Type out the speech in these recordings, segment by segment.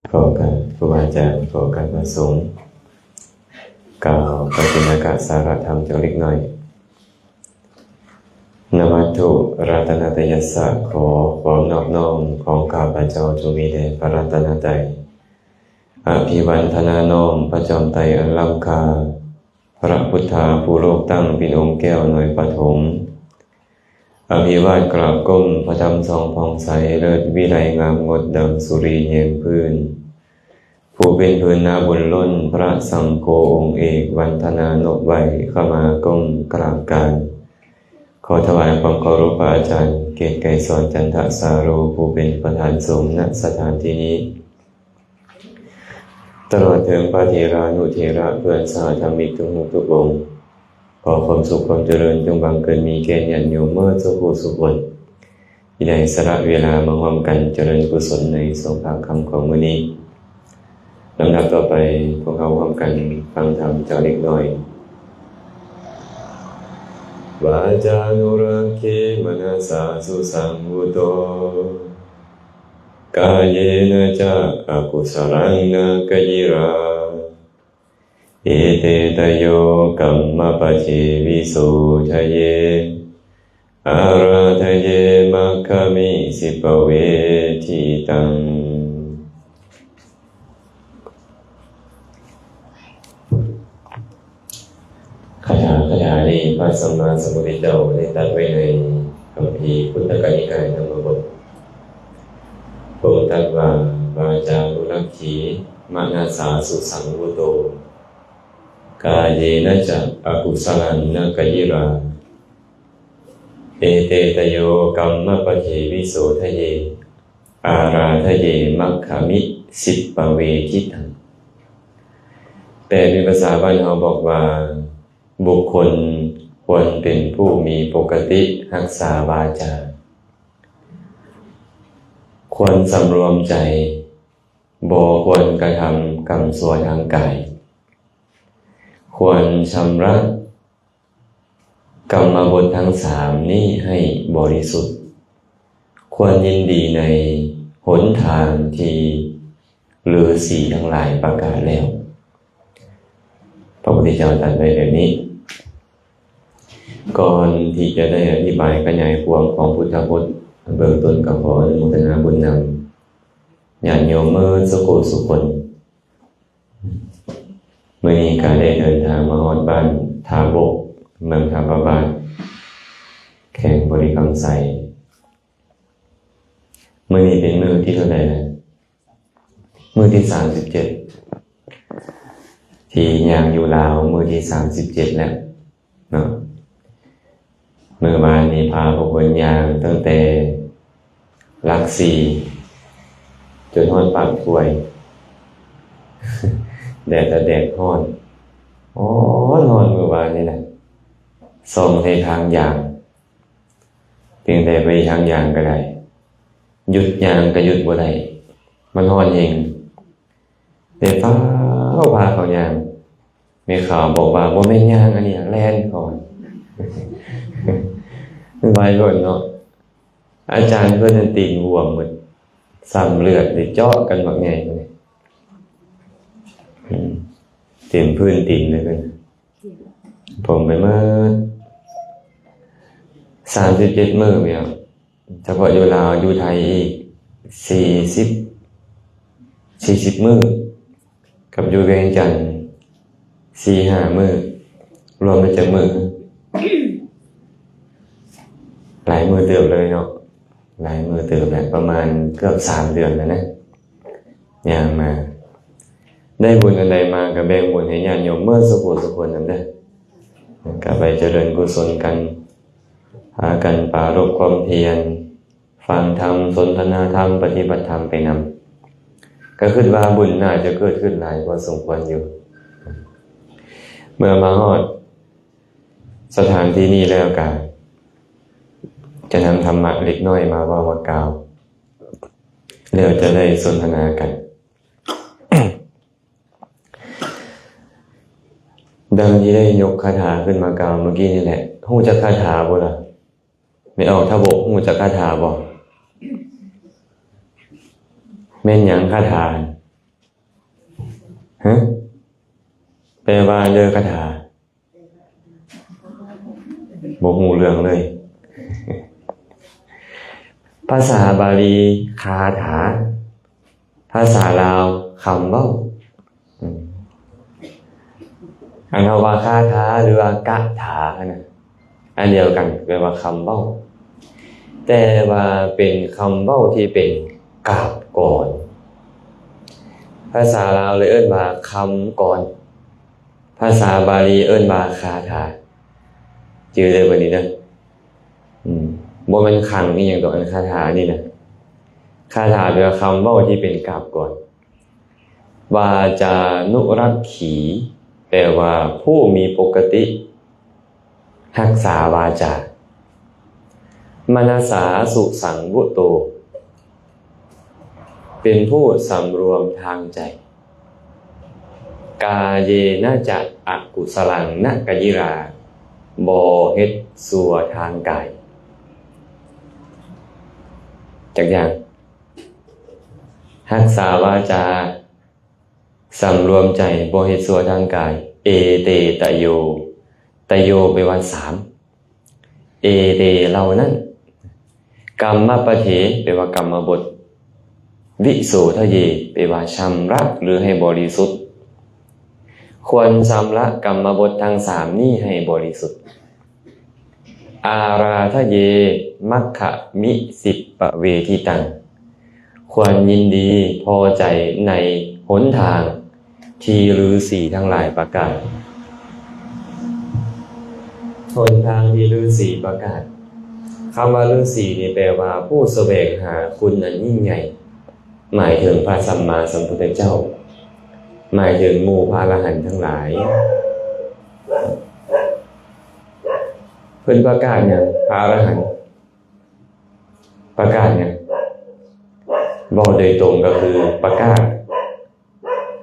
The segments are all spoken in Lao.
ຂໍໂອກາດຄູບາອາຈານ, ຂໍໂອກາດພະສົງ ກ່າວປະຕິນາກະສາລະທຳຈັກເລັກນ້ອຍ. ນະມັດຖຸລັດຕະນະຕະຍັດສະ, ຂໍຄວາມນອບນ້ອມຂອງຂ້າພະເຈົ້າຈົ່ງມີແດ່ພະລັດຕະນະໄຕ. ອະພິວັນທະນານ້ອມພະຈອມໄຕອັນລ້ຳຄ່າ, ພະພຸດທາຜູ້ໂລກຕັ້ງເປັນອົງແກ້ວໜ່ວຍປະຖົມ. ອະພິວາດກາບກົ້ມພະທຳສ່ອງຜ່ອງໃສ, ເລີດວິໄລງາມງົດດັ່ງສຸຣີແຍງພື້ນ. ຜູ້ເປັນພື້ນນາບຸນລົ້ນ, ພະສັງໂຄອົງເອກ, ວັນທະນານົບໄຫວ້, ຂະມາກົ້ມກາບການ. ຂໍຖວາຍຄວາມເຄົາລົບພະອາຈານ ເກດໄກສອນ ຈັນທະສາໂລ ຜູ້ເປັນປະທານສົງ ນະສະຖານທີ່ນີ້. ຕະຫຼອດເຖິງພະເຖລານຸເຖລະ ເພື່ອນສະຫະທຳມິກທຸກຮູບທຸກອົງ, ຂໍຄວາມສຸກຄວາມຈະເລີນຈົ່ງບັງເກີດມີແກ່ຍາດໂຍມເໝິດສູ່ຜູ້ສູ່ຄົນ ທີ່ໄດ້ສະຫຼະເວລາມາຮ່ວມກັນຈະເລີນກຸສົນໃນຊ່ວງພາກຄ່ຳຂອງມື້ນີ້. ລຳດັບຕໍ່ໄປ, ພວກເຮົາຮ່ວມກັນຟັງທຳຈັກເລັກນ້ອຍ. ວາຈານຸລັກຂິ ມະນະສາສຸສັງວຸໂຕ, ກາເຍນະຈະອະກຸສະລັງນະກະກິລາ, ເອເຕຕະໂຍກັມມະປະເທວິໂສທະເຍ, ອາລາທະເຍມັກຂະມິສິບປະເວທິຕັງ. ຄາຖາ ຄາຖານີ້ ພະສຳມາສຳພຸດທະເຈົ້າໄດ້ຕັດໄວ້ໃນຄຳພີພຸດທະກະນິກາຍທຳມະບົດ. ພະອົງຕັດວ່າ ວາຈານຸລັກຂິ ມະນະສາສຸສັງວຸໂຕ, ກາເຍນະຈະອະກຸສະລັງນະກະກິລາ, ເອເຕຕະໂຍກັມມະປະເທວິໂສທະເຍ, ອາລາທະເຍມັກຂະມິສິບປະເວທິຕັງ. ແປເປັນພາສາບ້ານເຮົາບອກວ່າ ບຸກຄົນຄວນເປັນຜູ້ມີປົກກະຕິຮັກສາວາຈາ, ຄວນສຳລວມໃຈ, ບໍ່ຄວນກະທຳກຳຊົ່ວທາງກາຍ, ຄວນຊຳລະ ກຳມະບົດທັງສາມນີ້ໃຫ້ບໍລິສຸດ, ຄວນຍິນດີໃນຫົນທາງທີ່ລືສີທັງຫຼາຍປະກາດແລ້ວ. ພະພຸດທະເຈົ້າຕັດໄວ້ແບບນີ້. ກ່ອນທີ່ຈະໄດ້ອະທິບາຍຂະຫຍາຍຄວາມຂອງພຸດທະພົດ, ເບື້ອງຕົ້ນກໍຂໍອະນຸໂມທະນາບຸນນຳຍາດໂຍມເໝິດສູ່ຜູ້ສູ່ຄົນ. ມື້ນີ້ກໍໄດ້ເດີນທາງມາຮອດບ້ານທ່າບົກ, ເມືອງທ່າພະບາດ, ແຂວງບໍລິຄຳໄຊ. ມື້ນີ້ເປັນມື້ທີເທົ່າໃດລະ? ມື້ທີສາມສິບເຈັດ ທີ່ຍ່າງຢູ່ລາວ, ມື້ທີສາມສິບເຈັດແລ້ວເນາະ. ມື້ວານນີ້ພາພວກເພິ່ນຍ່າງຕັ້ງແຕ່ຫຼັກສີ່ຈົນຮອດປາກຖ້ວຍ, ແດດລະແດດຮ້ອນ, ຮ້ອນ, ຮ້ອນມື້ວານນີ້ນະ. ສ່ອງໃຫ້ທາງຍ່າງ, ເປັນໃດໄປທາງຍ່າງກໍໄດ້, ຢຸດຍ່າງກໍຢຸດບໍ່ໄດ້, ມັນຮ້ອນແຮງ. ໄດ້ຟ້າວພາເຂົາຍ່າງ. ແມ່ຂາວບອກວ່າ ບໍ່ແມ່ນຍ່າງ ອັນນີ້ແລ່ນ ເຂົາວ່າ. ໄວໂພດເນາະ. ອາຈານເພິ່ນນັ້ນຕີນບວມໝົດ, ຊ້ຳເລືອດ ໄດ້ເຈາະກັນບັກໃຫຍ່ພຸ້ນ. ອືມ ເຕັມພື້ນຕີນເລີຍເພິ່ນ, ຜົມໄປໝົດ. ສາມສິບເຈັດມື້ແມ່ນ ສະເພາະຢູ່ລາວ, ຢູ່ໄທອີກສີ່ສິບ ສີ່ສິບມື້, ກັບຢູ່ວຽງຈັນສີ່ຫ້າມື້, ລວມແລ້ວຈັກມື້? ຫຼາຍມື້ເຕີບເລີຍເນາະ, ຫຼາຍມື້ເຕີບແຫຼະ, ປະມານເກືອບສາມເດືອນແລ້ວນະ. ຍ່າງມາ ໄດ້ບຸນອັນໃດມາ ກໍແບ່ງບຸນໃຫ້ຍາດໂຍມເໝິດສູ່ຜູ້ສູ່ຄົນນຳເດີ. ກໍໄປຈະເລີນກຸສົນກັນ, ພາກັນປາລົບຄວາມພຽນ, ຟັງທຳ, ສົນທະນາທຳ, ປະຕິບັດທຳໄປນຳ. ກໍຄິດວ່າບຸນໜ້າຈະເກີດຂຶ້ນຫຼາຍພໍສົມຄວນຢູ່. ເມື່ອມາຮອດສະຖານທີ່ນີ້ແລ້ວ ກໍຈະນຳທຳມະເລັກນ້ອຍມາເວົ້າມາກ່າວ, ແລ້ວຈະໄດ້ສົນທະນາກັນ. ດັ່ງທີ່ໄດ້ຍົກຄາຖາຂຶ້ນມາກ່າວເມື່ອກີ້ນີ້ແຫຼະ, ຮູ້ຈັກຄາຖາບໍ່ລະ? ແມ່ອອກທະບົກ ຮູ້ຈັກຄາຖາບໍ່? ແມ່ນຫຍັງຄາຖາ? ຮະ? ແປວ່າເດີຄາຖາ? ບໍ່ຮູ້ເລື່ອງເລີຍ. ພາສາບາລີຄາຖາ, ພາສາລາວຄຳເວົ້າ. ອືມ ອັນເຮົາວ່າຄາຖາ ຫຼືວ່າກະຖາຫັ້ນນະ ອັນດຽວກັນ ແປວ່າຄຳເວົ້າ, ແຕ່ວ່າເປັນຄຳເວົ້າທີ່ເປັນກາບກອນ. ພາສາລາວເລີຍເອີ້ນວ່າຄຳກອນ, ພາສາບາລີເອີ້ນວ່າຄາຖາ. ຈື່ໄດ້ບໍ່ນີ້ເດີ? ອືມ ບໍ່ແມ່ນຂັງອີ່ຫຍັງດອກ ອັນຄາຖານີ້ນະ. ຄາຖາແປວ່າຄຳເວົ້າທີ່ເປັນກາບກອນ. ວາຈານຸລັກຂີ ແປວ່າຜູ້ມີປົກກະຕິຮັກສາວາຈາ. ມະນະສາສຸສັງວຸໂຕ ເປັນຜູ້ສຳລວມທາງໃຈ. ກາເຍນະຈະອະກຸສະລັງນະກະຢິຣາ ບໍ່ເຮັດຊົ່ວທາງກາຍ. ຈັກຢ່າງ ຮັກສາວາຈາ, ສຳລວມໃຈ, ບໍ່ເຮັດຊົ່ວທາງກາຍ. ເອເຕຕະໂຍ, ຕະໂຍແປວ່າສາມ. ເອເຕເຫຼົ່ານັ້ນ. ກຳມະປະເທ ແປວ່າກຳມະບົດ. ວິໂສທະເຍ ແປວ່າຊຳລະ ຫຼື ໃຫ້ບໍລິສຸດ. ຄວນຊຳລະກຳມະບົດທັງສາມນີ້ໃຫ້ບໍລິສຸດ. ອາຣາທະເຍ ມັກຂະມິສິບປະເວທິຕັງ. ຄວນຍິນດີພໍໃຈໃນຫົນທາງທີ່ລືສີທັງຫຼາຍປະກາດ. ຫົນທາງທີ່ລືສີປະກາດ. ຄຳວ່າລືສີນີ້ແປວ່າຜູ້ສະແຫວງຫາຄຸນອັນຍິ່ງໃຫຍ່, ໝາຍເຖິງພະສຳມາສຳພຸດທະເຈົ້າ, ໝາຍເຖິງໝູ່ພະອະລະຫັນທັງຫຼາຍ. ເພິ່ນປະກາດຫຍັງ? ພະອະລະຫັນປະກາດຫຍັງ? ເວົ້າໂດຍຕົງກໍຄືປະກາດ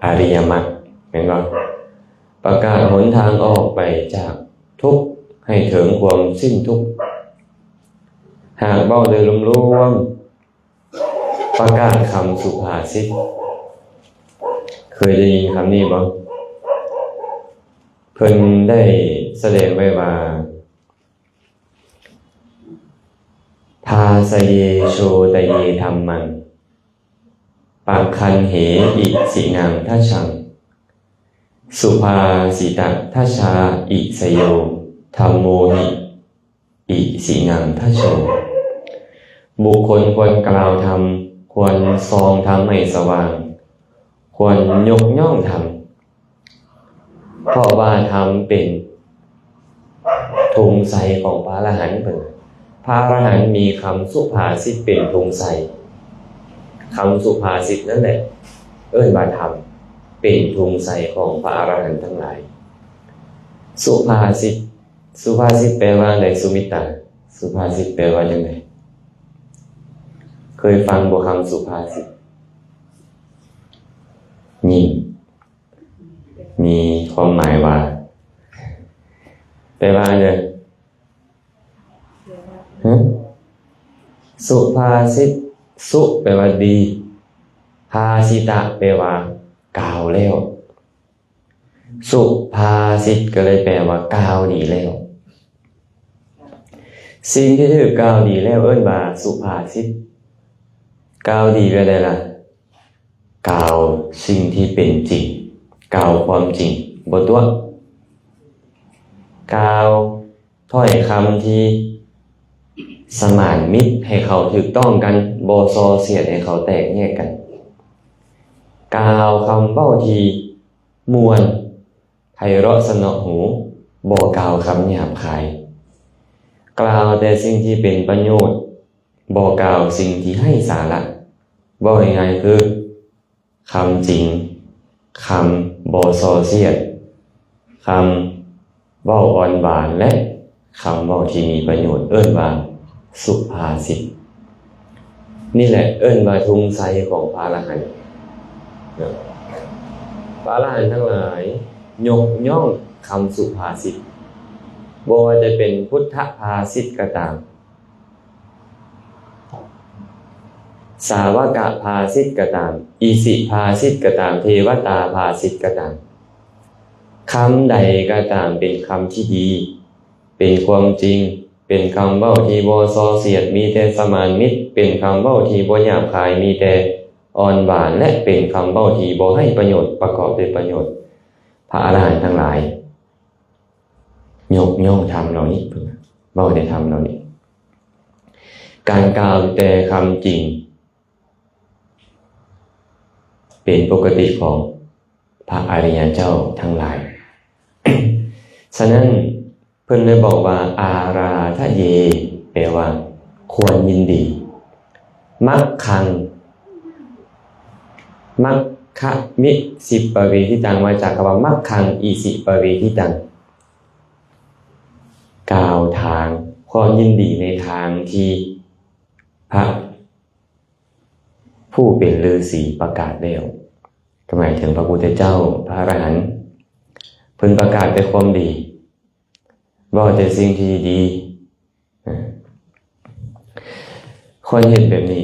ອະລິຍະມັກ ແມ່ນບໍ່? ປະກາດຫົນທາງອອກໄປຈາກທຸກ ໃຫ້ເຖິງຄວາມສິ້ນທຸກ. ຫາກເວົ້າໂດຍລວມໆ ປະກາດຄຳສຸພາສິດ. ເຄີຍໄດ້ຍິນຄຳນີ້ບໍ່? ເພິ່ນໄດ້ສະແດງໄວ້ວ່າ ພາສະເຍໂຊຕະເຍທຳມັງ ປະຄັນເຫອິຊິນັງທັດສະສັງ ສຸພາສິຕະທັດສາອິສະໂຍ ທຳໂມຫິ ອິຊິນັງທັດໂສ. ບຸກຄົນຄວນກ່າວທຳ, ຄວນສ່ອງທຳໃຫ້ສະຫວ່າງ, ຄວນຍົກຍ້ອງທຳ, ເພາະວ່າທຳເປັນທຸງໄຊຂອງພະອະລະຫັນ. ເພິ່ນ ພະອະລະຫັນມີຄຳສຸພາສິດເປັນທຸງໄຊ. ຄຳສຸພາສິດນັ້ນແຫຼະ ເອີ້ນວ່າທຳເປັນທຸງໄຊຂອງພະອະລະຫັນທັງຫຼາຍ. ສຸພາສິດ ສຸພາສິດແປວ່າໃດ ສຸມິດຕາ? ສຸພາສິດແປວ່າຈັ່ງໃດ? ເຄີຍຟັງບໍ່ຄຳສຸພາສິດ? ຍິນ ມີຄວາມໝາຍວ່າ ແປວ່າຫຍັງ? ຫຶ? ສຸພາສິດ ສຸ ແປວ່າດີ, ພາສິຕະ ແປວ່າກ່າວແລ້ວ. ສຸພາສິດກໍເລີຍແປວ່າກ່າວດີແລ້ວ. ສິ່ງທີ່ຖືກກ່າວດີແລ້ວເອີ້ນວ່າສຸພາສິດ. ກ່າວດີແບບໃດລະ? ກ່າວສິ່ງທີ່ເປັນຈິງ, ກ່າວຄວາມຈິງ, ບໍ່ຕົວະ, ກ່າວ ຖ້ອຍຄຳທີ່ສະໝານມິດໃຫ້ເຂົ້າຖືກຕ້ອງກັນ, ບໍ່ສໍ່ສຽດໃຫ້ເຂົ້າແຕກແຍກກັນ, ກ່າວຄຳເວົ້າທີ່ມ່ວນ, ໄພເຣາະສະເນາະຫູ, ບໍ່ກ່າວຄຳຫຍາບຄາຍ, ກ່າວແຕ່ສິ່ງທີ່ເປັນປະໂຫຍດ, ບໍ່ກ່າວສິ່ງທີ່ໄຮ້ສາລະ. ເວົ້າງ່າຍໆຄື ຄຳຈິງ, ຄຳບໍ່ສໍ່ສຽດ, ຄຳເວົ້າອ່ອນຫວານ ແລະ ຄຳເວົ້າທີ່ມີປະໂຫຍດ ເອີ້ນວ່າສຸພາສິດ. ນີ້ແຫຼະເອີ້ນວ່າທຸງໄຊຂອງພະອະລະຫັນ. ພະອະລະຫັນທັງຫຼາຍຍົກຍ້ອງຄຳສຸພາສິດ, ບໍ່ວ່າຈະເປັນພຸດທະພາສິດກໍຕາມ, ສາວະກະພາສິດກໍຕາມ, ອິສິພາສິດກໍຕາມ, ເທວະຕາພາສິດກໍຕາມ, ຄຳໃດກໍຕາມເປັນຄຳທີ່ດີ, ເປັນຄວາມຈິງ, ເປັນຄຳເວົ້າທີ່ບໍ່ສໍ້ສຽດ, ມີແຕ່ສະໝານມິດ, ເປັນຄຳເວົ້າທີ່ບໍ່ຫຍາບຄາຍ, ມີແຕ່ອ່ອນຫວານ ແລະ ເປັນຄຳເວົ້າທີ່ບໍ່ໃຫ້ປະໂຫຍດ, ປະກອບດ້ວຍປະໂຫຍດ. ພະອະລະຫັນທັງຫຼາຍ ຍົກຍ້ອງທຳເຫຼົ່ານີ້, ເພິ່ນເວົ້າແຕ່ທຳເຫຼົ່ານີ້. ການກ່າວແຕ່ຄຳຈິງ ເປັນປົກກະຕິຂອງພະອະລິຍະເຈົ້າທັງຫຼາຍ. ສະນັ້ນ ເພິ່ນເລີຍບອກວ່າ ອາຣາທະເຍ ແປວ່າຄວນຍິນດີ. ມັກຂັງ ມັກຂະມິສິປະເວທິຕັງ ມາຈາກຄຳວ່າ ມັກຂັງອິສິປະເວທິຕັງ ກ່າວທາງຄວາມຍິນດີໃນທາງທີ່ພະຜູ້ເປັນລືສີປະກາດແລ້ວ, ກໍໝາຍເຖິງພະພຸດທະເຈົ້າ, ພະອະລະຫັນ, ເພິ່ນປະກາດແຕ່ຄວາມດີ, ເວົ້າແຕ່ສິ່ງທີ່ດີ. ຄວນເຮັດແບບນີ້.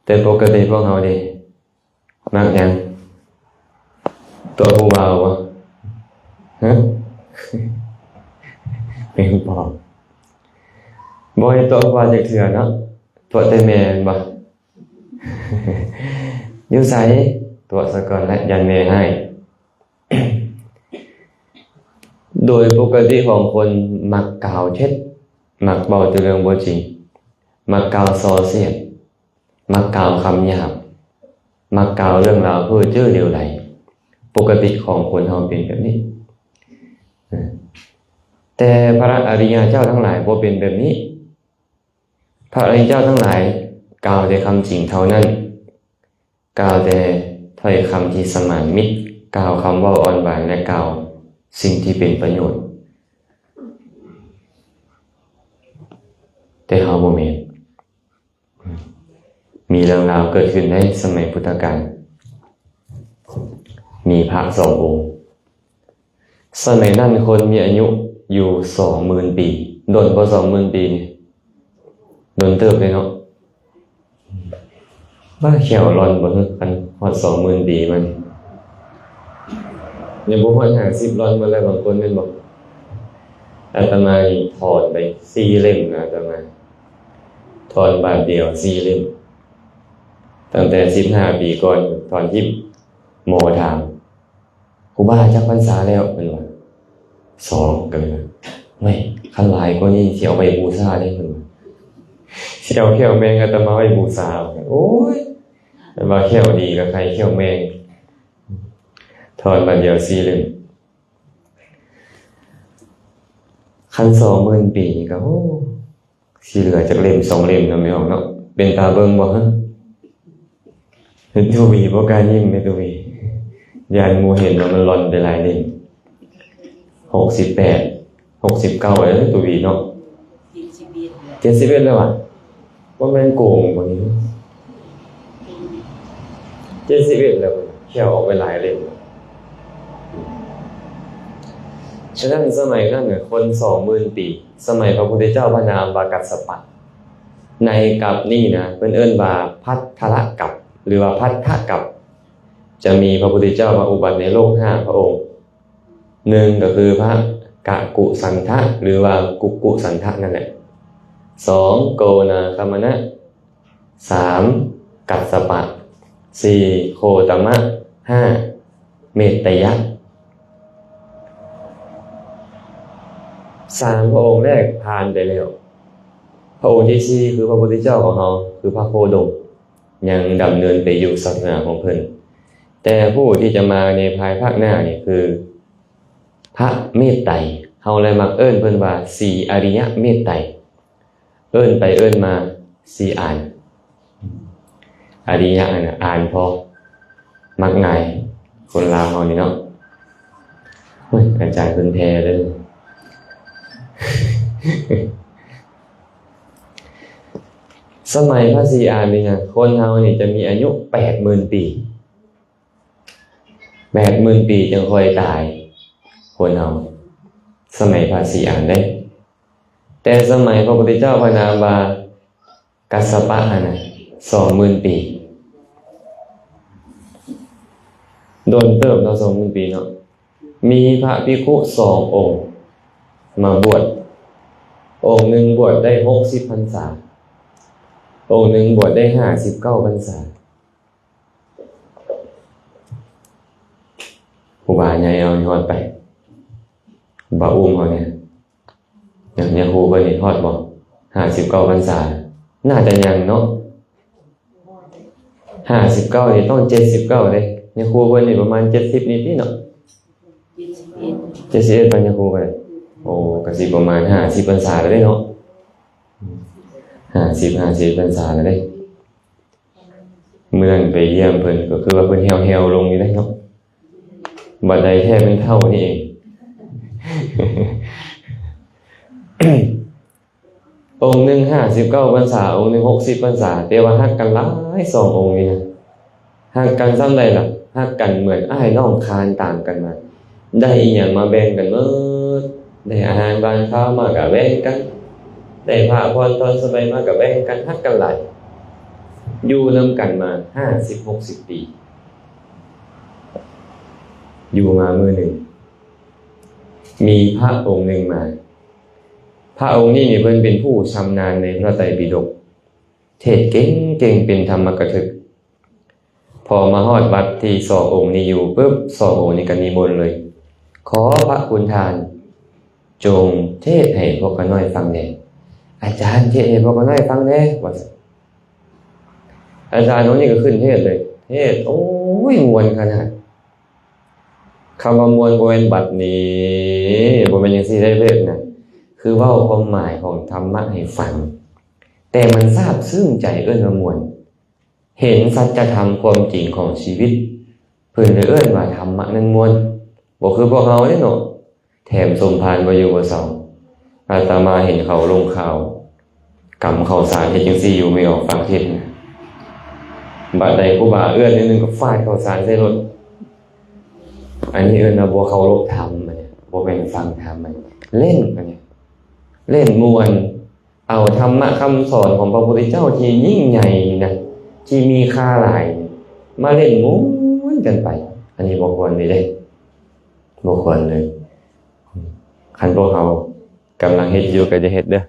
ແຕ່ປົກກະຕິພວກເຮົາເດ ມັກຫຍັງ? ຕົວະຜູ້ບ່າວບໍ່? ຮະ? ແມ່ນບໍ່? ບໍ່ໃຫ້ຕົວະຜູ້ບ່າວຈັກເທື່ອເນາະ, ຕົວະແຕ່ແມ່ແມ່ນບໍ່? ຢູ່ໃສ? ຕົວະສາກ່ອນແຫຼະ ຢ້ານແມ່ຮ້າຍ. ໂດຍປົກກະຕິຂອງຄົນມັກກ່າວເທັດ, ມັກເວົ້າແຕ່ເລື່ອງບໍ່ຈິງ, ມັກກ່າວສ່ອສຽດ, ມັກກ່າວຄຳຫຍາບ, ມັກກ່າວເລື່ອງລາວເພ້ອເຈີເຫຼວໄຫຼ. ປົກກະຕິຂອງຄົນເຮົາເປັນແບບນີ້. ແຕ່ພະອະລິຍະເຈົ້າທັງຫຼາຍບໍ່ເປັນແບບນີ້. ພະອະລິຍະເຈົ້າທັງຫຼາຍກ່າວແຕ່ຄຳຈິງເທົ່ານັ້ນ, ກ່າວແຕ່ຖ້ອຍຄຳທີ່ສະໝານມິດ, ກ່າວຄຳເວົ້າອ່ອນຫວານ ແລະ ກ່າວສິ່ງທີ່ເປັນປະໂຫຍດ. ແຕ່ເຮົາບໍ່ແມ່ນ. ມີເລື່ອງລາວເກີດຂຶ້ນໃນສະໄໝພຸດທະການ, ມີພະສອງອົງ. ສະໄໝນັ້ນຄົນມີອາຍຸຢູ່ສອງໝື່ນປີ. ດົນບໍ່ສອງໝື່ນປີນີ້? ດົນເຕີບເດ້ເນາະ. ວ່າແຂ້ວລ່ອນບໍ່? ຄັນຮອດສອງໝື່ນປີມານີ້ ຍັງບໍ່ຮອດຫ້າສິບ ລ່ອນໝົດແລ້ວບາງຄົນແມ່ນບໍ່? ອາດຕະມານີ້ຖອນໄປສີ່ເຫຼັ້ມນະ, ອາດຕະມາຖອນບາດດຽວສີ່ເຫຼັ້ມ. ຕັ້ງແຕ່ສິບຫ້າປີກ່ອນ ຖອນທິ້ມ. ໝໍຖາມ ຄູບາ ຈັກພັນສາແລ້ວ? ເພິ່ນວ່າ ສອງ. ກໍເລີຍວ່າ ໂອ້ຍ ຄັນຫຼາຍກວ່ານີ້ຊິເອົາໄວ້ບູຊາເດ້ ເພິ່ນວ່າ ຊິເອົາແຂ້ວແມງອາດຕະມາໄວ້ບູຊາ. ໂອ້ຍ ເພິ່ນວ່າແຂ້ວດີກໍໄຄແຂ້ວແມງ. ຖອນບາດດຽວສີ່ເຫຼັ້ມ. ຄັນສອງໝື່ນປີນີ້ກໍ ໂອ້ ຊິເຫຼືອຈັກເຫຼັ້ມສອງເຫຼັ້ມເນາະ ແມ່ອອກເນາະ. ເປັນຕາເບິ່ງບໍ່ຮະ? ເຫັນຕູວີບໍ່ກ້າຍິ້ມແມ່ຕູວີ, ຢ້ານໝູ່ເຫັນວ່າມັນລ່ອນໄປຫຼາຍເຫຼັ້ມ. ຫົກສິບແປດ ຫົກສິບເກົ້າແລ້ວຕູວີເນາະ. ເຈັດສິບເອັດແລ້ວຫວາ? ບໍ່ແມ່ນໂກງບໍ່ນີ້? ເຈັດສິບເອັດແລ້ວ ແຂ້ວອອກໄປຫຼາຍເຫຼັ້ມ. ສະນັ້ນສະໄໝນັ້ນນະ ຄົນສອງໝື່ນປີ ສະໄໝພະພຸດທະເຈົ້າພະນາມວ່າກັດສະປະ. ໃນກັບນີ້ນະ ເພິ່ນເອີ້ນວ່າພັດທະລະກັບ ຫຼືວ່າພັດທະກັບ. ຈະມີພະພຸດທະເຈົ້າມາອຸບັດໃນໂລກຫ້າພະອົງ. ໜຶ່ງ ກໍຄືພະກະກຸສັນທະ ຫຼືວ່າກຸກກຸສັນທະນັ້ນແຫຼະ. ສອງ ໂກນາຄະມະນະ. ສາມ ກັດສະປະ. ສີ່ ໂຄຕະມະ. ຫ້າ ເມດຕະຍະ. ສາມພະອົງແລກຜ່ານໄປແລ້ວ. ພະອົງທີສີ່ ຄືພະພຸດທະເຈົ້າຂອງເຮົາ ຄືພະໂຄດົມ ຍັງດຳເນີນໄປຢູ່ສາສະໜາຂອງເພິ່ນ. ແຕ່ຜູ້ທີ່ຈະມາໃນພາຍພາກໜ້ານີ້ຄືພະເມດໄຕ. ເຮົາເລີຍມັກເອີ້ນເພິ່ນວ່າສີອະລິຍະເມດໄຕ. ເອີ້ນໄປເອີ້ນມາ ສີອານ. ອະລິຍະຫັ້ນນະ ອ່ານພໍ ມັກງ່າຍ ຄົນລາວເຮົານີ້ເນາະ. ໂອ້ຍ ອາຈານເພິ່ນແຜ່ເດີ. ສະໄໝພະສີອານນີ້ນະ ຄົນເຮົານີ້ຈະມີອາຍຸແປດໝື່ນປີ. ແປດໝື່ນປີຈຶ່ງຄ່ອຍຕາຍ ຄົນເຮົາ ສະໄໝພະສີອານເດ້. ແຕ່ສະໄໝພະພຸດທະເຈົ້າພະນາມວ່າກັດສະປະຫັ້ນນະ ສອງໝື່ນປີ. ດົນເຕີບເນາະ ສອງໝື່ນປີເນາະ. ມີພະພິກຂຸສອງອົງມາບວດ, ອົງໜຶ່ງບວດໄດ້ຫົກສິບພັນສາ, ອົງໜຶ່ງບວດໄດ້ຫ້າສິບເກົ້າພັນສາ. ຄູບາໃຫຍ່ເຮົາຮອດໄປ? ບາອຸ້ມເຮົານີ້ ຍາ ຍາຄູເພິ່ນນີ້ຮອດບໍ່? ຫ້າສິບເກົ້າພັນສາ ໜ້າຈະຍັງເນາະ. ຫ້າສິບເກົ້ານີ້ຕ້ອງເຈັດສິບເກົ້າເດ້. ຍາຄູເພິ່ນນີ້ປະມານເຈັດສິບນີ້ຕິເນາະ. ເຈັດສິບເອັດ ເຈັດສິບເອັດ ປານຍາຄູເພິ່ນ. ໂອ້ ກະຊິປະມານຫ້າສິບພັນສາແລ້ວເດ້ເນາະ. ຫ້າສິບ ຫ້າສິບພັນສາແລ້ວເດ້. ມື້ນັ້ນໄປຢ້ຽມເພິ່ນ ກໍຄືວ່າເພິ່ນແຮວໆລົງຢູ່ເດ້ເນາະ. ບັດໃດແທ້ເປັນເຖົ້ານີ້ເອງ. ອົງໜຶ່ງຫ້າສິບເກົ້າພັນສາ, ອົງໜຶ່ງຫົກສິບພັນສາ, ແຕ່ວ່າຮັກກັນຫຼາຍສອງອົງນີ້ນະ. ຮັກກັນສ່ຳໃດລະ? ຮັກກັນເໝືອນອ້າຍນ້ອງຄານຕາມກັນມາ. ໄດ້ອີ່ຫຍັງມາແບ່ງກັນເໝິດ, ໄດ້ອາຫານຫວານຄາວມາກະແບ່ງກັນ, ໄດ້ຜ້າຜ່ອນທ່ອນສະໄບມາກະແບ່ງກັນ, ຮັກກັນຫຼາຍ. ຢູ່ນຳກັນມາຫ້າສິບ ຫົກສິບປີ. ຢູ່ມາມື້ໜຶ່ງ ມີພະອົງໜຶ່ງມາ. ພະອົງນີ້ນີ້ເພິ່ນເປັນຜູ້ຊຳນານໃນພະໄຕປິດົກ, ເທດເກັ່ງໆ ເປັນທຳມະກະທຶກ. ພໍມາຮອດວັດທີ່ສອງອົງນີ້ຢູ່ປຶບ, ສອງອົງນີ້ກໍນິມົນເລີຍ, ຂໍພະຄຸນທ່ານຈົ່ງເທດໃຫ້ພວກຂ້ານ້ອຍຟັງແດ່. ອາຈານ ເທດໃຫ້ພວກຂ້ານ້ອຍຟັງແດ່ ວ່າຊັ້ນ. ອາຈານອົງນີ້ກໍຂຶ້ນເທດເລີຍ, ເທດ ໂອ້ຍ ມ່ວນຂະໜາດ. ຄຳວ່າມ່ວນບໍ່ແມ່ນບັດນີ້, ບໍ່ແມ່ນຈັ່ງຊີ້ໄດ້ເລີກນະ, ຄືເວົ້າຄວາມໝາຍຂອງທຳມະໃຫ້ຟັງ, ແຕ່ມັນຊາບຊຶ້ງໃຈ ເອີ້ນວ່າມ່ວນ. ເຫັນສັດຈະທຳຄວາມຈິງຂອງຊີວິດ, ເພິ່ນເລີຍເອີ້ນວ່າທຳມະນັ້ນມ່ວນ. ບໍ່ຄືພວກເຮົາເດ້ເນາະ, ແຖມສົມພານບໍ່ຢູ່ບໍ່ເຊົາ. ອາດຕະມາເຫັນເຂົາລົງຂ່າວ ກຳເຂົ້າສານເຮັດຈັ່ງຊີ້ຢູ່ ໄມ່ອອກຟັງເທດນະ. ບາດໃດຄູບາເອື້ອນນິດໜຶ່ງກໍຟາດເຂົ້າສານໃສ່ລົດ. ອັນນີ້ເອີ້ນວ່າບໍ່ເຄົາລົບທຳ, ອັນນີ້ບໍ່ແມ່ນຟັງທຳ, ອັນນີ້ຫຼິ້ນ, ອັນນີ້ຫຼິ້ນມ່ວນ. ເອົາທຳມະຄຳສອນຂອງພະພຸດທະເຈົ້າທີ່ຍິ່ງໃຫຍ່ນີ້ນະ, ທີ່ມີຄ່າຫຼາຍນີ້ ມາຫຼິ້ນມ່ວນກັນໄປ. ອັນນີ້ບໍ່ຄວນເລີຍເດ້, ບໍ່ຄວນເລີຍ. ຄັນພວກເຮົາກຳລັງເຮັດຢູ່ກໍຢ່າເຮັດເດີ້.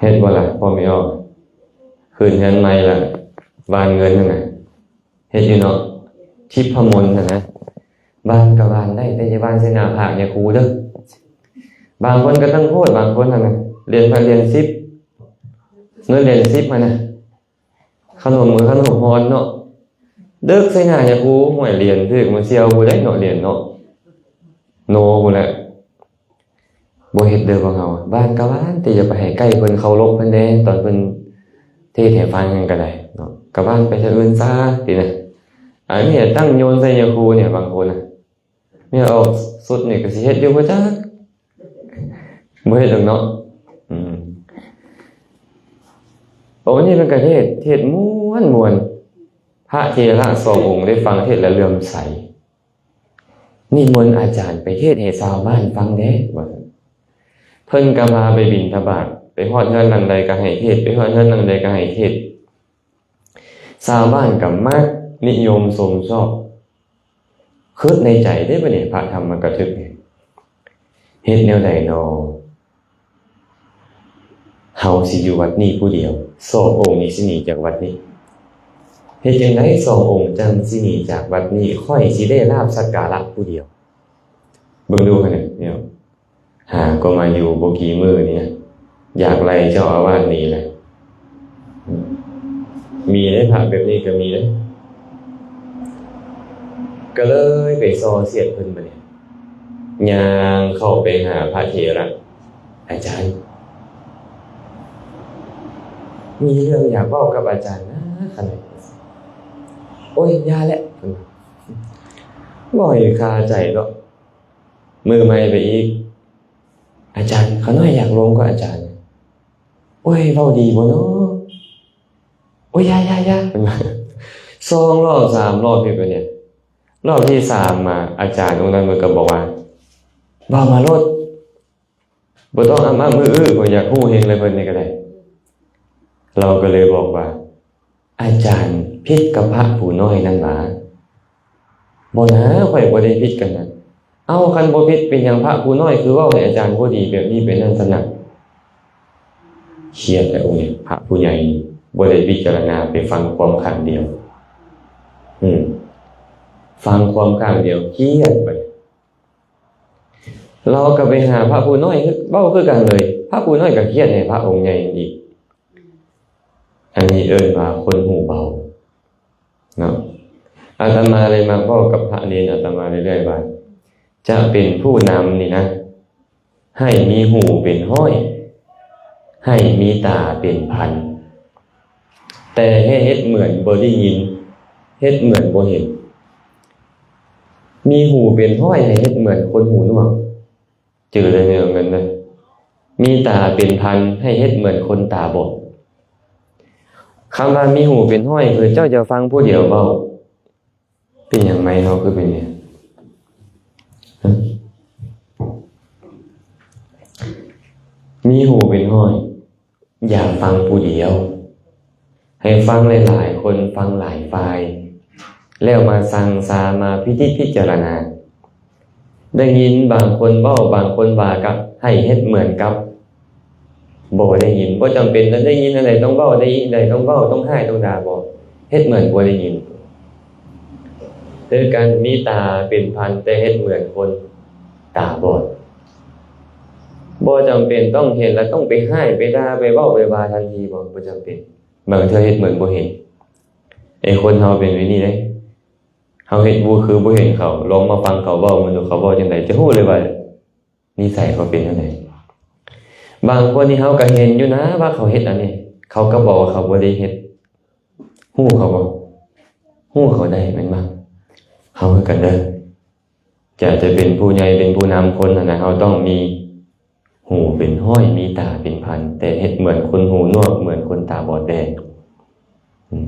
ເຮັດບໍ່ລະ ພໍ່ແມ່ອອກ? ຂຶ້ນເຮືອນໃໝ່ລະ ຫວ່ານເງິນຫັ້ນນະ. ເຮັດຢູ່ເນາະ, ທິບພະມົນຫັ້ນນະ. ຫວ່ານກໍຫວ່ານໄດ້, ແຕ່ຢ່າຫວ່ານໃສ່ໜ້າຜາກຍາຄູເດີ້. ບາງຄົນກໍຕັ້ງໂພດ, ບາງຄົນຫັ້ນນະ ຫຼຽນພະ ຫຼຽນສິບ, ເງິນຫຼຽນສິບຫັ້ນນະ, ຂະໜົມກໍຂະໜົມຮອນເນາະ, ເດິກໃສ່ໜ້າຍາຄູ. ຫ້ວຍ ຫຼຽນຖືກມາສ່ຽວຜູ້ໃດເນາະ, ຫຼຽນເນາະ, ໂນຜູ້ແຫຼະ. ບໍ່ເຮັດເດີ້ພວກເຮົາ. ຫວ່ານກໍຫວ່ານ, ແຕ່ຢ່າໄປໃຫ້ໃກ້ເພິ່ນ, ເຄົາລົບເພິ່ນແດ່. ຕອນເພິ່ນເທດໃຫ້ຟັງຫຍັງກໍໄດ້ເນາະ, ກໍຫວ່ານໄປທາງອື່ນຊະຕິນະ. ອັນນີ້ຕັ້ງໂຍນໃສ່ຍາຄູນີ້ ບາງຄົນນະ, ແມ່ອອກສຸດນີ້ກໍຊິເຮັດຢູ່ບໍ່ຈັກ, ບໍ່ເຮັດດອກເນາະ. ອືມ ໂອ້ ນີ້ເພິ່ນກໍເທດ, ເທດມ່ວນໆ. ພະເຖລະສອງອົງໄດ້ຟັງເທດແລ້ວເຫຼື້ອມໃສ. ນິມົນອາຈານໄປເທດໃຫ້ຊາວບ້ານຟັງແດ່ ວ່າຊັ້ນ. ເພິ່ນກໍພາໄປບິນທະບາດ, ໄປຮອດເຮືອນຫຼັງໃດກໍໃຫ້ເທດ, ໄປຮອດເຮືອນຫຼັງໃດກໍໃຫ້ເທດ. ຊາວບ້ານກໍມັກນິຍົມຊົມຊອບ. ຄິດໃນໃຈເດ້ ບັດນີ້ ພະທຳມະກະທຶກນີ້ ເຮັດແນວໃດນໍ? ເຮົາຊິຢູ່ວັດນີ້ຜູ້ດຽວ, ສອງອົງນີ້ຊິໜີຈາກວັດນີ້. ເຮັດຈັ່ງໃດສອງອົງຈັ່ງຊິໜີຈາກວັດນີ້? ຂ້ອຍຊິໄດ້ລາບສັກກາລະຜູ້ດຽວ. ເບິ່ງດູຫັ້ນນະ ຫາກໍມາຢູ່ບໍ່ກີ່ມື້ນີ້ນະ, ຢາກໄລ່ເຈົ້າອາວາດໜີແຫຼະ. ມີເດ້ ພະແບບນີ້ກໍມີເດ້. ກໍເລີຍໄປສໍ້ສຽດເພິ່ນບັດນີ້. ຍ່າງເຂົ້າໄປຫາພະເຖລະ, ອາຈານ ມີເລື່ອງຢາກເວົ້າກັບອາຈານນະ ຂະນ້ອຍ. ໂອ້ຍ ຢ່າແຫຼະ ເພິ່ນວ່າ ເວົ້າໃຫ້ຄາໃຈເນາະ. ມື້ໃໝ່ໄປອີກ, ອາຈານ ຂະນ້ອຍຢາກລົມກັບອາຈານ. ໂອ້ຍ ເວົ້າດີບໍ່ນໍ? ໂອ້ຍ ຢ່າ ຢ່າ ຢ່າ ເພິ່ນວ່າ. ສອງລອບສາມລອບເຮັດແບບນີ້. ລອບທີສາມມາ ອາຈານອົງນັ້ນເພິ່ນກໍບອກວ່າ ເວົ້າມາໂລດ, ບໍ່ຕ້ອງອ້ຳໆອືໆ, ຂ້ອຍຢາກຮູ້ແຮງເລີຍ ເພິ່ນນີ້ກໍໄດ້. ລາວກໍເລີຍບອກວ່າ ອາຈານຜິດກັບພະຜູ້ນ້ອຍນັ້ນຫວາ? ບໍ່ນາ, ຂ້ອຍບໍ່ໄດ້ຜິດກັນນະ. ເອົ້າ, ຄັນບໍ່ຜິດ ເປັນຫຍັງພະຜູ້ນ້ອຍຄືເວົ້າໃຫ້ອາຈານບໍ່ດີແບບນີ້ແບບນັ້ນຊັ້ນນະ? ຄຽດແລ້ວນີ້, ພະຜູ້ໃຫຍ່ນີ້ບໍ່ໄດ້ພິຈາລະນາ, ໄປຟັງຄວາມຂ້າງດຽວ. ອືມ, ຟັງຄວາມຂ້າງດຽວ, ຄຽດໄປ. ລາວກໍໄປຫາພະຜູ້ນ້ອຍເວົ້າຄືກັນເລີຍ, ພະຜູ້ນ້ອຍກໍຄຽດໃຫ້ພະອົງໃຫຍ່ອີກ. ອັນນີ້ເອີ້ນວ່າຄົນຫູເບົາເນາະ. ອາດຕະມາເລີຍມັກເວົ້າກັບພະເນນອາດຕະມາເລື້ອຍໆວ່າ ຈະເປັນຜູ້ນຳນີ້ນະ, ໃຫ້ມີຫູເປັນຮ້ອຍ, ໃຫ້ມີຕາເປັນພັນ, ແຕ່ໃຫ້ເຮັດເໝືອນບໍ່ໄດ້ຍິນ, ເຮັດເໝືອນບໍ່ເຫັນ. ມີຫູເປັນຮ້ອຍ, ໃຫ້ເຮັດເໝືອນຄົນຫູໜວກ. ຈື່ໄດ້ແມ່ນເງິນເດີ. ມີຕາເປັນພັນ, ໃຫ້ເຮັດເໝືອນຄົນຕາບອດ. ຄຳວ່າມີຫູເປັນຮ້ອຍ ຄືເຈົ້າຈະຟັງຜູ້ດຽວເວົ້າ. ເປັນຫຍັງໄມເຮົາຄືເປັນແນວ? ມີຫູເປັນຮ້ອຍ, ຢ່າຟັງຜູ້ດຽວ, ໃຫ້ຟັງຫຼາຍໆຄົນ, ຟັງຫຼາຍຝ່າຍ, ແລ້ວມາຊັ່ງຊາມາພິນິດພິຈາລະນາ. ໄດ້ຍິນບາງຄົນເວົ້າ, ບາງຄົນວ່າ, ກໍໃຫ້ເຮັດເໝືອນກັບບໍ່ໄດ້ຍິນ. ບໍ່ຈຳເປັນຕ້ອງໄດ້ຍິນອັນໃດຕ້ອງເວົ້າ, ໄດ້ຍິນໃດຕ້ອງເວົ້າ, ຕ້ອງຮ້າຍຕ້ອງດ່າບໍ່, ເຮັດເໝືອນບໍ່ໄດ້ຍິນ. ຄືກັນ, ມີຕາເປັນພັນ, ແຕ່ເຮັດເໝືອນຄົນຕາບອດ. ບໍ່ຈຳເປັນຕ້ອງເຫັນແລ້ວຕ້ອງໄປຮ້າຍໄປດ່າໄປເວົ້າໄປວ່າທັນທີ, ບໍ່, ບໍ່ຈຳເປັນ. ບາງເທື່ອເຮັດເໝືອນບໍ່ເຫັນ. ໄອ້ຄົນເຮົາເປັນແບບນີ້ເດ້. ເຮົາເຮັດບໍ່ຄືບໍ່ເຫັນເຂົາ. ລອງມາຟັງເຂົາເວົ້າເບິ່ງດູ, ເຂົາເວົ້າຈັ່ງໃດ ຈະຮູ້ເລີຍວ່ານິໄສເຂົາເປັນຈັ່ງໃດ. ບາງຄົນນີ້ເຮົາກໍເຫັນຢູ່ນະວ່າເຂົາເຮັດອັນນີ້, ເຂົາກໍບອກວ່າເຂົາບໍ່ໄດ້ເຮັດ. ຮູ້ເຂົາບໍ່? ຮູ້ເຂົາໄດ້ແມ່ນບໍ່? ເຮົາຄືກັນເດີ. ຈະ, ຈະເປັນຜູ້ໃຫຍ່ເປັນຜູ້ນຳຄົນຫັ້ນນະ, ເຮົາຕ້ອງມີຫູເປັນຮ້ອຍ, ມີຕາເປັນພັນ, ແຕ່ເຮັດເໝືອນຄົນຫູໜວກ, ເໝືອນຄົນຕາບອດແດ່. ອືມ.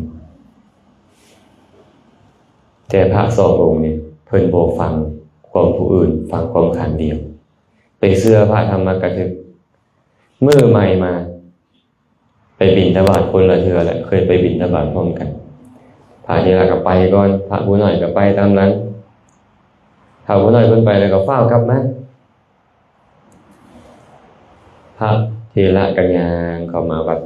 ແຕ່ພະສອງອົງນີ້ ເພິ່ນບໍ່ຟັງຄວາມຜູ້ອື່ນ, ຟັງຄວາມຂ້າງດຽວ. ໄປເຊື່ອພະທຳມະກະທຶກ. ມື້ໃໝ່ມາ ໄປບິນທະບາດຄົນລະເທື່ອແຫຼະ, ເຄີຍໄປບິນທະບາດພ້ອມກັນ. ພະເຖລະກໍໄປກ່ອນ, ພະຜູ້ນ້ອຍກໍໄປຕາມຫຼັງ. ພະຜູ້ນ້ອຍເພິ່ນໄປແລ້ວກໍຟ້າວກັບມາ. ພະເຖລະກໍຍ່າງເຂົ້າມາວັດ.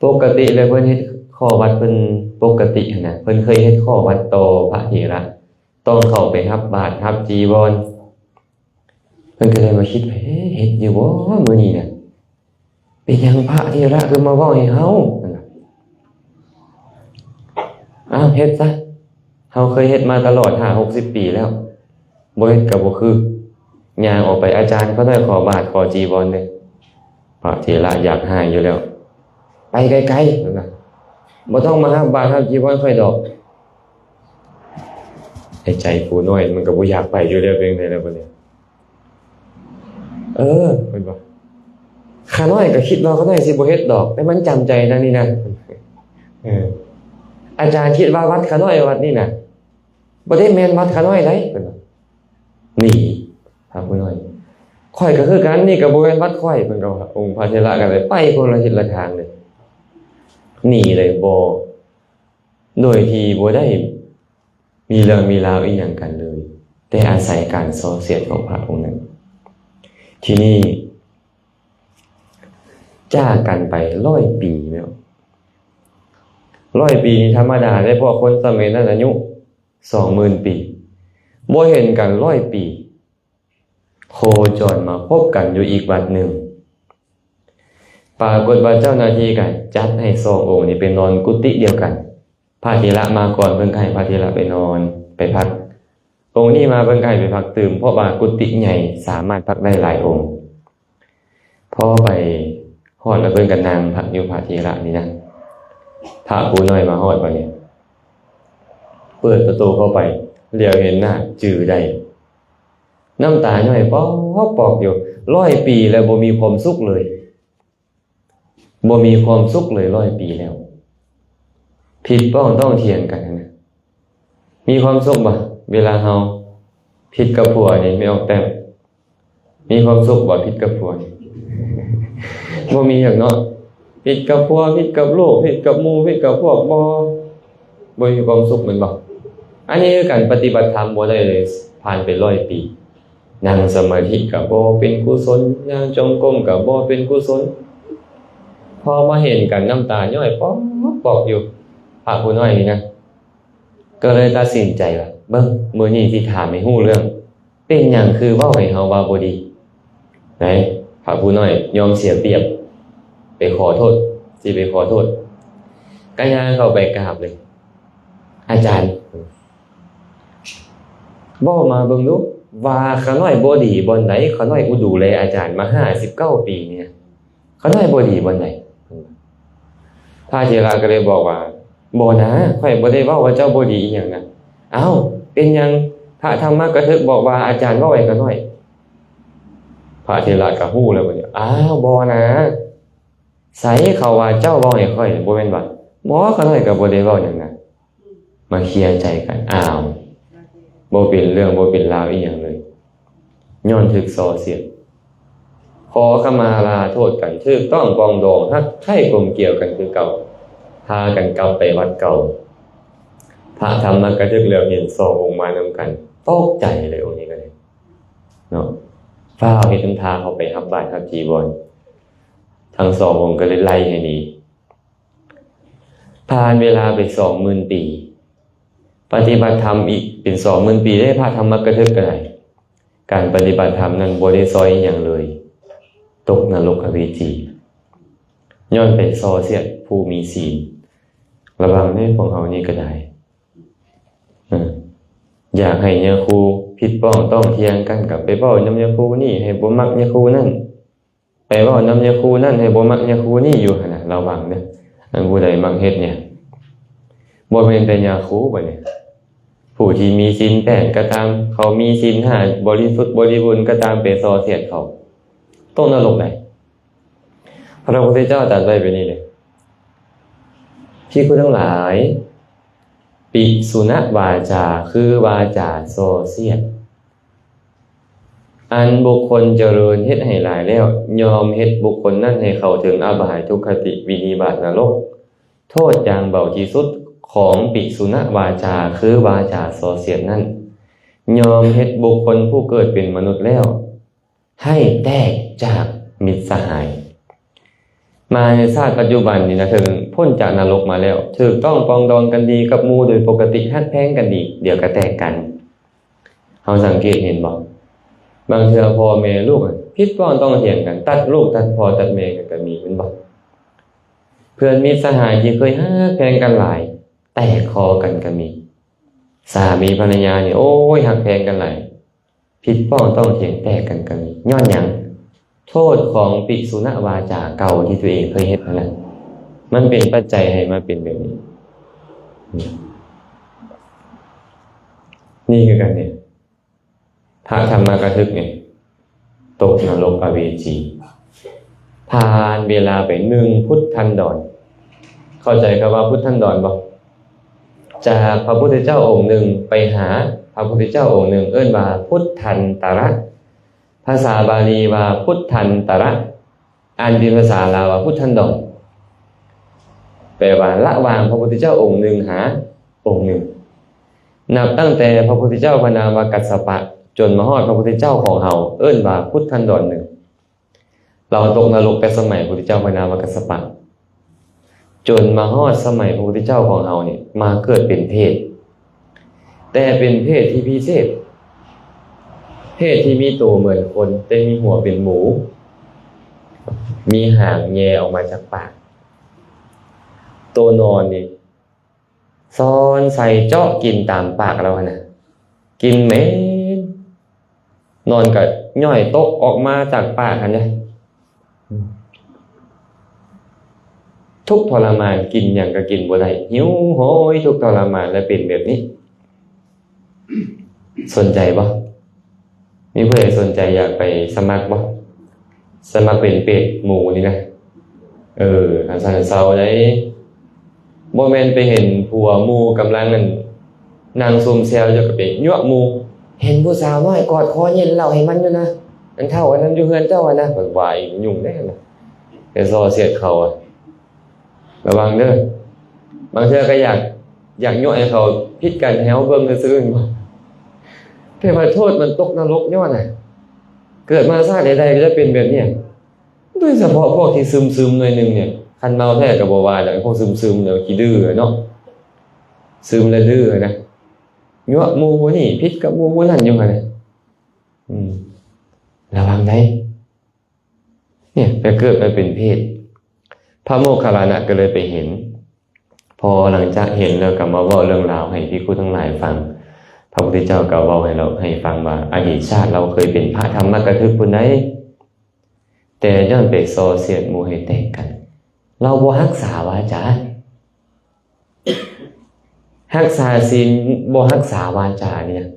ປົກກະຕິແລ້ວເພິ່ນເຮັດຂໍ້ວັດເພິ່ນປົກກະຕິຫັ້ນນະ, ເພິ່ນເຄີຍເຮັດຂໍ້ວັດຕໍ່ພະເຖລະ, ຕ້ອງເຂົ້າໄປຮັບບາດ, ຮັບຈີວອນ. ເພິ່ນກໍເລີຍມາຄິດ, ເອີ, ເຮັດຢູ່ບໍ່ມື້ນີ້ນະ? ເປັນຫຍັງພະເຖລະຄືມາເວົ້າໃຫ້ເຮົາ? ເພິ່ນວ່າ, ອ້າວ, ເຮັດຊະ, ເຮົາເຄີຍເຮັດມາຕະຫຼອດຫ້າຫົກສິບປີແລ້ວ, ບໍ່ເຮັດກໍບໍ່ຄື. ຍ່າງອອກໄປ, ອາຈານ, ຂ້ານ້ອຍຂໍບາດ, ຂໍຈີວອນເດີ້. ພະເຖລະຢາກຮ້າຍຢູ່ແລ້ວ, ໄປໄກໆ, ເພິ່ນວ່າ, ບໍ່ຕ້ອງມາຮັບບາດຮັບຈີວອນຂ້ອຍດອກ. ໃນໃຈຜູ້ນ້ອຍມັນກໍບໍ່ຢາກໄປຢູ່ແລ້ວ, ເປັນຈັ່ງໃດລະບັດນີ້? ເອີ, ເພິ່ນວ່າ, ຂ້ານ້ອຍກໍຄິດວ່າຂ້ານ້ອຍຊິບໍ່ເຮັດດອກ, ແຕ່ມັນຈຳໃຈນຳນີ້ນະ. ເອີ, ອາຈານຄິດວ່າວັດຂ້ານ້ອຍວັດນີ້ນະ, ບໍ່ໄດ້ແມ່ນວັດຂ້ານ້ອຍໃດ, ເພິ່ນວ່າ. ໜີ, ພະຜູ້ນ້ອຍ, ຂ້ອຍກໍຄືກັນ, ນີ້ກໍບໍ່ແມ່ນວັດຂ້ອຍ, ເພິ່ນກໍວ່າ. ອົງພະເຖລະກໍເລີຍໄປຄົນລະທິດລະທາງເລີຍ, ໜີເລີຍ, ບໍ່, ໂດຍທີ່ບໍ່ໄດ້ມີເລື່ອງມີລາວອີ່ຫຍັງກັນເລີຍ, ແຕ່ອາໄສການສ່ອສຽດຂອງພະອົງນັ້ນ. ທີນີ້ຈາກກັນໄປຮ້ອຍປີແລ້ວ, ຮ້ອຍປີນີ້ທຳມະດາເດ້, ເພາະຄົນສະໄໝນັ້ນອາຍຸສອງໝື່ນປີ, ບໍ່ເຫັນກັນຮ້ອຍປີ. ໂຄຈອນມາພົບກັນຢູ່ອີກວັດໜຶ່ງ. ປາກົດວ່າເຈົ້າໜ້າທີ່ກໍຈັດໃຫ້ສອງອົງນີ້ໄປນອນກຸຕິດຽວກັນ. ພະເຖລະມາກ່ອນ, ເພິ່ນກໍໃຫ້ພະເຖລະໄປນອນ, ໄປພັກ. ອົງນີ້ມາ, ເພິ່ນກໍໃຫ້ໄປພັກຕື່ມ, ເພາະວ່າກຸຕິໃຫຍ່, ສາມາດພັກໄດ້ຫຼາຍອົງ. ພໍໄປຮອດແລ້ວ ເພິ່ນກໍນັ່ງພັກຢູ່ພະເຖລະນີ້ນະ. ພະຜູ້ນ້ອຍມາຮອດບັດນີ້, ເປີດປະຕູເຂົ້າໄປ, ຫຼຽວເຫັນໜ້າ, ຈື່ໄດ້. ນ້ຳຕາຍ້ອຍປອກໆຢູ່. ຮ້ອຍປີແລ້ວບໍ່ມີຄວາມສຸກເລີຍ. ບໍ່ມີຄວາມສຸກເລີຍ, ຮ້ອຍປີແລ້ວ. ຜິດປ້ອງຕ້ອງຖຽງກັນຫັ້ນນະ. ມີຄວາມສຸກບໍ່ ເວລາເຮົາຜິດກັບຜົວນີ້ ແມ່ອອກແຕ້ມ? ມີຄວາມສຸກບໍ່ຜິດກັບຜົວນີ້? ບໍ່ມີຫຍັງເນາະ. ຜິດກັບຜົວ ຜິດກັບລູກ ຜິດກັບໝູ່ ຜິດກັບພວກ ບໍ່ ບໍ່ມີຄວາມສຸກແມ່ນບໍ່? ອັນນີ້ຄືກັນ ປະຕິບັດທຳບໍ່ໄດ້ເລີຍ ຜ່ານໄປຮ້ອຍປີ ນັ່ງສະມາທິກໍບໍ່ເປັນກຸສົນ ຍ່າງຈົງກົມກໍບໍ່ເປັນກຸສົນ ພໍມາເຫັນກັນ ນ້ຳຕາຍ້ອຍປອກໆຢູ່ ພະຜູ້ນ້ອຍນີ້ນະ ກໍເລີຍຕັດສິນໃຈວ່າ ເບິ່ງ ມື້ນີ້ຊິຖາມໃຫ້ຮູ້ເລື່ອງ ເປັນຫຍັງຄືເວົ້າໃຫ້ເຮົາວ່າບໍ່ດີ? ໄດ໋ ພະຜູ້ນ້ອຍຍອມເສຍປຽບ ໄປຂໍໂທດ ຊິໄປຂໍໂທດ ກໍຍ່າງເຂົ້າໄປກາບເລີຍ ອາຈານ ເວົ້າມາເບິ່ງດູ ວ່າຂ້ານ້ອຍບໍ່ດີບ່ອນໃດ? ຂ້ານ້ອຍອຸດູແລອາຈານມາຫ້າສິບເກົ້າປີນີ້ນະ ຂ້ານ້ອຍບໍ່ດີບ່ອນໃດ? ພະເຖລະກໍເລີຍບອກວ່າ ບໍ່ນາ ຂ້ອຍບໍ່ໄດ້ເວົ້າວ່າເຈົ້າບໍ່ດີອີ່ຫຍັງນະ. ອ້າວ ເປັນຫຍັງ? ພະທຳມະກະທຶກບອກວ່າອາຈານເວົ້າໃຫ້ຂ້ານ້ອຍ. ພະເຖລະກໍຮູ້ແລ້ວບັດນີ້ ອ້າວ ບໍ່ນາ ໃສເຂົາວ່າເຈົ້າເວົ້າໃຫ້ຂ້ອຍ ບໍ່ແມ່ນຫວາ? ບໍ່ ຂ້ານ້ອຍກໍບໍ່ໄດ້ເວົ້າຫຍັງນະ. ມາເຄຍໃຈກັນ ອ້າວ ບໍ່ເປັນເລື່ອງບໍ່ເປັນລາວອີ່ຫຍັງເລີຍ ຍ້ອນຖືກສໍ້ສຽດ. ຂໍຂະມາລາໂທດກັນ ຖືກຕ້ອງປອງດອງ ຮັກໃຄ້ກົມກຽວກັນຄືເກົ່າ ພາກັນກັບໄປວັດເກົ່າ. ພະທຳມະກະທຶກແລ້ວເຫັນສອງອົງມານຳກັນ ຕົກໃຈເລີຍອົງນີ້ກໍໄດ້ເນາະ ຟ້າວເຮັດທຳທ່າເຂົ້າໄປຮັບບາດຮັບຈີວອນ ທັງສອງອົງກໍເລີຍໄລ່ໃຫ້ໜີ. ຜ່ານເວລາໄປສອງໝື່ນປີ ປະຕິບັດທຳອີກເປັນສອງໝື່ນປີເດ້ ພະທຳມະກະທຶກກໍໄດ້ ການປະຕິບັດທຳນັ້ນບໍ່ໄດ້ຊ່ອຍອີ່ຫຍັງເລີຍ ຕົກນະລົກອະເວຈີ ຍ້ອນໄປສໍ້ສຽດຜູ້ມີສິນ. ລະວັງເດີພວກເຮົານີ້ກໍໄດ້ ເອີ ຢາກໃຫ້ຍາຄູຜິດປ້ອງຕ້ອງຖຽງກັນ ກໍໄປເວົ້ານຳຍາຄູນີ້ໃຫ້ບໍ່ມັກຍາຄູນັ້ນ ໄປເວົ້ານຳຍາຄູນັ້ນໃຫ້ບໍ່ມັກຍາຄູນີ້ຢູ່ຫັ້ນນະ ລະວັງເດີ. ອັນຜູ້ໃດມັກເຮັດຫຍັງ ບໍ່ແມ່ນແຕ່ຍາຄູບັດນີ້ ຜູ້ທີ່ມີສິນແປດກໍຕາມ ເຂົາມີສິນຫ້າບໍລິສຸດບໍລິບູນກໍຕາມ ໄປສໍ້ສຽດເຂົາ ຕົກນະລົກໄດ໋. ພະພຸດທະເຈົ້າຕັດໄວ້ແບບນີ້ເດ້ ພິກຂຸທັງຫຼາຍ ປິສຸນະວາຈາ ຄືວາຈາສໍ້ສຽດ ອັນບຸກຄົນຈະເລີນເຮັດໃຫ້ຫຼາຍແລ້ວ ຍ່ອມເຮັດບຸກຄົນນັ້ນໃຫ້ເຂົ້າເຖິງອະບາຍທຸກຄະຕິວິນິບາດນະລົກ. ໂທດຢ່າງເບົາທີ່ສຸດຂອງປິສຸນະວາຈາ ຄືວາຈາສໍ້ສຽດນັ້ນ ຍ່ອມເຮັດບຸກຄົນຜູ້ເກີດເປັນມະນຸດແລ້ວ ໃຫ້ແຕກຈາກມິດສະຫາຍ. ມາໃນຊາດປັດຈຸບັນນີ້ນະ ເຖິງພົ້ນຈາກນະລົກມາແລ້ວ ຖືກຕ້ອງປອງດອງກັນດີກັບໝູ່ໂດຍປົກກະຕິ ຮັກແພງກັນດີ ດຽວກໍແຕກກັນ. ເຮົາສັງເກດເຫັນບໍ່? ບາງເທື່ອພໍ່ແມ່ລູກ ຜິດຟ້ອງຕ້ອງຖຽງກັນ ຕັດລູກຕັດພໍ່ຕັດແມ່ກັນກໍມີແມ່ນບໍ່? ເພື່ອນມິດສະຫາຍທີ່ເຄີຍຮັກແພງກັນຫຼາຍ ແຕກຄໍກັນກໍມີ. ສາມີພັນລະຍານີ້ ໂອ້ຍ ຮັກແພງກັນຫຼາຍ ຜິດປ້ອງຕ້ອງຖຽງແຕກກັນກໍມີ. ຍ້ອນຫຍັງ? ໂທດຂອງປິສຸນະວາຈາເກົ່າທີ່ຕົວເອງເຄີຍເຮັດຫັ້ນນະ ມັນເປັນປັດໄຈໃຫ້ມາເປັນແບບນີ້. ນີ້ຄືກັນນີ້ ພະທຳມະກະທຶກນີ້ ຕົກນະລົກອະເວຈີ ຜ່ານເວລາໄປໜຶ່ງພຸດທັນດອນ. ເຂົ້າໃຈຄຳວ່າພຸດທັນດອນບໍ່? ຈາກພະພຸດທະເຈົ້າອົງໜຶ່ງໄປຫາພະພຸດທະເຈົ້າອົງໜຶ່ງ ເອີ້ນວ່າພຸດທັນຕະລະ. ພາສາບາລີວ່າພຸດທັນຕະລະ ອ່ານເປັນພາສາລາວວ່າພຸດທັນດອນ ແປວ່າລະຫວ່າງພະພຸດທະເຈົ້າອົງໜຶ່ງຫາອົງໜຶ່ງ. ນັບຕັ້ງແຕ່ພະພຸດທະເຈົ້າພະນາມວ່າກັດສະປະ ຈົນມາຮອດພະພຸດທະເຈົ້າຂອງເຮົາ ເອີ້ນວ່າພຸດທັນດອນໜຶ່ງ. ລາວຕົກນະລົກແຕ່ສະໄໝພຸດທະເຈົ້າພະນາມວ່າກັດສະປະ ຈົນມາຮອດສະໄໝພະພຸດທະເຈົ້າຂອງເຮົານີ້ ມາເກີດເປັນເຜດ ແຕ່ເປັນເຜດທີ່ພິເສດ ເຜດທີ່ມີໂຕເໝືອນຄົນ ແຕ່ມີຫົວເປັນໝູ ມີຫາງແຍ່ອອກມາຈາກປາກ. ໂຕນອນນີ້ ຊ້ອນໃສ່ເຈາະກິນຕາມປາກລາວຫັ້ນນະ ກິນເໝັນ ນອນກໍຍ່ອຍຕົກອອກມາຈາກປາກຫັ້ນນະ. ທຸກທໍລະມານ ກິນຫຍັງກໍກິນບໍ່ໄດ້ ຫິວໂຫຍ ທຸກທໍລະມານ ແລະເປັນແບບນີ້. ສົນໃຈບໍ່? ມີຜູ້ໃດສົນໃຈຢາກໄປສະໝັກບໍ່? ສະໝັກເປັນເປດໝູນີ້ນະ. ເອີ ຄັນຊັ້ນເຊົາໄດ໋. ບໍ່ແມ່ນໄປເຫັນຜົວໝູ່ກຳລັງ ອັນ ນັ່ງຊຸມແຊວຢູ່ ກໍໄປຍົວະໝູ່ ເຫັນຜູ້ສາວນ້ອຍກອດຄໍເຢັນເຫຼົ້າໃຫ້ມັນຢູ່ນະ ອັນເຖົ້າອັນນັ້ນຢູ່ເຮືອນເຈົ້າຫັ້ນນະ. ຂ້ອຍວ່າອີກ ຫຍຸ້ງແດ່ນະ ໄປສໍ້ສຽດເຂົາອະ. ລະວັງເດີ. ບາງເທື່ອກໍຢາກ ຢາກຍົວະໃຫ້ເຂົາຜິດກັນໃຫ້ເຮົາເບິ່ງຊື່ໆ ແຕ່ວ່າໂທດມັນຕົກນະລົກຍ້ອນນະ ເກີດມາຊາດໃດໆກໍຈະເປັນແບບນີ້. ໂດຍສະເພາະພວກທີ່ຊຶມໆໜ້ອຍໜຶ່ງນີ້ ຄັນເມົາແທ້ກໍບໍ່ວ່າດອກ ພວກຊຶມໆແລ້ວຂີ້ດື້ເນາະ ຊຶມແລ້ວດື້ນະ ຍົວະໝູ່ຜູ້ນີ້ ຜິດກັບໝູ່ຜູ້ນັ້ນຢູ່ຫັ້ນນະ. ອືມ ລະວັງໄດ໋ ນີ້ໄປເກີດມາເປັນເຜດ. ພະໂມກຄັນລານະກໍເລີຍໄປເຫັນ ພໍຫຼັງຈາກເຫັນແລ້ວກໍມາເວົ້າເລື່ອງລາວໃຫ້ພິກຂຸທັງຫຼາຍຟັງ. ພະພຸດທະເຈົ້າກໍເວົ້າໃຫ້ລາວ ໃຫ້ຟັງວ່າ ອະດີດຊາດລາວເຄີຍເປັນພະທຳມະກະທຶກພຸ້ນໃດ ແຕ່ຍ້ອນໄປສໍ້ສຽດໝູ່ໃຫ້ແຕກກັນ ລາວບໍ່ຮັກສາວາຈາ ຮັກສາສິນ ບໍ່ຮັກສາວາຈານີ້ນະ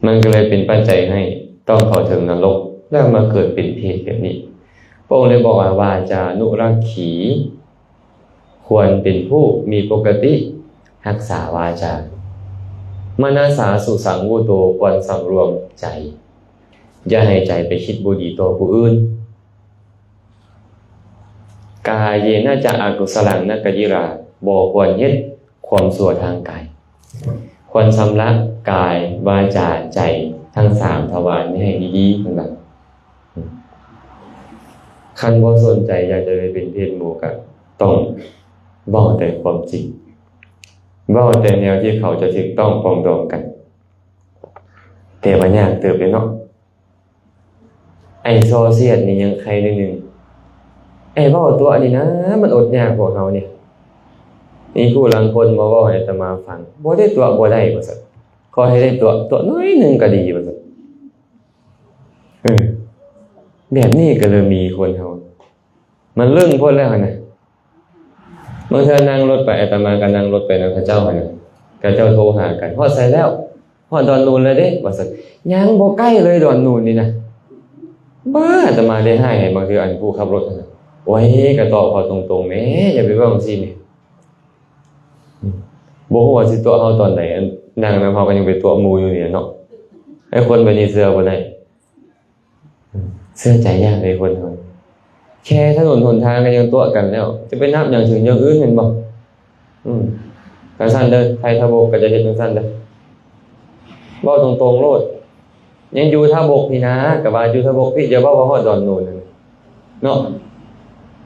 ມັນກໍເລີຍເປັນປັດໄຈໃຫ້ຕ້ອງເຂົ້າເຖິງນະລົກ ແລ້ວມາເກີດເປັນເຜດແບບນີ້. ພະອົງເລີຍບອກວ່າ ວາຈານຸລັກຂີ ຄວນເປັນຜູ້ມີປົກກະຕິຮັກສາວາຈາ. ມະນະສາສຸສັງວຸໂຕ ຄວນສຳລວມໃຈ ຢ່າໃຫ້ໃຈໄປຄິດບໍ່ດີຕໍ່ຜູ້ອື່ນ. ກາເຍນະຈະອະກຸສະລັງນະກະກິລາ ບໍ່ຄວນເຮັດຄວາມຊົ່ວທາງກາຍ. ຄວນຊຳລະກາຍ ວາຈາ ໃຈ ທັງສາມທະວານນີ້ໃຫ້ດີໆ ເພິ່ນວ່າ. ຄັນບໍ່ສົນໃຈຢາກຈະໄປເປັນເຜດໝູ່ ກໍຕ້ອງເວົ້າແຕ່ຄວາມຈິງ ເວົ້າແຕ່ແນວທີ່ເຂົາຈະຖືກຕ້ອງປອງດອງກັນ. ແຕ່ວ່າຍາກເຕີບເດ້ເນາະ. ໄອ້ສໍ້ສຽດນີ້ຍັງໄຄໜ້ອຍໜຶ່ງ ໄອ້ເວົ້າຕົວະນີ້ນະ ມັນອົດຍາກພວກເຮົານີ້. ມີຜູ້ລາງຄົນມາເວົ້າໃຫ້ອາດຕະມາຟັງ ບໍ່ໄດ້ຕົວະບໍ່ໄດ້ວ່າຊັ້ນ ຂໍໃຫ້ໄດ້ຕົວະ ຕົວະໜ້ອຍໜຶ່ງກໍດີວ່າຊັ້ນ. ເອີ ແບບນີ້ກໍເລີ່ມມີຄົນເຮົາ ມັນເລິ້ງໂພດແລ້ວຫັ້ນນະ. ບາງເທື່ອນັ່ງລົດໄປ ອາດຕະມາກໍນັ່ງລົດໄປນຳເຂົາເຈົ້າຫັ້ນນະ ເຂົາເຈົ້າໂທຫາກັນ ຮອດໃສແລ້ວ? ຮອດດອນນູນແລ້ວເດ້ ວ່າຊັ້ນ. ຍັງບໍ່ໃກ້ເລີຍດອນນູນນີ້ນະ. ບ້າ ອາດຕະມາໄດ້ຮ້າຍໃຫ້ບາງເທື່ອ ອັນຜູ້ຂັບລົດຫັ້ນນະ. ໂອ້ຍ ກໍຕອບເຂົາຕົງໆແມ້ ຢ່າໄປເວົ້າຈັ່ງຊີ້ແມ້. ບໍ່ຮູ້ວ່າຊິຕົວະເຮົາຕອນໃດ ອັນນັ່ງນຳເຮົາກໍຍັງໄປຕົວະໝູ່ຢູ່ນີ້ແຫຼະເນາະ. ໄອ້ຄົນແບບນີ້ເຊື່ອບໍ່ໄດ້. ເຊື່ອໃຈຍາກເດ້ຄົນເຮົາ ແຄ່ຖະໜົນຫົນທາງກໍຍັງຕົວະກັນແລ້ວ ຈະໄປນັບຫຍັງເຖິງຢ່າງອື່ນແມ່ນບໍ່? ອືມ ຈັ່ງຊັ້ນເດີ ໃຜທະບົກກໍຈະເຮັດຈັ່ງຊັ້ນເດີ ເວົ້າຕົງໆໂລດ. ຍັງຢູ່ທະບົກນີ້ນາ ກໍວ່າຢູ່ທະບົກພີ້ ຢ່າເວົ້າວ່າຮອດດອນນູນນັ້ນເນາະ.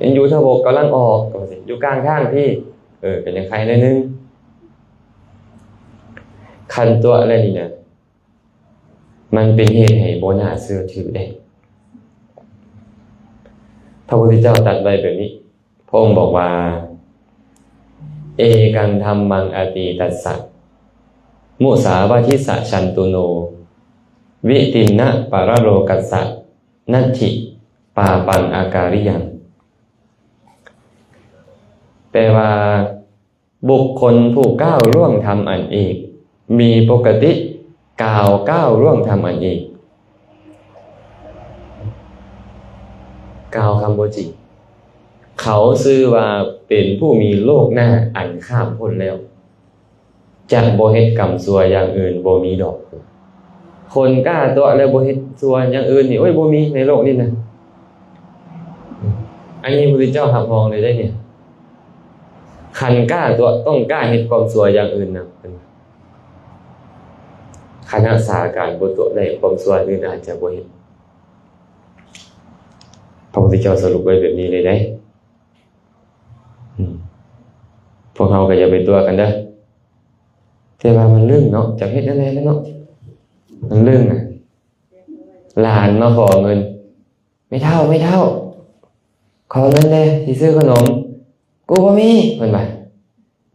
ຍັງຢູ່ທະບົກກຳລັງອອກ ກໍວ່າຊິ ຢູ່ກາງທາງພີ້ ເອີ ກໍຍັງໄຄໜ້ອຍໜຶ່ງ. ຄັນຕົວະແລ້ວນີ້ນະ ມັນເປັນເຫດໃຫ້ບໍ່ໜ້າເຊື່ອຖືໄດ້. ພະພຸດທະເຈົ້າຕັດໄວ້ແບບນີ້ ພະອົງບອກວ່າ ເອກັງທຳມັງອະຕີຕັດສະ ມຸສາວາທິສະ ສັນຕຸໂນ ວິຕິນນະປະລະໂລກັດສະ ນັດຖິປາປັງອາກາລິຍັງ. ແປວ່າ ບຸກຄົນຜູ້ກ້າວລ່ວງທຳອັນເອກ ມີປົກກະຕິກ່າວກ້າວລ່ວງທຳອັນເອກ ກ່າວຄຳບໍ່ຈິງ. ເຂົາຊື່ວ່າເປັນຜູ້ມີໂລກໜ້າອັນຂ້າມພົ້ນແລ້ວ ຈະບໍ່ເຮັດກຳຊົ່ວຢ່າງອື່ນບໍ່ມີດອກ. ຄົນກ້າຕົວະແລ້ວບໍ່ເຮັດຊົ່ວຢ່າງອື່ນນີ້ ໂອ້ຍ ບໍ່ມີໃນໂລກນີ້ນະ. ອັນນີ້ພະພຸດທະເຈົ້າຮັບຮອງເລີຍເດ້ນີ້. ຄັນກ້າຕົວະ ຕ້ອງກ້າເຮັດຄວາມຊົ່ວຢ່າງອື່ນນຳ. ຄັນຮັກສາການບໍ່ຕົວະໄດ້ ຄວາມຊົ່ວອື່ນອາດຈະບໍ່ເຮັດ. ພະພຸດທະເຈົ້າສະຫຼຸບໄວ້ແບບນີ້ເລີຍເດ້. ອືມ ພວກເຮົາກໍຢ່າໄປຕົວະກັນເດີ. ແຕ່ວ່າມັນລຶ້ງເນາະ ຈັກເຮັດແນວໃດແລ້ວເນາະ ມັນລຶ້ງນະ. ຫຼານມາຂໍເງິນ ແມ່ເຖົ້າ ແມ່ເຖົ້າ ຂໍເງິນແດ່ ຊິຊື້ຂະໜົມ. ກູບໍ່ມີ ເພິ່ນວ່າ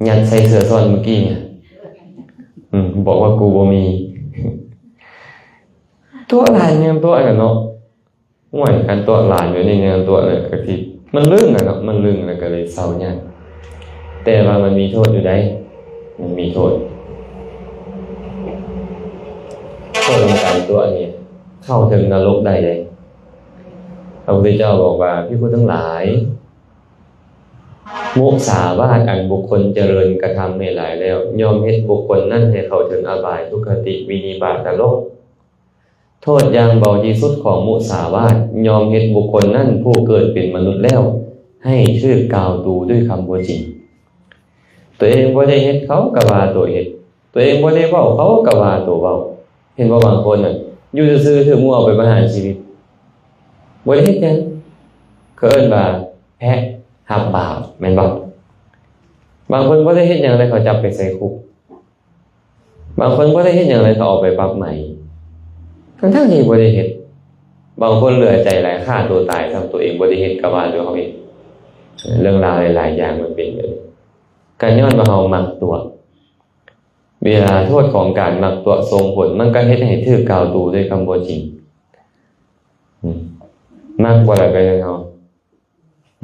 ຍັດໃສ່ເສື້ອຊ້ອນມື້ກີ້ນີ້. ອືມ ບອກວ່າກູບໍ່ມີ. ຕົວະຫຼານຍັງຕົວະນະເນາະ. ໂອ້ຍ ຄັນຕົວະຫຼານຢູ່ນີ້ຍັງຕົວະເລີຍ ກະຊິ ມັນລຶ້ງນະເນາະ ມັນລຶ້ງແລ້ວກະເລີຍເຊົາຍາກ. ແຕ່ວ່າມັນມີໂທດຢູ່ໃດ໋ ມັນມີໂທດ. ໂທດຂອງການຕົວະນີ້ ເຂົ້າເຖິງນະລົກໄດ້ເດ້. ພະພຸດທະເຈົ້າບອກວ່າ ພິກຂຸທັງຫຼາຍ ມຸສາວາດອັນບຸກຄົນຈະເລີນກະທຳໃຫ້ຫຼາຍແລ້ວ ຍ່ອມເຮັດບຸກຄົນນັ້ນໃຫ້ເຂົ້າເຖິງອະບາຍ ທຸກຄະຕິ ວິນິບາດ ນະລົກ. ໂທດຢ່າງເບົາທີ່ສຸດຂອງມຸສາວາດ ຍ່ອມເຮັດບຸກຄົນນັ້ນຜູ້ເກີດເປັນມະນຸດແລ້ວ ໃຫ້ຖືກກ່າວຕູດ້ວຍຄຳບໍ່ຈິງ. ຕົວເອງບໍ່ໄດ້ເຮັດ ເຂົາກໍວ່າຕົວເຮັດ, ຕົວເອງບໍ່ໄດ້ເວົ້າ ເຂົາກໍວ່າຕົວເວົ້າ. ເຫັນບໍ່? ບາງຄົນນະ ຢູ່ຊື່ໆຖືກໝູ່ເອົາໄປປະຫານຊີວິດ ບໍ່ໄດ້ເຮັດຫຍັງ. ເຂົາເອີ້ນວ່າແພະຮັບບາບ ແມ່ນບໍ່? ບາງຄົນບໍ່ໄດ້ເຮັດຫຍັງເລີຍ ເຂົາຈັບໄປໃສ່ຄຸກ. ບາງຄົນບໍ່ໄດ້ເຮັດຫຍັງເລີຍ ເຂົາເອົາໄປປັບໃໝ ທັງໆທີ່ບໍ່ໄດ້ເຮັດ. ບາງຄົນເຫຼືອໃຈຫຼາຍ ຂ້າຕົວຕາຍຊ້ຳ ຕົວເອງບໍ່ໄດ້ເຮັດກໍວ່າຕົວເຂົາເອງ. ເລື່ອງລາວຫຼາຍໆຢ່າງມັນເປັນແບບນີ້ ກໍຍ້ອນວ່າເຮົາມັກຕົວະ. ເວລາໂທດຂອງການມັກຕົວະສົ່ງຜົນ ມັນກໍເຮັດໃຫ້ຖືກກ່າວຕູດ້ວຍຄຳບໍ່ຈິງ. ອືມ ມັກບໍ່ລະ ໄປເລີຍເຮົາ.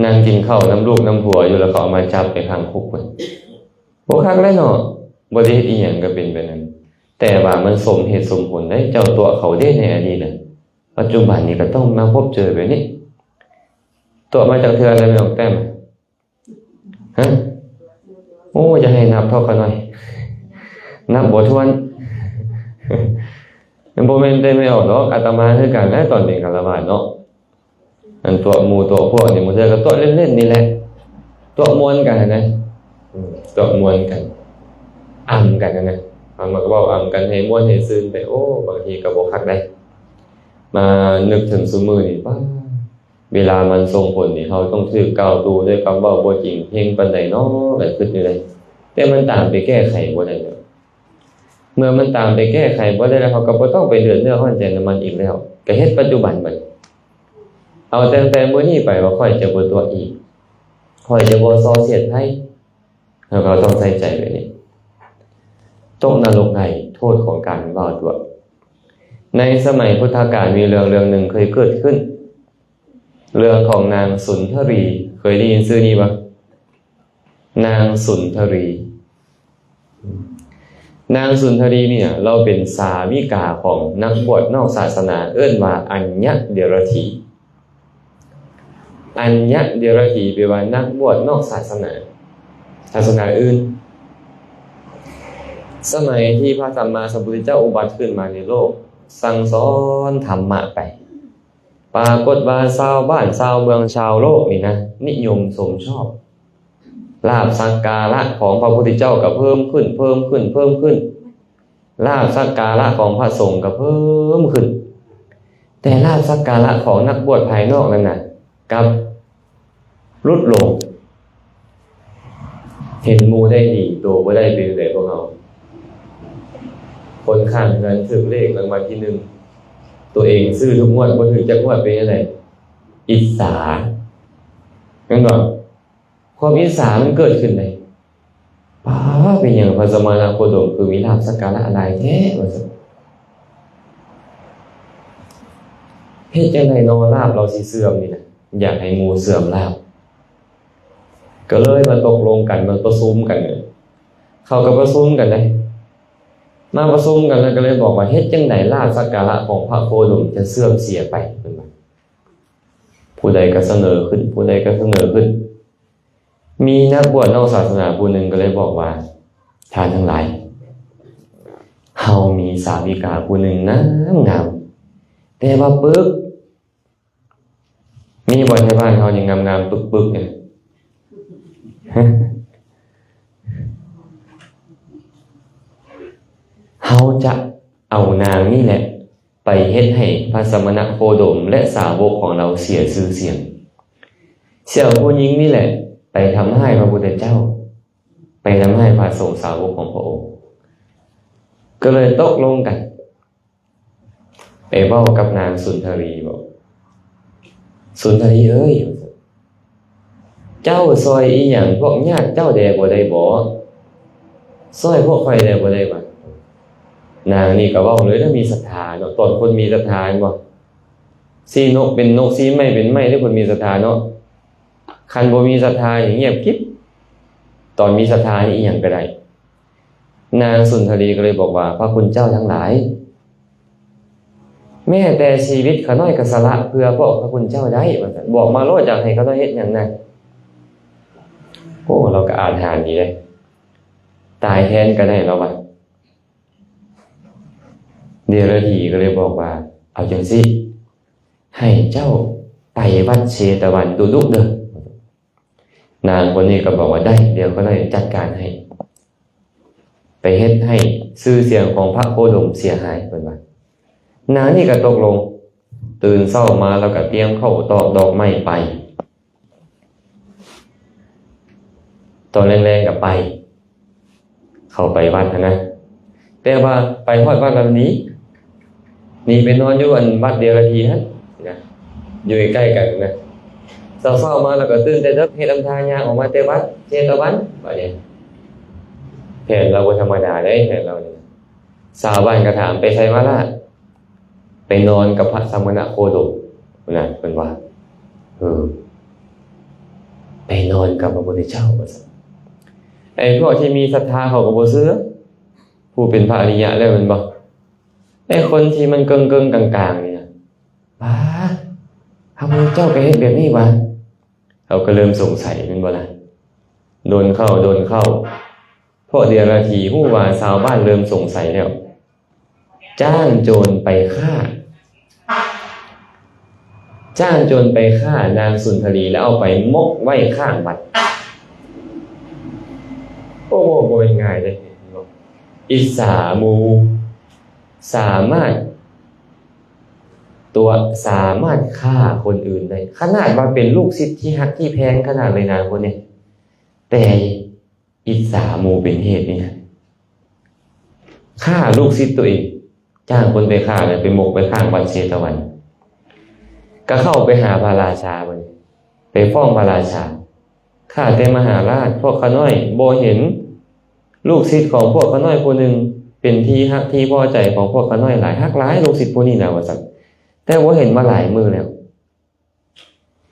ນັ່ງກິນເຂົ້ານຳລູກນຳຜົວຢູ່ ແລ້ວເຂົາເອົາມາຈັບໄປຂັງຄຸກພຸ້ນ. ບໍ່ຄັກແລ້ວເນາະ, ບໍ່ໄດ້ເຮັດອີ່ຫຍັງກໍເປັນແບບນັ້ນ. ແຕ່ວ່າມັນສົມເຫດສົມຜົນເດ້, ເຈົ້າຕົວະເຂົາເດ້ໃນອະດີດນະ, ປັດຈຸບັນນີ້ກໍຕ້ອງມາພົບເຈີແບບນີ້. ຕົວະມາຈັກເທື່ອແລ້ວ ແມ່ອອກແຕ້ມ? ຮະ? ໂອ້ ຢ່າໃຫ້ນັບເທາະຂ້ານ້ອຍ, ນັບບໍ່ຖ້ວນ. ມັນບໍ່ແມ່ນແຕ່ແມ່ອອກດອກ, ອາດຕະມາຄືກັນນະ ຕອນເປັນຄາລະວາດເນາະ. ອັນຕົວະໝູ່ຕົວະພວກນີ້ ບາງເທື່ອກໍຕົວະເລ່ນໆນີ້ແຫຼະ, ຕົວະມ່ວນກັນນະ, ຕົວະມ່ວນກັນ, ອຳກັນນະ, ເຮົາມັກເວົ້າອຳກັນໃຫ້ມ່ວນໃຫ້ຊື່ນໄປ. ໂອ້ ບາງທີກໍບໍ່ຄັກໃດ. ມານຶກເຖິງຊຸມື້ນີ້ ປ້າ ເວລາມັນສົ່ງຜົນນີ້ ເຮົາຕ້ອງຖືກກ່າວຕູດ້ວຍຄຳເວົ້າບໍ່ຈິງເພງປານໃດເນາະ ກໍຄິດຢູ່ເດ້. ແຕ່ມັນຕາມໄປແກ້ໄຂບໍ່ໄດ້ແລ້ວ. ເມື່ອມັນຕາມໄປແກ້ໄຂບໍ່ໄດ້ແລ້ວ ເຮົາກໍບໍ່ຕ້ອງໄປເດືອດເນື້ອຮ້ອນໃຈນຳມັນອີກແລ້ວ, ກໍເຮັດປັດຈຸບັນບັດ. ເອົາຕັ້ງແຕ່ມື້ນີ້ໄປວ່າຂ້ອຍຈະບໍ່ຕົວະອີກ, ຂ້ອຍຈະບໍ່ສໍ້ສຽດໃຜ. ເຮົາກໍຕ້ອງໃສ່ໃຈແບບນີ້. ຕົກນະລົກໃນໂທດຂອງການເວົ້າຕົວະ. ໃນສະໄໝພຸດທະການມີເລື່ອງເລື່ອງໜຶ່ງເຄີຍເກີດຂຶ້ນ, ເລື່ອງຂອງນາງສຸນທະຣີ. ເຄີຍໄດ້ຍິນຊື່ນີ້ບໍ່? ນາງສຸນທະຣີ. ນາງສຸນທະຣີນີ້ນະ ລາວເປັນສາວິກາຂອງນັກບວດນອກສາສະໜາ ເອີ້ນວ່າອັນຍະເດລະຖີ. ອັນຍະເດລະຖີ ແປວ່ານັກບວດນອກສາສະໜາ, ສາສະໜາອື່ນ. ສະໄໝທີ່ພະສຳມາສຳພຸດທະເຈົ້າອຸບັດຂຶ້ນມາໃນໂລກ, ສັ່ງສອນທຳມະໄປ, ປາກົດວ່າຊາວບ້ານຊາວເມືອງຊາວໂລກນີ້ນະ ນິຍົມຊົມຊອບ. ລາບສັກກາລະຂອງພະພຸດທະເຈົ້າກໍເພີ່ມຂຶ້ນ, ເພີ່ມຂຶ້ນ, ເພີ່ມຂຶ້ນ. ລາບສັກກາລະຂອງພະສົງກໍເພີ່ມຂຶ້ນ, ແຕ່ລາບສັກກາລະຂອງນັກບວດພາຍນອກນັ້ນນະ ກັບຫຼຸດລົງ. ເຫັນໝູ່ໄດ້ດີ ໂຕບໍ່ໄດ້ ເປັນໃດພວກເຮົາ? ຄົນຂ້າງເຮືອນຖືກເລກລາງວັນທີໜຶ່ງ, ໂຕເອງຊື້ທຸກງວດ ບໍ່ຖືກຈັກງວດ ເປັນຈັ່ງໃດ? ອິດສາ ແມ່ນບໍ່? ຄວາມອິດສາມັນເກີດຂຶ້ນໄດ໋. ປ້າ ເປັນຫຍັງພະສະມະນະໂຄດົມຄືມີລາບສັກກາລະຫຼາຍແທ້ ວ່າຊັ້ນ. ເຮັດຈັ່ງໃດນໍລາບລາວຊິເສື່ອມນີ້ນະ, ຢາກໃຫ້ໝູ່ເສື່ອມລາບ. ກໍເລີຍມາຕົກລົງກັນ, ມາປະຊຸມກັນ. ເຂົາກໍປະຊຸມກັນເດ້, ມາປະຊຸມກັນແລ້ວກໍເລີຍບອກວ່າ ເຮັດຈັ່ງໃດລາບສັກກາລະຂອງພະໂຄດົມຈະເສື່ອມເສຍໄປ, ເພິ່ນວ່າ. ຜູ້ໃດກໍສະເໜີຂຶ້ນ, ຜູ້ໃດກໍສະເໜີຂຶ້ນ. ມີນັກບວດນອກສາສະໜາຜູ້ໜຶ່ງກໍເລີຍບອກວ່າ ທ່ານທັງຫຼາຍ, ເຮົາມີສາວິກາຜູ້ໜຶ່ງງາມໆ ແຕ່ວ່າປຶກ. ມີບໍ່ ແຖວບ້ານເຮົານີ້ງາມໆ ປຶກໆ ນີ້? ເຮົາຈະເອົານາງນີ້ແຫຼະ ໄປເຮັດໃຫ້ພະສະມະນະໂຄດົມ ແລະ ສາວົກຂອງລາວເສຍຊື່ສຽງ. ສ່ຽວຜູ້ຍິງນີ້ແຫຼະ ໄປທຳຮ້າຍພະພຸດທະເຈົ້າ, ໄປທຳຮ້າຍພະສົງສາວົກຂອງພະອົງ. ກໍເລີຍຕົກລົງກັນ ໄປເວົ້າກັບນາງສຸນທະຣີ ບອກ, ສຸນທະຣີເອີຍ, ເຈົ້າຊ່ອຍອີ່ຫຍັງພວກຍາດເຈົ້າແດ່ບໍ່ໄດ້ບໍ? ຊ່ອຍພວກຂ້ອຍແດ່ບໍ່ໄດ້ບໍ? ນາງນີ້ກໍເວົ້າເລີຍນະ, ມີສັດທາເນາະ, ຕອນຄົນມີສັດທາແມ່ນບໍ່? ຊີ້ນົກເປັນນົກ, ຊີ້ໄມ້ເປັນໄມ້ເດ້, ຄົນມີສັດທາເນາະ. ຄັນບໍ່ມີສັດທານີ້ງຽບກິບ, ຕອນມີສັດທານີ້ອີ່ຫຍັງກໍໄດ້. ນາງສຸນທະຣີກໍເລີຍບອກວ່າ ພະຄຸນເຈົ້າທັງຫຼາຍ, ແມ້ແຕ່ຊີວິດຂ້ານ້ອຍກໍສະຫຼະເພື່ອພວກພະຄຸນເຈົ້າໄດ້ ວ່າຊັ້ນ. ບອກມາໂລດ, ຢາກໃຫ້ຂ້ານ້ອຍເຮັດຫຍັງນະ? ໂອ້ ລາວກໍອາດຫານດີເດ້, ຕາຍແທນກໍໄດ້ ລາວວ່າ. ເດລະຖີກໍເລີຍບອກວ່າ ເອົາຈັ່ງຊີ້, ໃຫ້ເຈົ້າໄປວັດເຊຕະວັນດຸໆເດີ. ນາງຄົນນີ້ກໍບອກວ່າ ໄດ້ ດຽວຂ້ອຍຈັດການໃຫ້. ໄປເຮັດໃຫ້ຊື່ສຽງຂອງພະໂຄດົມເສຍຫາຍ ເພິ່ນວ່າ. ນາງນີ້ກໍຕົກລົງ, ຕື່ນເຊົ້າມາແລ້ວກໍຕຽມເຂົ້າຕອກດອກໄມ້ໄປ. ຕອນແລງໆກໍໄປ, ເຂົ້າໄປວັດຫັ້ນນະ. ແຕ່ວ່າໄປຮອດວັດແລ້ວໜີ, ໜີໄປນອນຢູ່ອັນວັດເດລະທີຫັ້ນນະ, ຢູ່ໃກ້ໆກັນນະ. ເຊົ້າໆມາແລ້ວກໍຕື່ນແຕ່ເດິກ, ເຮັດອຳທ່າຍ່າງອອກມາແຕ່ວັດເຊຕະວັນ. ບາດນີ້ແຜນລາວບໍ່ທຳມະດາເດ້, ແຜນລາວນີ້. ຊາວບ້ານກໍຖາມ, ໄປໃສມາລະ? ໄປນອນກັບພະສະມະນະໂຄດົມພຸ້ນນະ, ເພິ່ນວ່າ. ເອີ, ໄປນອນກັບພະພຸດທະເຈົ້າ ວ່າຊັ້ນ. ໄອ້ພວກທີ່ມີສັດທາເຂົາກໍບໍ່ເຊື່ອ, ຜູ້ເປັນພະອະລິຍະແລ້ວແມ່ນບໍ່? ແຕ່ຄົນທີ່ມັນເກິ່ງໆກາງໆນີ້ນະ, ປາດ, ພະພຸດທະເຈົ້າກໍເຮັດແບບນີ້ຫວາ? ເຂົາກໍເລີ່ມສົງໄສແມ່ນບໍ່ລະ? ດົນເຂົ້າ, ດົນເຂົ້າ, ພວກເດລະທີຮູ້ວ່າຊາວບ້ານເລີ່ມສົງໄສແລ້ວ, ຈ້າງໂຈນໄປຂ້າ, ຈ້າງໂຈນໄປຂ້ານາງສຸນທະລີ ແລ້ວເອົາໄປໝົກໄວ້ຂ້າງວັດ. ໂອ້, ບໍ່ແມ່ນງ່າຍເດ້. ອິດສາໝູ່, ສາມາດຕົວະ, ສາມາດຂ້າຄົນອື່ນໄດ້. ຂະໜາດວ່າເປັນລູກສິດທີ່ຮັກທີ່ແພງຂະໜາດເລີຍນາງຄົນນີ້, ແຕ່ ອິດສາໝູ່ເປັນເຫດນີ້ນະ, ຂ້າລູກສິດຕົວເອງ, ຈ້າງຄົນໄປຂ້າ ແລ້ວໄປໝົກໄວ້ຂ້າງວັດເຊຕະວັນ. ກໍເຂົ້າໄປຫາພະລາຊາບັດນີ້, ໄປຟ້ອງພະລາຊາ, ຂ້າແຕ່ມະຫາລາດ, ພວກຂ້ານ້ອຍບໍ່ເຫັນລູກສິດຂອງພວກຂ້ານ້ອຍຜູ້ໜຶ່ງ ເປັນທີ່ຮັກທີ່ພໍໃຈຂອງພວກຂ້ານ້ອຍຫຼາຍ, ຮັກຫຼາຍລູກສິດຜູ້ນີ້ນະ ວ່າຊັ້ນ, ແຕ່ບໍ່ເຫັນມາຫຼາຍມື້ແລ້ວ.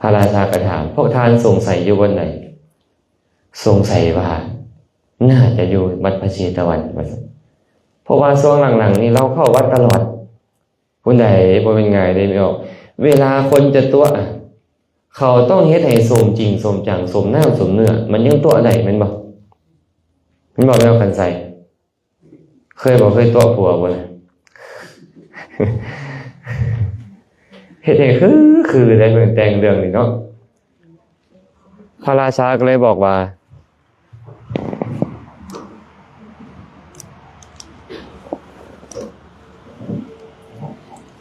ພະລາຊາກໍຖາມ, ພວກທ່ານສົງໄສຢູ່ບ່ອນໃດ? ສົງໄສວ່າໜ້າຈະຢູ່ວັດພະເຊຕະວັນ ວ່າຊັ້ນ, ເພາະວ່າຊ່ວງຫຼັງໆນີ້ລາວເຂົ້າວັດຕະຫຼອດ. ຜູ້ໃດ ບໍ່ແມ່ນງ່າຍເດ້ແມ່ອອກ, ເວລາຄົນຈະຕົວະ ເຂົາຕ້ອງເຮັດໃຫ້ສົມຈິງສົມຈັງ, ສົມນ້ຳສົມເນື້ອ ມັນຈຶ່ງຕົວະໄດ້ ແມ່ນບໍ່? ແມ່ນບໍ່ ແມ່ອອກຄັນໄຊ? ເຄີຍບໍ່? ເຄີຍຕົວະຜົວບໍ່ລະ? ເຮັດໃຫ້ຄື ຄືໄດ້ເພິ່ນແຕ່ງເລື່ອງນີ້ເນາະ. ພະລາຊາກໍເລີຍບອກວ່າ,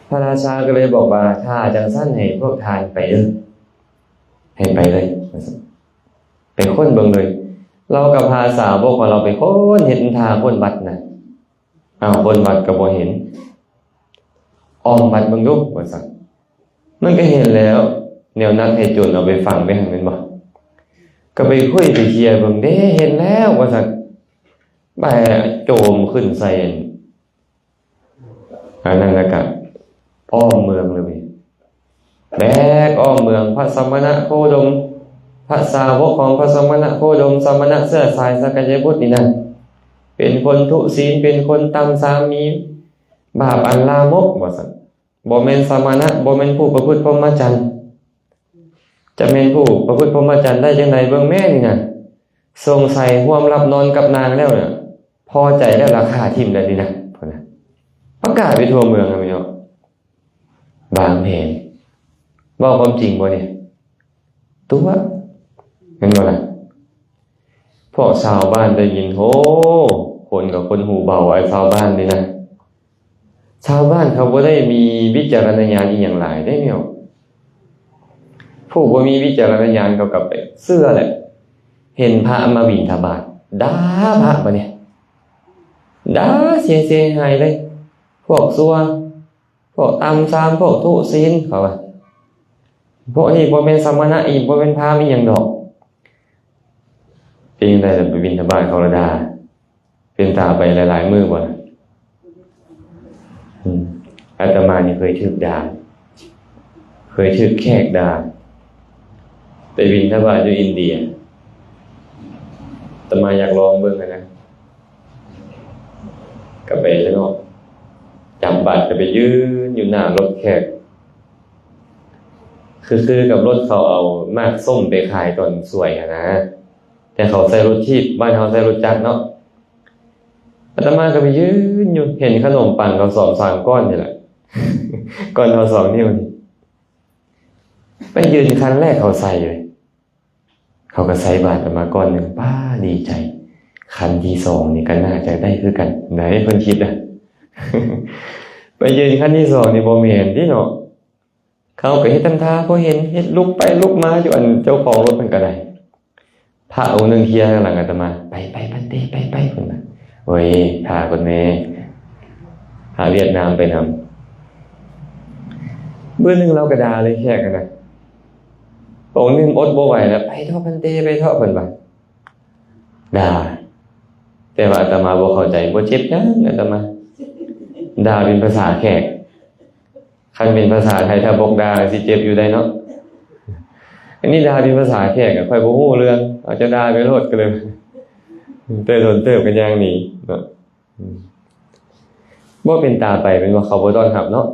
ພະລາຊາກໍເລີຍບອກວ່າ, ຖ້າຈັ່ງຊັ້ນໃຫ້ພວກທ່ານໄປເດີ, ໃຫ້ໄປເລີຍ ວ່າຊັ້ນ. ໄປຄົ້ນເບິ່ງເລີຍ. ລາວກໍພາສາວົກຂອງລາວໄປຄົ້ນ, ເຮັດທ່າຄົ້ນວັດນະ. ອ້າວ, ຄົ້ນວັດກໍບໍ່ເຫັນ. ອ້ອມວັດເບິ່ງດູ ວ່າຊັ້ນ. ມັນກໍເຫັນແລ້ວ, ແນວນັດໃຫ້ໂຈນເອົາໄປຝັງໄວ້ຫັ້ນແມ່ນບໍ່? ກໍໄປຄຸຍໄປເຄຍເບິ່ງເດ້, ເຫັນແລ້ວ ວ່າຊັ້ນ. ບາດໂຈມຂຶ້ນໃສ່ ອັນນັ້ນແລ້ວກະອ້ອມເມືອງເລີຍ, ແບກອ້ອມເມືອງ. ພະສະມະນະໂຄດົມ, ພະສາວົກຂອງພະສະມະນະໂຄດົມ, ສະມະນະເຊື້ອສາຍສັກກະຍະບຸດນີ້ນະ, ເປັນຄົນທຸສິນ, ເປັນຄົນຕ່ຳຊາມ, ມີບາບອັນລາມົກ ວ່າຊັ້ນ. ບໍ່ແມ່ນສະມະນະ, ບໍ່ແມ່ນຜູ້ປະພຶດພົມມະຈັນ. ຈະແມ່ນຜູ້ປະພຶດພົມມະຈັນໄດ້ຈັ່ງໃດ? ເບິ່ງແມ່ນີ້ນະ, ສົງໄສຮ່ວມຫຼັບນອນກັບນາງແລ້ວນະ, ພໍໃຈແລ້ວລະຂ້າຖິ້ມແລ້ວນີ້ນະ, ພຸ້ນນະ. ປະກາດໄປທົ່ວເມືອງແລ້ວແມ່ນຫຍັງ? ວາງແຜນ. ເວົ້າຄວາມຈິງບໍ່ນີ້? ຕົວະ ແມ່ນບໍ່ລະ? ພວກຊາວບ້ານໄດ້ຍິນ, ໂອ້, ຄົນກໍຄົນຫູເບົາ, ໄອ້ຊາວບ້ານນີ້ນະ. ຊາວບ້ານເຂົາບໍ່ໄດ້ມີວິຈາລະນະຍານອີ່ຫຍັງຫຼາຍເດ້ແມ່. ຜູ້ບໍ່ມີວິຈາລະນະຍານເຂົາກໍໄປເຊື່ອແຫຼະ. ເຫັນພະມາບິນທະບາດ, ດ່າພະບາດນີ້, ດ່າເສຍຫາຍເລີຍ. ພວກຊົ່ວ, ພວກຕ່ຳຊາມ, ພວກທຸສິນ, ເຂົາວ່າ. ພວກນີ້ບໍ່ແມ່ນສະມະນະອີກ, ບໍ່ແມ່ນພາມອີ່ຫຍັງດອກ. ເປັນຈັ່ງໃດລະ ໄປບິນທະບາດເຂົາລະດ່າ? ເປັນຕາໄປຫຼາຍໆມື້ບໍ່ລະ? ອືມ, ອາດຕະມານີ້ເຄີຍຖືກດ່າ, ເຄີຍຖືກແຂກດ່າ, ໄປບິນທະບາດຢູ່ອິນເດຍ. ອາດຕະມາຢາກລອງເບິ່ງຫັ້ນນະ, ກໍໄປເນາະ, ຈັບບາດກໍໄປຢືນຢູ່ໜ້າລົດແຂກ, ຄື ຄືກັບລົດເຂົາເອົາໝາກສົ້ມໄປຂາຍຕອນສວຍຫັ້ນນະ, ແຕ່ເຂົາໃຊ້ລົດຖີບ, ບ້ານເຮົາໃຊ້ລົດຈັກເນາະ. ອາດຕະມາກໍໄປຢືນຢູ່, ເຫັນຂະໜົມປັງເຂົາສອງສາມກ້ອນນີ້ແຫຼະ, ກ້ອນເທົ່າສອງນິ້ວນີ້, ໄປຢືນຄັນແລກເຂົາໃສ່ເລີຍ. ເຂົາກໍໃສ່ບາດອອກມາກ້ອນໜຶ່ງ ປ້າ ດີໃຈ. ຄັນທີສອງນີ້ກໍໜ້າຈະໄດ້ຄືກັນ ໃດເພິ່ນຄິດນະ. ໄປຢືນຄັນທີສອງນີ້ບໍ່ແມ່ນຕິເນາະ. ເຂົາກໍເຮັດທຳທ່າບໍ່ເຫັນ ເຮັດລຸກໄປລຸກມາຢູ່ ອັນເຈົ້າຂອງລົດເພິ່ນກໍໄດ້. ພະອົງໜຶ່ງເຄີຍທາງຫຼັງອາດຕະມາ ໄປໆ ພັນເຕ ໄປໆ ເພິ່ນວ່າ. ໂອ້ຍ ຖ້າກ່ອນແດ່ ພະຫວຽດນາມໄປນຳ. ມື້ໜຶ່ງລາວກໍດ່າເລີຍ ແຂກຫັ້ນນະ. ອົງໜຶ່ງອົດບໍ່ໄຫວແລ້ວ ໄປເຖາະ ພັນເຕ ໄປເຖາະ ເພິ່ນວ່າ. ດ່າ ແຕ່ວ່າອາດຕະມາບໍ່ເຂົ້າໃຈ ບໍ່ເຈັບຫຍັງ ອາດຕະມາ ດ່າເປັນພາສາແຂກ. ຄັນເປັນພາສາໄທ ຖ້າບົກດ່າກໍຊິເຈັບຢູ່ໄດ໋ເນາະ. ອັນນີ້ດ່າເປັນພາສາແຂກ ຂ້ອຍບໍ່ຮູ້ເລື່ອງ ເອົາເຈົ້າດ່າໄປໂລດ ກໍເລີຍເຕີນເຕີບກັນຢ່າງໜີເນາະ. ອືມ ບໍ່ເປັນຕາໄປ ແມ່ນວ່າເຂົາບໍ່ຕ້ອນຮັບເນາະ.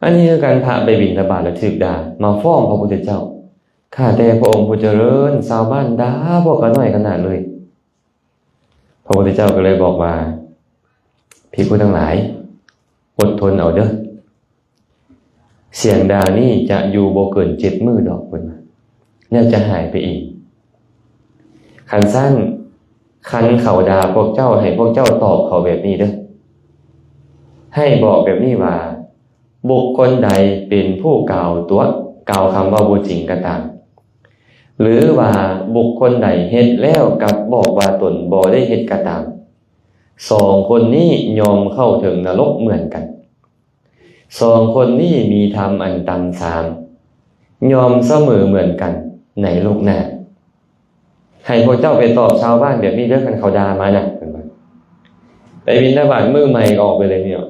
ອັນນີ້ຄືກັນ ພະໄປບິນທະບາດແລ້ວຖືກດ່າ ມາຟ້ອງພະພຸດທະເຈົ້າ. ຂ້າແຕ່ພະອົງຜູ້ຈະເລີນ ຊາວບ້ານດ່າພວກຂ້ານ້ອຍຂະໜາດເລີຍ. ພະພຸດທະເຈົ້າກໍເລີຍບອກວ່າ ພິກຂຸທັງຫຼາຍ ອົດທົນເອົາເດີ້. ສຽງດ່ານີ້ຈະຢູ່ບໍ່ເກີນເຈັດມື້ດອກ ເພິ່ນວ່າ ແລ້ວຈະຫາຍໄປເອງ. ຄັນຊັ້ນ ຄັນເຂົາດ່າພວກເຈົ້າ ໃຫ້ພວກເຈົ້າຕອບເຂົາແບບນີ້ເດີ້. ໃຫ້ບອກແບບນີ້ວ່າ ບຸກຄົນໃດເປັນຜູ້ກ່າວຕົວະ ກ່າວຄຳເວົ້າບໍ່ຈິງກໍຕາມ ຫຼືວ່າບຸກຄົນໃດເຮັດແລ້ວກັບບອກວ່າຕົນບໍ່ໄດ້ເຮັດກໍຕາມ, ສອງຄົນນີ້ຍ່ອມເຂົ້າເຖິງນະລົກເໝືອນກັນ. ສອງຄົນນີ້ມີທຳອັນຕ່ຳສາມ ຍ່ອມສະເໝີເໝືອນກັນໃນໂລກໜ້າ. ໃຫ້ພວກເຈົ້າໄປຕອບຊາວບ້ານແບບນີ້ເດີ້ ຄັນເຂົາດ່າມານະ ເພິ່ນວ່າ. ໄປບິນທະບາດມື້ໃໝ່ກໍອອກໄປເລີຍ ເນາະ.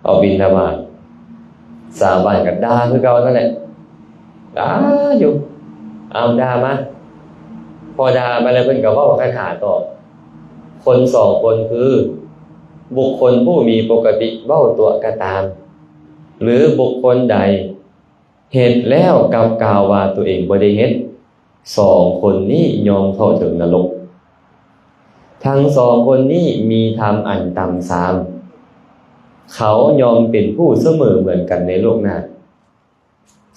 ອອກບິນທະບາດ ຊາວບ້ານກໍດ່າຄືເກົ່ານັ້ນແຫຼະ ດ່າຢູ່. ເອົາ ດ່າມາ ພໍດ່າມາແລ້ວ ເພິ່ນກໍເວົ້າຄາຖາຕໍ່. ຄົນສອງຄົນຄື ບຸກຄົນຜູ້ມີປົກກະຕິເວົ້າຕົວະກໍຕາມ ຫຼືບຸກຄົນໃດເຮັດແລ້ວກັບກ່າວວ່າຕົວເອງບໍ່ໄດ້ເຮັດ, ສອງຄົນນີ້ຍ່ອມເຂົ້າເຖິງນະລົກ. ທັງສອງຄົນນີ້ມີທຳອັນຕ່ຳສາມ ເຂົາຍ່ອມເປັນຜູ້ສະເໝີເໝືອນກັນໃນໂລກໜ້າ.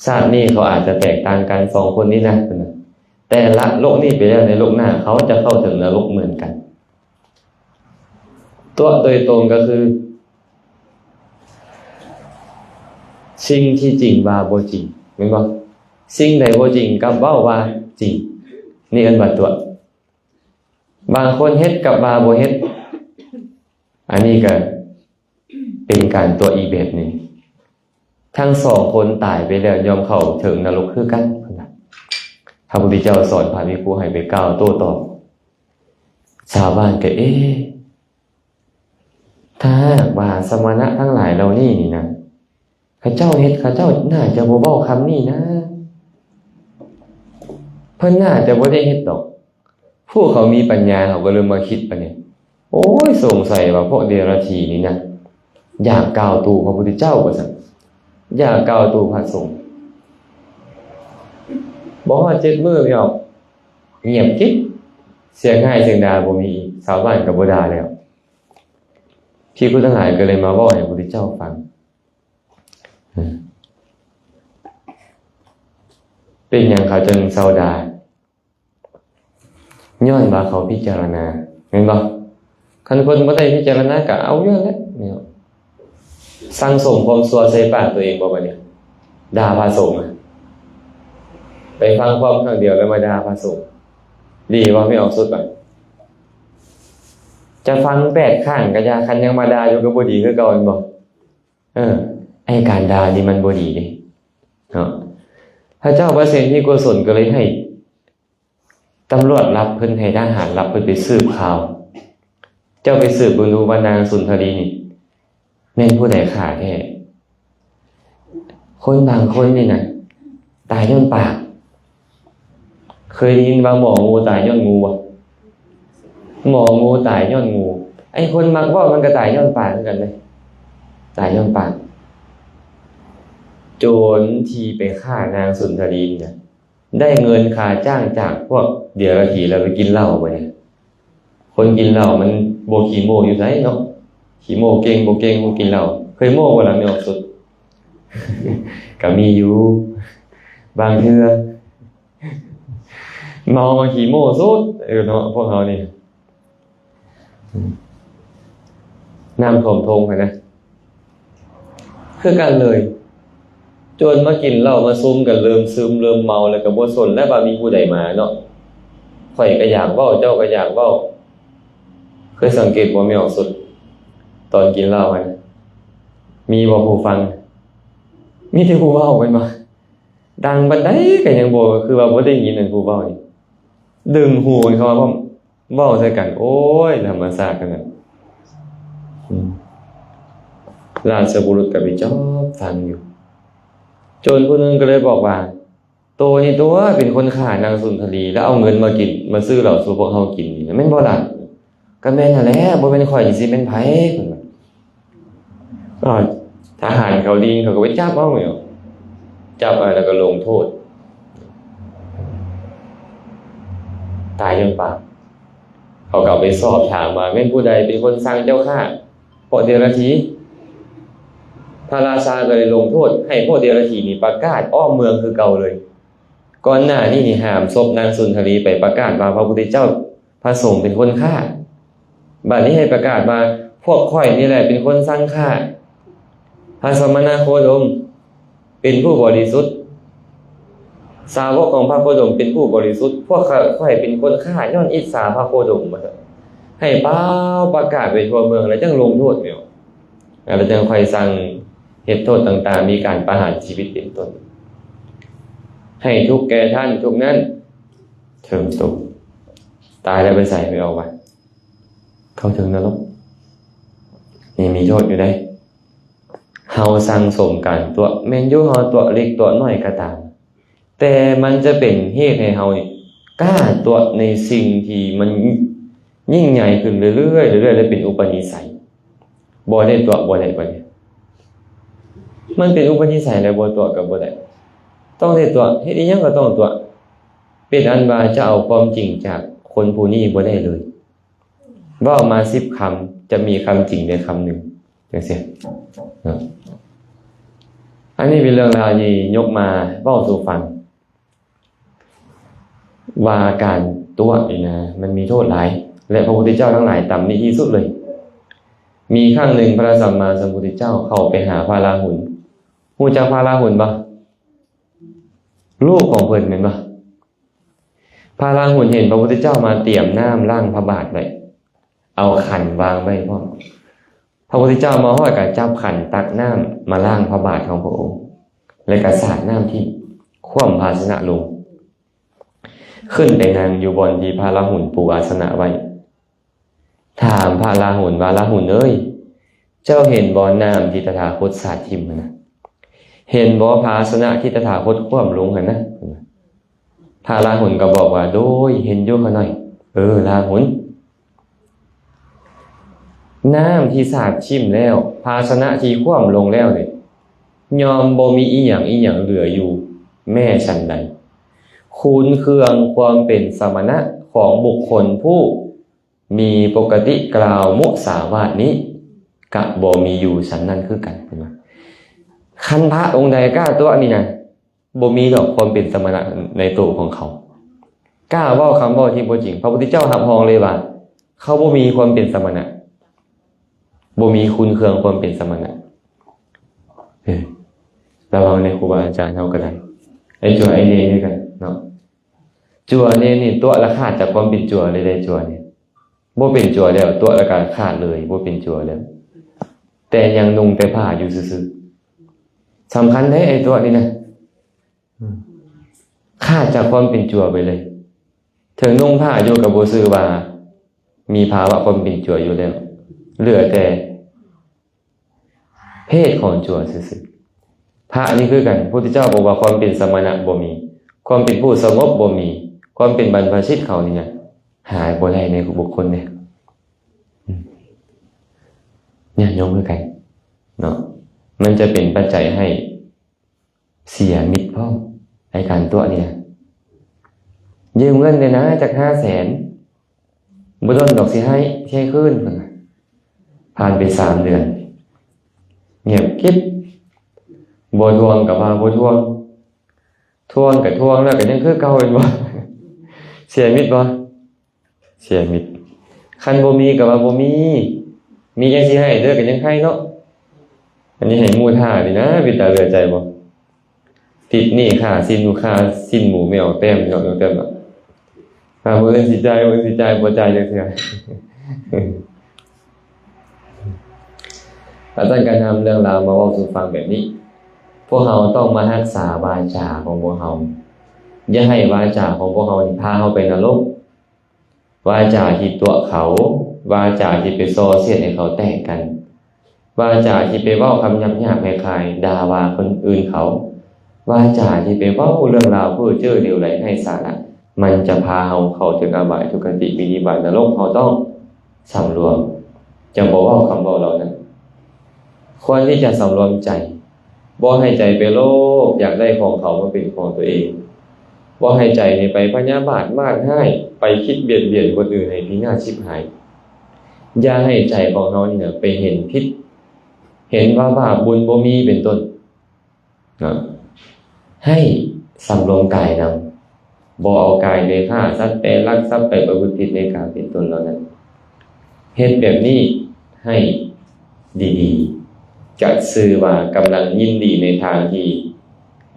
ຊາດນີ້ເຂົາອາດຈະແຕກຕ່າງກັນ ສອງຄົນນີ້ນະ ແຕ່ລະໂລກນີ້ໄປແລ້ວ ໃນໂລກໜ້າເຂົາຈະເຂົ້າເຖິງນະລົກເໝືອນກັນ. ຕົວະໂດຍຕົງກໍຄື ສິ່ງທີ່ຈິງວ່າບໍ່ຈິງ ແມ່ນບໍ່? ສິ່ງໃດບໍ່ຈິງກັບເວົ້າວ່າຈິງ ນີ້ເອີ້ນວ່າຕົວະ. ບາງຄົນເຮັດກັບວ່າບໍ່ເຮັດ ອັນນີ້ກໍເປັນການຕົວະອີກແບບໜຶ່ງ. ທັງສອງຄົນຕາຍໄປແລ້ວຍ່ອມເຂົ້າເຖິງນະລົກຄືກັນ ເພິ່ນວ່າ. ພະພຸດທະເຈົ້າສອນພະພິກຂຸໃຫ້ໄປກ່າວໂຕ້ຕອບ. ຊາວບ້ານກໍ ເອ ຖ້າຫາກວ່າສະມະນະທັງຫຼາຍເຫຼົ່ານີ້ນີ້ນະ ເຂົາເຈົ້າເຮັດ ເຂົາເຈົ້າໜ້າຈະບໍ່ເວົ້າຄຳນີ້ນະ ເພິ່ນໜ້າຈະບໍ່ໄດ້ເຮັດດອກ. ພວກເຂົາມີປັນຍາ ເຂົາກໍເລີ່ມມາຄິດປານນີ້ ໂອ້ຍ ສົງໄສວ່າພວກເດລະຖີນີ້ນະ ຢາກກ່າວຕູພະພຸດທະເຈົ້າວ່າຊັ້ນ ຢາກກ່າວຕູພະສົງ. ບໍ່ຮອດເຈັດມື້ ພີ່ນ້ອງ ງຽບກິບ ສຽງຮ້າຍສຽງດ່າບໍ່ມີອີກ ຊາວບ້ານກໍບໍ່ດ່າແລ້ວ. ພິກຂຸທັງຫຼາຍກໍເລີຍມາເວົ້າໃຫ້ພະພຸດທະເຈົ້າຟັງ. ເປັນຫຍັງເຂົາຈຶ່ງເຊົາດ່າ? ຍ້ອນວ່າເຂົາພິຈາລະນາ ແມ່ນບໍ່? ຄັນຄົນບໍ່ໄດ້ພິຈາລະນາກໍເອົາຢູ່ຫັ້ນແຫຼະ ເນາະ. ສັ່ງສົມຄວາມຊົ່ວໃສ່ປາກຕົວເອງບໍ່ບັດນີ້? ດ່າພະສົງ ໄປຟັງຄວາມຄັ້ງດຽວແລ້ວມາດ່າພະສົງ ດີບໍ່? ແມ່ອອກສຸດວ່າ ຈະຟັງແປດຄັ້ງກໍຢ່າ ຄັນຍັງມາດ່າຢູ່ກໍບໍ່ດີຄືເກົ່າ ແມ່ນບໍ່? ເອີ ໄອ້ການດ່ານີ້ມັນບໍ່ດີເດ້ ເນາະ. ພະເຈົ້າພະເສນທີ່ໂກສົນກໍເລີຍໃຫ້ຕຳຫຼວດລັບເພິ່ນ ໃຫ້ທະຫານລັບເພິ່ນໄປສືບຂ່າວ. ເຈົ້າໄປສືບເບິ່ງດູວ່ານາງສຸນທະລີນີ້ ແມ່ນຜູ້ໃດຂ້າແທ້? ຄົນບາງຄົນນີ້ນະ ຕາຍຍ້ອນປາກ. ເຄີຍໄດ້ຍິນວ່າໝໍງູຕາຍຍ້ອນງູບໍ່? ໝໍງູຕາຍຍ້ອນງູ. ໄອ້ຄົນມັກເວົ້າມັນກໍຕາຍຍ້ອນປາກຄືກັນເດ້ ຕາຍຍ້ອນປາກ. ໂຈນທີ່ໄປຂ້ານາງສຸນທະລີນະ ໄດ້ເງິນຄ່າຈ້າງຈາກພວກເດລະຖີ ແລ້ວໄປກິນເຫຼົ້າບັດນີ້. ຄົນກິນເຫຼົ້າມັນບໍ່ຂີ້ໂມ້ຢູ່ໃສເນາະ ຂີ້ໂມ້ເກັ່ງບໍ່ເກັ່ງຜູ້ກິນເຫຼົ້າ. ເຄີຍໂມ້ບໍ່ລະ ແມ່ອອກສຸດ? ກໍມີຢູ່ບາງເທື່ອ. ເມົາມາຂີ້ໂມ້ສຸດ ເອີເນາະ ພວກເຮົານີ້ ອືມ ນ້ຳຖ້ວມທົ່ງຫັ້ນນະ ຄືກັນເລີຍ ຈົນມາກິນເຫຼົ້າມາຊຸມກັນ ເລີ່ມຊຶມເລີ່ມເມົາ ແລ້ວກໍບໍ່ສົນແລ້ວວ່າມີຜູ້ໃດມາເນາະ. ຂ້ອຍກໍຢາກເວົ້າ ເຈົ້າກໍຢາກເວົ້າ. ເຄີຍສັງເກດບໍ່ແມ່ອອກສຸດ ຕອນກິນເຫຼົ້າຫັ້ນ ມີບໍ່ຜູ້ຟັງ? ມີແຕ່ຜູ້ເວົ້າແມ່ນບໍ່? ດັງປານໃດກໍຍັງບໍ່ ຄືວ່າບໍ່ໄດ້ຍິນອັນຜູ້ເວົ້ານີ້ ດຶງຫູກັນເຂົ້າມາພ້ອມ ເວົ້າໃສ່ກັນ ໂອ້ຍ ທຳມະຊາດຂະໜາດ ອືມ ລາຊະບຸລຸດກໍໄປຈອບຟັງຢູ່ ຈົນຜູ້ໜຶ່ງກໍເລີຍບອກວ່າ ໂຕນີ້ຕົວະເປັນຄົນຂ້ານາງສຸນທະລີ ແລ້ວເອົາເງິນມາກິນ ມາຊື້ເຫຼົ້າສູ່ພວກເຮົາກິນນີ້ ແມ່ນບໍ່ລະ? ກໍແມ່ນຫັ້ນແຫຼະ ບໍ່ແມ່ນຂ້ອຍນີ້ຊິແມ່ນໃຜ ເພິ່ນວ່າ. ອາ ທະຫານເຂົາດີ ເຂົາກໍໄປຈັບເອົາແມ່ນ ຈັບເອົາແລ້ວກໍລົງໂທດ ຕາຍຍ້ອນບາບ. ເຂົາກໍເອົາໄປສອບຖາມວ່າ ແມ່ນຜູ້ໃດເປັນຄົນສັ່ງເຈົ້າຂ້າ ພວກເດລັດຖີ? ພະລາຊາກໍເລີຍລົງໂທດໃຫ້ພວກເດລັດຖີນີ້ປະກາດອ້ອມເມືອງຄືເກົ່າເລີຍ. ກ່ອນໜ້ານີ້ນີ້ຫ້າມສົບນາງສຸນທະລີໄປປະກາດວ່າ ພະພຸດທະເຈົ້າ ພະສົງເປັນຄົນຂ້າ. ບັດນີ້ໃຫ້ປະກາດວ່າ ພວກຂ້ອຍນີ້ແຫຼະເປັນຄົນສັ່ງຂ້າ. ພະສະມະນະໂຄດົມເປັນຜູ້ບໍລິສຸດ. ສາວົກຂອງພະໂຄດົມເປັນຜູ້ບໍລິສຸດ. ພວກຂ້ອຍເປັນຄົນຂ້າຍ້ອນອິດສາພະໂຄດົມ. ວ່າຊັ້ນ ໃຫ້ປ່າວປະກາດໄປທົ່ວເມືອງ ແລ້ວຈັ່ງລົງໂທດແມ່ນບໍ່? ແລ້ວຈັ່ງຄ່ອຍສັ່ງເຮັດໂທດຕ່າງໆ ມີການປະຫານຊີວິດເປັນຕົ້ນ. ໃຫ້ທຸກແກ່ທ່ານທຸກນັ້ນເຖິງຕົວ. ຕາຍແລ້ວໄປໃສ? ໄປອອກວ່າ ເຂົ້າເຖິງນະລົກ. ນີ້ມີໂທດຢູ່ເດ້. ເຮົາສັ່ງສົມການຕົວະ ແມ່ນຢູ່ເຮົາຕົວະເລັກຕົວະນ້ອຍກໍຕາມ ແຕ່ມັນຈະເປັນເຫດໃຫ້ເຮົານີ້ກ້າຕົວະໃນສິ່ງທີ່ມັນຍິ່ງໃຫຍ່ຂຶ້ນເລື້ອຍໆ ເລື້ອຍໆ ແລະ ເປັນອຸປະນິໄສ. ບໍ່ໄດ້ຕົວະບໍ່ໄດ້ ບັດນີ້ ມັນເປັນອຸປະນິໄສແລ້ວ ບໍ່ຕົວະກໍບໍ່ໄດ້ ຕ້ອງໄດ້ຕົວະ. ເຮັດອີ່ຫຍັງກໍຕ້ອງຕົວະ. ເປັນອັນວ່າຈະເອົາຄວາມຈິງຈາກຄົນຜູ້ນີ້ບໍ່ໄດ້ເລີຍ. ເວົ້າມາສິບຄຳ ຈະມີຄຳຈິງໄດ້ຄຳໜຶ່ງ ຈັ່ງຊີ້ເນາະ. ອັນນີ້ເປັນເລື່ອງລາວທີ່ຍົກມາເວົ້າສູ່ຟັງ ວ່າການຕົວະນີ້ນະ ມັນມີໂທດຫຼາຍ ແລະ ພະພຸດທະເຈົ້າທັງຫຼາຍຕຳໜິທີ່ສຸດເລີຍ. ມີຄັ້ງໜຶ່ງ ພະສຳມາສຳພຸດທະເຈົ້າເຂົ້າໄປຫາພະລາຫຸນ. ຮູ້ຈັກພະລາຫຸນບໍ່? ລູກຂອງເພິ່ນແມ່ນບໍ່? ພະລາຫຸນເຫັນພະພຸດທະເຈົ້າມາຕຽມນ້ຳລ້າງພະບາດໄວ້ ເອົາຂັນວາງໄວ້ພ້ອມ. ພະພຸດທະເຈົ້າມາຮອດກໍຈັບຂັນຕັກນ້ຳມາລ້າງພະບາດຂອງພະອົງ ແລະ ກໍສາດນ້ຳຖິ້ມ ຂວ້ຳພາຊະນະລົງ ຂຶ້ນໄປນັ່ງຢູ່ບ່ອນທີ່ພະລາຫຸນປູອາສະນະໄວ້. ຖາມພະລາຫຸນວ່າ ລາຫຸນເອີຍ, ເຈົ້າເຫັນບໍ່ນ້ຳທີ່ຕະຖາຄົດສາດຖິ້ມຫັ້ນນະ? ເຫັນບໍ່ພາຊະນະທີ່ຕະຖາຄົດຂວ້ຳລົງຫັ້ນນະ? ພະລາຫຸນກໍບອກວ່າ ໂດຍ ເຫັນຢູ່ຂ້ານ້ອຍ. ເອີ ລາຫຸນ, ນ້ຳທີ່ສາດຖິ້ມແລ້ວ, ພາຊະນະທີ່ຂວ້ຳລົງແລ້ວນີ້ ຍ່ອມບໍ່ມີອີ່ຫຍັງອີ່ຫຍັງເຫຼືອຢູ່ແມ້ສັນໃດ. ຄູນເຄືອງຄວາມເປັນສະມະນະຂອງບຸກຄົນຜູ້ ມີປົກກະຕິກ່າວມຸສາວາດນີ້ກະບໍ່ມີຢູ່ສັນນັ້ນຄືກັນ ເພິ່ນວ່າ. ຄັນພະອົງໃດກ້າຕົວະນີ້ນະ ບໍ່ມີດອກຄວາມເປັນສະມະນະໃນໂຕຂອງເຂົາ. ກ້າເວົ້າຄຳເວົ້າທີ່ບໍ່ຈິງ. ພະພຸດທະເຈົ້າຮັບຮອງເລີຍວ່າ ເຂົາບໍ່ມີຄວາມເປັນສະມະນະ, ບໍ່ມີຄຸນເຄື່ອງຄວາມເປັນສະມະນະ. ເອີ ລະວັງໃນຄູບາອາຈານເຮົາກໍໄດ້. ໄອ້ຈົວໄອ້ເນຄືກັນເນາະ. ຈົວເນນີ້ຕົວະລະຂາດຈາກຄວາມເປັນຈົວເລີຍເດ້ ຈົວເນ. ບໍ່ເປັນຈົວແລ້ວ, ຕົວະແລ້ວກໍຂາດເລີຍ, ບໍ່ເປັນຈົວແລ້ວ, ແຕ່ຍັງນຸ່ງແຕ່ຜ້າຢູ່ຊື່ໆ. ສຳຄັນເດ້ ໄອ້ຕົວະນີ້ນະ, ຂາດຈາກຄວາມເປັນຈົວໄປເລີຍ. ເຖິງນຸ່ງຜ້າຢູ່ກໍບໍ່ຊື່ວ່າມີພາວະຄວາມເປັນຈົວຢູ່ແລ້ວ, ເຫຼືອແຕ່ ເພດຂອງຈົວຊື່ໆ. ພະນີ້ຄືກັນ, ພຸດທະເຈົ້າບອກວ່າຄວາມເປັນສະມະນະບໍ່ມີ, ຄວາມເປັນຜູ້ສະຫງົບບໍ່ມີ, ຄວາມເປັນບັນພະຊິດເຂົານີ້ນະ ຫາບໍ່ໄດ້ໃນບຸກຄົນເດ້. ອືມ ຍາດໂຍມຄືກັນເນາະ, ມັນຈະເປັນປັດໄຈໃຫ້ ເສຍມິດພ້ອມ ໃນການຕົວະນີ້ນະ. ຢືມເງິນແດ່ນາຈັກຫ້າແສນ, ບໍ່ດົນດອກຊິໃຫ້, ຊິໃຫ້ຄືນ. ເພິ່ນວ່າ ຜ່ານໄປສາມເດືອນ ງຽບກິບ, ບໍ່ທວງກໍວ່າບໍ່ທວງ, ທວງກໍທວງແລ້ວກໍຍັງຄືເກົ່າ ແມ່ນບໍ່? ເສຍມິດບໍ່? ເສຍມິດ. ຄັນບໍ່ມີກໍວ່າບໍ່ມີ, ມີຫຍັງຊິໃຫ້ເດີ ກໍຍັງໃຫ້ເນາະ. ອັນນີ້ໃຫ້ໝູ່ຖ້ານີ້ນະ ເປັນຕາເຫຼືອໃຈບໍ່? ຕິດໜີ້ຄ່າຊີ້ນໝູ ຄ່າຊີ້ນໝູແມ່ອອກແຕ້ມ ອອກແຕ້ມເນາະ. ຖ້າມື້ອື່ນຊິຈ່າຍ ມື້ອື່ນຊິຈ່າຍ ບໍ່ຈ່າຍຈັກເທື່ອ. ອາຈານກະນຳເລື່ອງລາວມາເວົ້າສູ່ຟັງແບບນີ້. ພວກເຮົາຕ້ອງມາຮັກສາວາຈາຂອງພວກເຮົາ. ຢ່າໃຫ້ວາຈາຂອງພວກເຮົານີ້ພາເຮົາໄປນະລົກ. ວາຈາທີ່ຕົວະເຂົາ, ວາຈາທີ່ໄປສໍ້ສຽດໃຫ້ເຂົາແຕກກັນ, ວາຈາທີ່ໄປເວົ້າຄຳຫຍາບໆ ຄ້າຍໆ ດ່າວ່າຄົນອື່ນເຂົາ, ວາຈາທີ່ໄປເວົ້າເລື່ອງລາວເພ້ອເຈີເຫຼວໄຫຼໄຮ້ສາລະ, ມັນຈະພາເຮົາເຂົ້າເຖິງອະບາຍທຸກຄະຕິວິນິບາດນະລົກ. ເຮົາຕ້ອງສຳລວມ, ຈະບໍ່ເວົ້າຄຳເວົ້າເຫຼົ່ານັ້ນ. ຄວນທີ່ຈະສຳລວມໃຈ, ບໍ່ໃຫ້ໃຈໄປໂລບຢາກໄດ້ຂອງເຂົາມາເປັນຂອງຕົວເອງ, ບໍ່ໃຫ້ໃຈນີ້ໄປພະຍາບາດມາດຮ້າຍ, ໄປຄິດບຽດບຽນຄົນອື່ນໃຫ້ພິນາດຊິບຫາຍ. ຢ່າໃຫ້ໃຈຂອງເຮົານີ້ນະໄປເຫັນຜິດ, ເຫັນວ່າບາບບຸນບໍ່ມີເປັນຕົ້ນເນາະ. ໃຫ້ສຳລວມກາຍນຳ, ບໍ່ເອົາກາຍໄປຂ້າສັດ, ໄປລັກຊັບ, ໄປປະພຶດຜິດໃນກາມເປັນຕົ້ນເຫຼົ່ານັ້ນ. ເຮັດແບບນີ້ໃຫ້ດີໆ ຈະຊື່ວ່າກຳລັງຍິນດີໃນທາງທີ່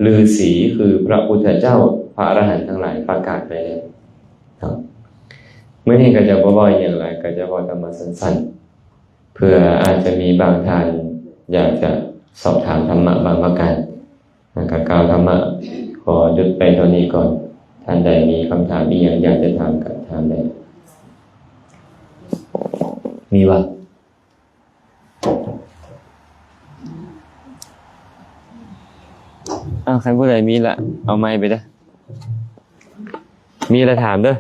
ລືສີ ຄືພະພຸດທະເຈົ້າ, ພະອະລະຫັນທັງຫຼາຍປະກາດໄວ້ແລ້ວເນາະ. ມື້ນີ້ກໍຈະບໍ່ເວົ້າຫຍັງຫຼາຍ, ກໍຈະເວົ້າທຳມະສັ້ນໆ ເພື່ອອາດຈະມີບາງທ່ານຢາກຈະສອບຖາມທຳມະບາງປະການ. ແລ້ວກໍກ່າວທຳມະ ຂໍຢຸດໄປເທົ່ານີ້ກ່ອນ. ທ່ານໃດມີຄຳຖາມອີ່ຫຍັງຢາກຈະຖາມກໍຖາມໄດ້. ມີບໍ່? ອ້າວ ຄັນຜູ້ໃດມີລະ ເອົາໄມໄປເດີ້. ມີລະຖາມເດີ້.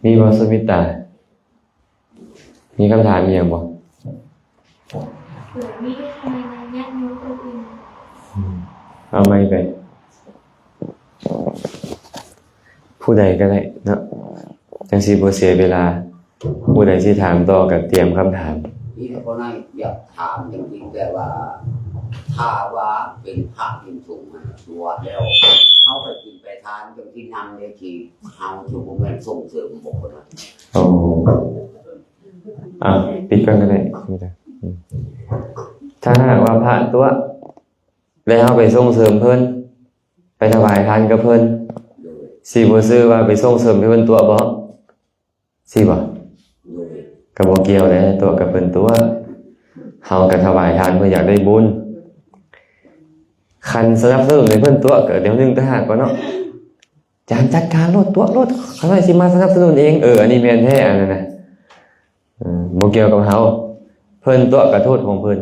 ມີບໍ່ ສຸມິຕາ? ມີຄຳຖາມອີ່ຫຍັງບໍ່? ເອົາໄມໄປ. ຜູ້ໃດກໍໄດ້ເນາະ, ຈັ່ງຊິບໍ່ເສຍເວລາ. ຜູ້ໃດຊິຖາມຕໍ່ກໍຕຽມຄຳຖາມ. ນີ້ກໍບໍ່ໄດ້ຢາກຖາມຈັ່ງຊີ້ ແຕ່ວ່າ ຖ້າວ່າເປັນພະເປັນສົງຫັ້ນ ບວດແລ້ວ ເຮົາໄປກິນໄປທານຈັ່ງຊີ້ນຳເດ້ ທີ່ເຮົາຈະບໍ່ແມ່ນສົ່ງເສີມບໍ່ຄົນນັ້ນ? ໂອ້ ອ່າ ປິດກ່ອນກໍໄດ້. ອືມ ຖ້າຫາກວ່າພະຕົວະ ແລ້ວເຮົາໄປສົ່ງເສີມເພິ່ນ ໄປຖວາຍທານກັບເພິ່ນ ໂດຍ ຊິບໍ່ຊື່ວ່າໄປສົ່ງເສີມໃຫ້ເພິ່ນຕົວະບໍ່? ຊິບໍ່? ໂດຍ ກໍບໍ່ກ່ຽວແຫຼະ ຕົວະກັບເພິ່ນຕົວະ. ເຮົາກໍຖວາຍທານເພື່ອຢາກໄດ້ບຸນ. ຄັນສະໜັບສະໜູນໃຫ້ເພິ່ນຕົວະ ກໍແນວໜຶ່ງຕ່າງຫາກເນາະ. ຈານຈັດການໂລດ ຕົວະໂລດ ຂ້ານ້ອຍຊິມາສະໜັບສະໜູນເອງ. ເອີ ອັນນີ້ແມ່ນແທ້ ອັນນັ້ນນະ. ເອີ ບໍ່ກ່ຽວກັບເຮົາ. ເພິ່ນຕົວະກະໂທດຂອງເພິ່ນ,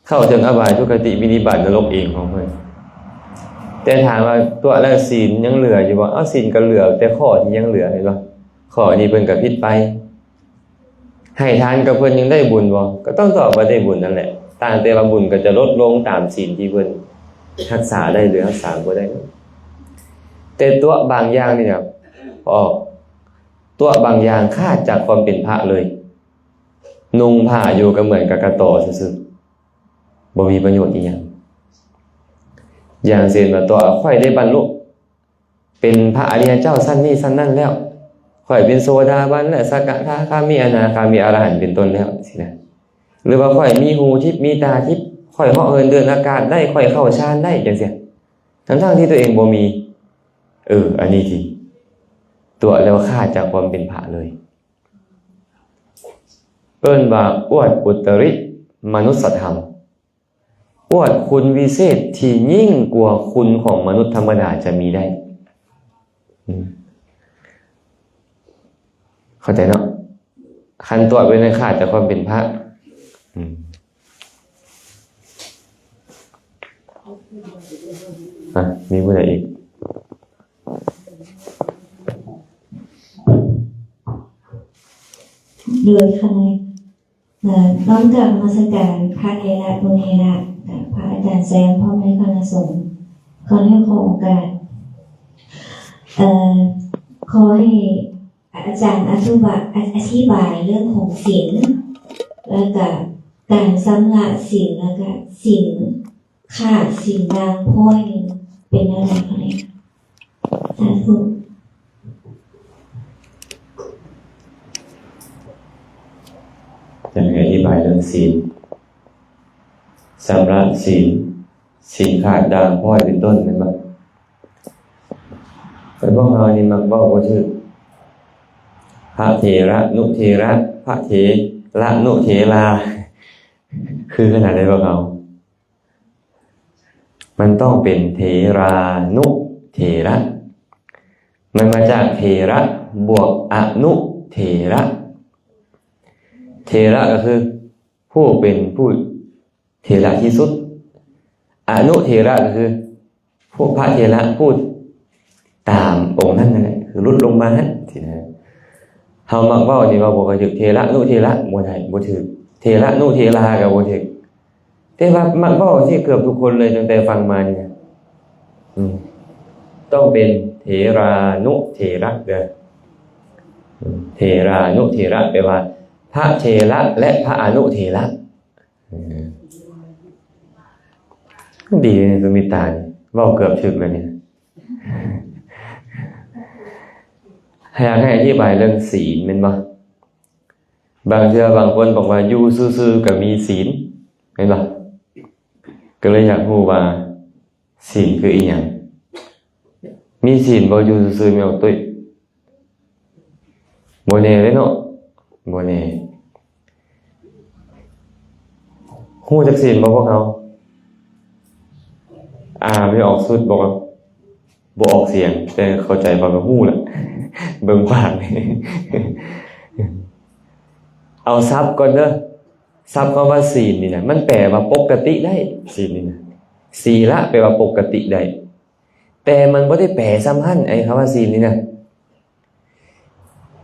ເຂົ້າເຖິງອະບາຍທຸກຄະຕິວິນິບາດນະລົກເອງຂອງເພິ່ນ. ແຕ່ຖາມວ່າຕົວະແລ້ວສີນຍັງເຫຼືອຢູ່ບໍ່? ເອົາ ສີນກໍເຫຼືອ, ແຕ່ຂໍ້ທີ່ຍັງເຫຼືອ ເຫັນບໍ່? ຂໍ້ນີ້ເພິ່ນກໍຜິດໄປ. ໃຫ້ທານກັບເພິ່ນຍັງໄດ້ບຸນບໍ່? ກໍຕ້ອງຕອບວ່າໄດ້ບຸນນັ້ນແຫຼະ, ຕ່າງແຕ່ວ່າບຸນກໍຈະລົດລົງຕາມສິນທີ່ເພິ່ນຮັກສາໄດ້ ຫຼື ຮັກສາບໍ່ໄດ້. ແຕ່ຕົວະບາງຢ່າງນີ້ນະ ອອກ ຕົວະບາງຢ່າງຂາດຈາກຄວາມເປັນພະເລີຍ. ນຸ່ງຜ້າຢູ່ກໍເໝືອນກັບກະຕໍຊື່ໆ, ບໍ່ມີປະໂຫຍດອີ່ຫຍັງ. ຢ່າງເຊັ່ນວ່າ ຕົວະ ຂ້ອຍໄດ້ບັນລຸ ເປັນພະອະລິຍະເຈົ້າຊັ້ນນີ້ຊັ້ນນັ້ນແລ້ວ, ຂ້ອຍເປັນໂສດາບັນແລະ ສະກະທາຄາມີ ອະນາຄາມີ ອະລະຫັນເປັນຕົ້ນແລ້ວ ຊີ້ນະ. ຫຼືວ່າຂ້ອຍມີຫູທິບ ມີຕາທິບ, ຂ້ອຍເຫາະເຫີນເດີນອາກາດໄດ້, ຂ້ອຍເຂົ້າฌານໄດ້ ຈັ່ງຊີ້. ທັງໆທີ່ຕົວເອງບໍ່ມີ. ເອີ ອັນນີ້ທີ່ຕົວະແລ້ວຂາດຈາກຄວາມເປັນພະເລີຍ. ເອີ້ນວ່າອວດອຸດຕະລິມະນຸດສະທຳ. ອວດຄຸນວິເສດທີ່ຍິ່ງກວ່າຄຸນຂອງມະນຸດທຳມະດາຈະມີໄດ້. ອືມ ເຂົ້າໃຈເນາະ? ຄັນຕົວະເປັນອັນຂາດຈາກຄວາມເປັນພະ. ອືມ ອະ ມີຜູ້ໃດອີກ? ໂດຍ ຂ້ານ້ອຍ ເອີ ນ້ອມກາບນະມັດສະການພະເຖລະບຸນເຖລະ ແລະ ພະອາຈານແຊມ ພ້ອມດ້ວຍຄະນະສົງ. ຂໍອະນຸຍາດຂໍໂອກາດ ເອີ ຂໍໃຫ້ອາຈານອະທິບາຍ ອະ ອະທິບາຍເລື່ອງຂອງສິນ ແລ້ວກະການຊຳລະສິນ ແລ້ວກະສິນຂາດ ສິນດ່າງພ້ອຍນີ້ເປັນແນວໃດຄະແນ່? ສາທຸ. ຢາກໃຫ້ອະທິບາຍເລື່ອງສິນ ຊຳລະສິນ ສິນຂາດດ່າງພ້ອຍເປັນຕົ້ນ ແມ່ນບໍ່? ແຕ່ພວກເຮົານີ້ມັກເວົ້າບໍ່ຖືກ ພະເຖລະນຸເຖລະ ພະເຖລະນຸເຖລາ ຄືຂະໜາດໃດພວກເຮົາ? ມັນຕ້ອງເປັນເຖລານຸເຖລະ ມັນມາຈາກເຖລະບວກອະນຸເຖລະ ເຖລະກໍຄືຜູ້ເປັນຜູ້ ເຖລະທີ່ສຸດ ອະນຸເຖລະກໍຄືພວກພະເຖລະຜູ້ຕາມອົງນັ້ນນັ້ນແຫຼະ ຄືຫຼຸດລົງມາຫັ້ນຊີ້ນະ. ເຮົາມັກເວົ້ານີ້ເວົ້າບໍ່ຄ່ອຍຖືກ ເຖລະນຸເຖລະ ບໍ່ໄດ້ ບໍ່ຖືກ ເຖລະນຸເຖລາກໍບໍ່ຖືກ ແຕ່ວ່າມັກເວົ້າຊີ້ເກືອບທຸກຄົນເລີຍ ຕັ້ງແຕ່ຟັງມານີ້ນະ. ອືມ ຕ້ອງເປັນເຖລານຸເຖລະເດີ. ອືມ ເຖລານຸເຖລະ ແປວ່າພະເຖລະ ແລະ ພະອະນຸເຖລະ. ເອີ ດີເດ້ ສຸມິຕານີ້ ເວົ້າເກືອບຖືກແລ້ວນີ້. ຢາກໃຫ້ອະທິບາຍເລື່ອງສິນແມ່ນບໍ່? ບາງເທື່ອບາງຄົນບອກວ່າ ຢູ່ຊື່ໆກໍມີສິນ ແມ່ນບໍ່? ກໍເລີຍຢາກຮູ້ວ່າ ສິນຄືອີ່ຫຍັງ? ມີສິນບໍ່ ຢູ່ຊື່ໆ ແມ່ນບໍ່ຕຸ້ຍ? ບໍ່ແນ່ເດ້ເນາະ ບໍ່ແນ່. ຮູ້ຈັກສິນບໍ່ພວກເຮົາ? ອາ ແມ່ອອກສຸດບອກວ່າບໍ່ອອກສຽງ ແຕ່ເຂົ້າໃຈວ່າຮູ້ລະ ເບິ່ງປາກ. ເອົາສັບກ່ອນເດີ ສັບຄຳວ່າສິນນີ້ນະ ມັນແປວ່າປົກກະຕິໄດ້ ສິນນີ້ນະ. ສີລະແປວ່າປົກກະຕິໄດ້ ແຕ່ມັນບໍ່ໄດ້ແປສ່ຳຫັ້ນ ໄອ້ຄຳວ່າສິນນີ້ນະ.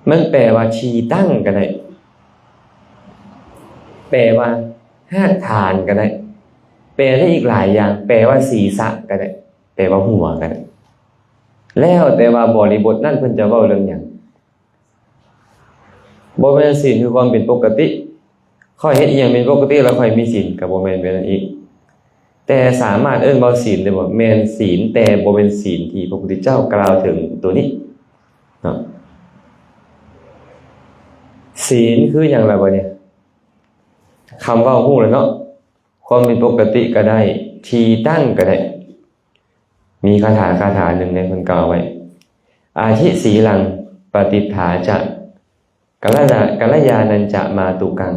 ມັນແປວ່າທີ່ຕັ້ງກໍໄດ້ ແປວ່າຮາກຖານກໍໄດ້ ແປໄດ້ອີກຫຼາຍຢ່າງ ແປວ່າສີສະກໍໄດ້ ແປວ່າຫົວກໍໄດ້ ແລ້ວແຕ່ວ່າບໍລິບົດນັ້ນເພິ່ນຈະເວົ້າເລື່ອງຫຍັງ. ບໍ່ແມ່ນສິນຄືຄວາມເປັນປົກກະຕິ ຂ້ອຍເຮັດອີ່ຫຍັງເປັນປົກກະຕິແລ້ວຂ້ອຍມີສິນ ກໍບໍ່ແມ່ນແບບນັ້ນອີກ. ແຕ່ສາມາດເອີ້ນວ່າສິນໄດ້ບໍ່? ແມ່ນສິນ ແຕ່ບໍ່ແມ່ນສິນທີ່ພະພຸດທະເຈົ້າກ່າວເຖິງໂຕນີ້ເນາະ. ສິນຄືຫຍັງລະບາດນີ້? ຄຳເວົ້າຮູ້ແລ້ວເນາະ ຄວາມເປັນປົກກະຕິກໍໄດ້ ທີ່ຕັ້ງກໍໄດ້. ມີຄາຖາ ຄາຖາໜຶ່ງເດ້ ເພິ່ນກ່າວໄວ້ ອາທິ ສີລັງ ປະຕິດຖາຈະ ກັນລະຍາ ກັນລະຍານັນຈະ ມາຕຸກັງ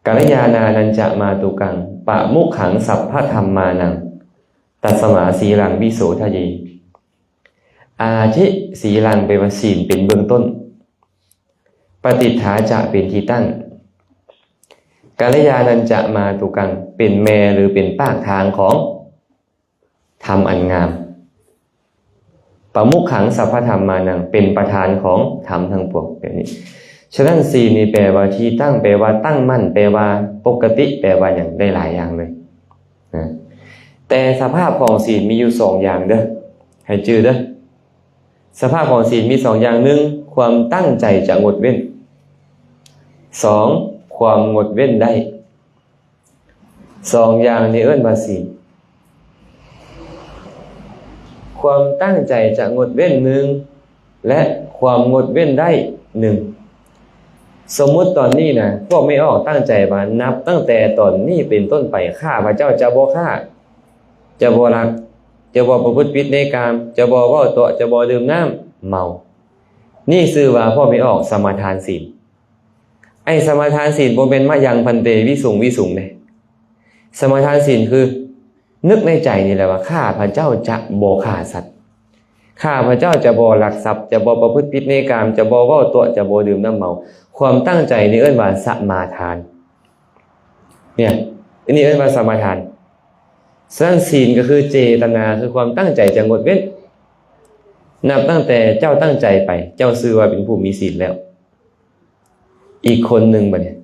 ກັນລະຍານານັນຈະ ມາຕຸກັງ ປະມຸກຂັງ ສັບພະທຳມານັງ ຕັດສະມາ ສີລັງ ວິໂສທະເຍ. ອາທິ ສີລັງ ແປວ່າສິນເປັນເບື້ອງຕົ້ນ ປະຕິດຖາຈະ ເປັນທີ່ຕັ້ງ ກັນລະຍານັນຈະ ມາຕຸກັງ ເປັນແມ່ ຫຼື ເປັນປາກທາງຂອງ ທຳອັນງາມ ປະມຸກຂັງ ສັບພະທຳມານັງ ເປັນປະທານຂອງທຳທັງປວງ ແບບນີ້. ສະນັ້ນ ສີນນີ້ແປວ່າທີ່ຕັ້ງ ແປວ່າຕັ້ງໝັ້ນ ແປວ່າປົກກະຕິ ແປວ່າຫຍັງ ໄດ້ຫຼາຍຢ່າງເລີຍນະ. ແຕ່ສະພາບຂອງສີນມີຢູ່ສອງຢ່າງເດີ ໃຫ້ຈື່ເດີ. ສະພາບຂອງສີນມີສອງຢ່າງ ໜຶ່ງ ຄວາມຕັ້ງໃຈຈະງົດເວັ້ນ ສອງ ຄວາມງົດເວັ້ນໄດ້. ສອງຢ່າງນີ້ເອີ້ນວ່າສີນ. ຄວາມຕັ້ງໃຈຈະງົດເວັ້ນໜຶ່ງ ແລະ ຄວາມງົດເວັ້ນໄດ້ໜຶ່ງ. ສົມມຸດຕອນນີ້ນະ ພວກແມ່ອອກຕັ້ງໃຈວ່າ ນັບຕັ້ງແຕ່ຕອນນີ້ເປັນຕົ້ນໄປ ຂ້າພະເຈົ້າຈະບໍ່ຂ້າ, ຈະບໍ່ລັກ, ຈະບໍ່ປະພຶດຜິດໃນກາມ, ຈະບໍ່ເວົ້າຕົວະ, ຈະບໍ່ດື່ມນ້ຳເມົາ. ນີ້ຊື່ວ່າພວກແມ່ອອກສະມາທານສີນ. ໄອ້ສະມາທານສີນບໍ່ແມ່ນມະຍັງພັນເຕ ວິສຸງ ວິສຸງເດ້. ສະມາທານສີນຄືນຶກໃນໃຈນີ້ແຫຼະວ່າ ຂ້າພະເຈົ້າຈະບໍ່ຂ້າສັດ, ຂ້າພະເຈົ້າຈະບໍ່ລັກຊັບ, ຈະບໍ່ປະພຶດຜິດໃນກາມ, ຈະບໍ່ເວົ້າຕົວະ, ຈະບໍ່ດື່ມນ້ຳເມົາ. ຄວາມຕັ້ງໃຈນີ້ເອີ້ນວ່າສະມາທານ. ເນຍ ອັນນີ້ເອີ້ນວ່າສະມາທານ. ສະນັ້ນ ສີນກໍຄືເຈຕະນາ ຄືຄວາມຕັ້ງໃຈຈະງົດເວັ້ນ. ນັບຕັ້ງແຕ່ເຈົ້າຕັ້ງໃຈໄປ ເຈົ້າຊື່ວ່າເປັນຜູ້ມີສີນແລ້ວ. ອີກຄົນໜຶ່ງບັດນີ້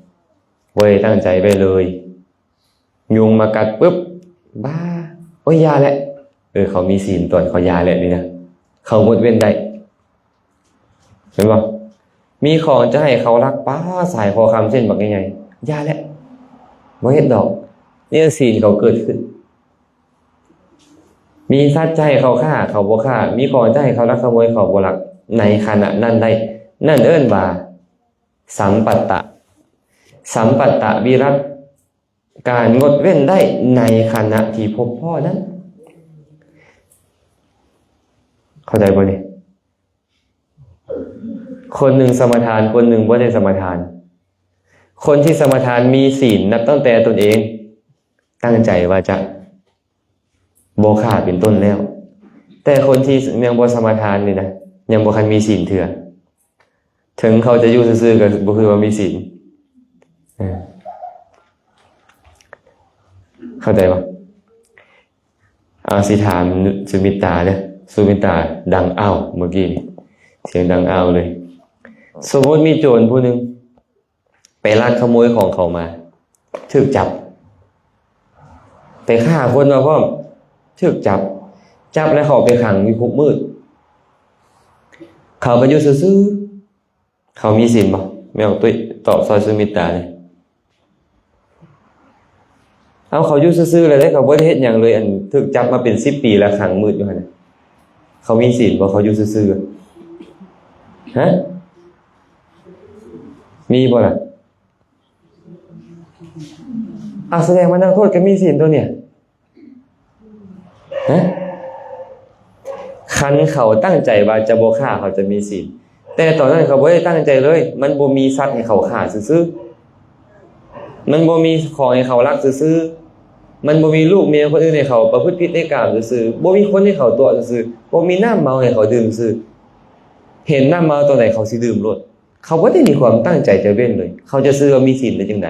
ບໍ່ໄດ້ຕັ້ງໃຈໄວ້ເລີຍ ຍຸງມາກັດປຶບ ບ້າ ໂອ້ຍ ຢ່າແຫຼະ. ເອີ ເຂົາມີສີນຕອນເຂົາຢ່າແຫຼະນີ້ນະ ເຂົາງົດເວັ້ນໄດ້ ເຫັນບໍ່? ມີຂອງຈະໃຫ້ເຂົາລັກ ປ້າ ສາຍຄໍຄຳເສັ້ນບັກໃຫຍ່ ຢ່າແຫຼະ ບໍ່ເຮັດດອກ. ນີ້ສິນເຂົາເກີດຂຶ້ນ. ມີສັດຈະໃຫ້ເຂົາຂ້າ ເຂົາບໍ່ຂ້າ, ມີຂອງຈະໃຫ້ເຂົາລັກຂະໂມຍ ເຂົາບໍ່ລັກ. ໃນຂະນະນັ້ນໄດ້ ນັ້ນເອີ້ນວ່າ ສຳປັດຕະ ສຳປັດຕະວິລັດ ການງົດເວັ້ນໄດ້ໃນຂະນະທີ່ພົບພໍ້ນັ້ນ. ເຂົ້າໃຈບໍ່ນີ້? ຄົນໜຶ່ງສະມາທານ ຄົນໜຶ່ງບໍ່ໄດ້ສະມາທານ. ຄົນທີ່ສະມາທານມີສິນນັບຕັ້ງແຕ່ຕົນເອງຕັ້ງໃຈວ່າຈະບໍ່ຂ້າເປັນຕົ້ນແລ້ວ, ແຕ່ຄົນທີ່ຍັງບໍ່ສະມາທານນີ້ນະ ຍັງບໍ່ທັນມີສິນເທື່ອ. ເຖິງເຂົາຈະຢູ່ຊື່ໆ ກໍບໍ່ຄືວ່າມີສິນ. ເອີ ເຂົ້າໃຈບໍ່? ເອົາ ຊິຖາມສຸມິດຕາເດີ້. ສຸມິດຕາດັງອ້າວເມື່ອກີ້ນີ້ ສຽງດັງອ້າວເລີຍ. ສົມມຸດມີໂຈນຜູ້ໜຶ່ງໄປລັກຂະໂມຍຂອງເຂົາມາ ຖືກຈັບ. ໄປຂ້າຄົນມາພ້ອມ ຖືກຈັບ. ຈັບແລ້ວເຂົາໄປຂັງຢູ່ຄຸກມືດ. ເຂົາກໍຢູ່ຊື່ໆ. ເຂົາມີສິນບໍ່? ແມ່ອອກຕຸ້ຍຕອບຊ່ອຍສຸມິດຕາແດ່. ເອົາ ເຂົາຢູ່ຊື່ໆ ແລ້ວເດ້ ເຂົາບໍ່ໄດ້ເຮັດຫຍັງເລີຍ. ອັນຖືກຈັບມາເປັນສິບປີແລ້ວ ຂັງມືດຢູ່ຫັ້ນນະ. ເຂົາມີສິນບໍ່? ເຂົາຢູ່ຊື່ໆ ຮະ? ມີບໍ່ລະ? ອາ ສະແດງວ່ານັກໂທດກໍມີສິນຕົວນີ້. ຮະ? ຄັນເຂົາຕັ້ງໃຈວ່າຈະບໍ່ຂ້າ ເຂົາຈະມີສິນ, ແຕ່ຕອນນັ້ນເຂົາບໍ່ໄດ້ຕັ້ງໃຈເລີຍ. ມັນບໍ່ມີສັດໃຫ້ເຂົາຂ້າຊື່ໆ, ມັນບໍ່ມີຂອງໃຫ້ເຂົາລັກຊື່ໆ, ມັນບໍ່ມີລູກເມຍຄົນອື່ນໃຫ້ເຂົາປະພຶດຜິດໃນກາມຊື່ໆ, ບໍ່ມີຄົນໃຫ້ເຂົາຕົວະຊື່ໆ, ບໍ່ມີນ້ຳເມົາໃຫ້ເຂົາດື່ມຊື່. ເຫັນນ້ຳເມົາຕອນໃດ ເຂົາຊິດື່ມໂລດ. ເຂົາບໍ່ໄດ້ມີຄວາມຕັ້ງໃຈຈະເວັ້ນເລີຍ. ເຂົາຈະຊື່ວ່າມີສິນໄດ້ຈັ່ງໃດ?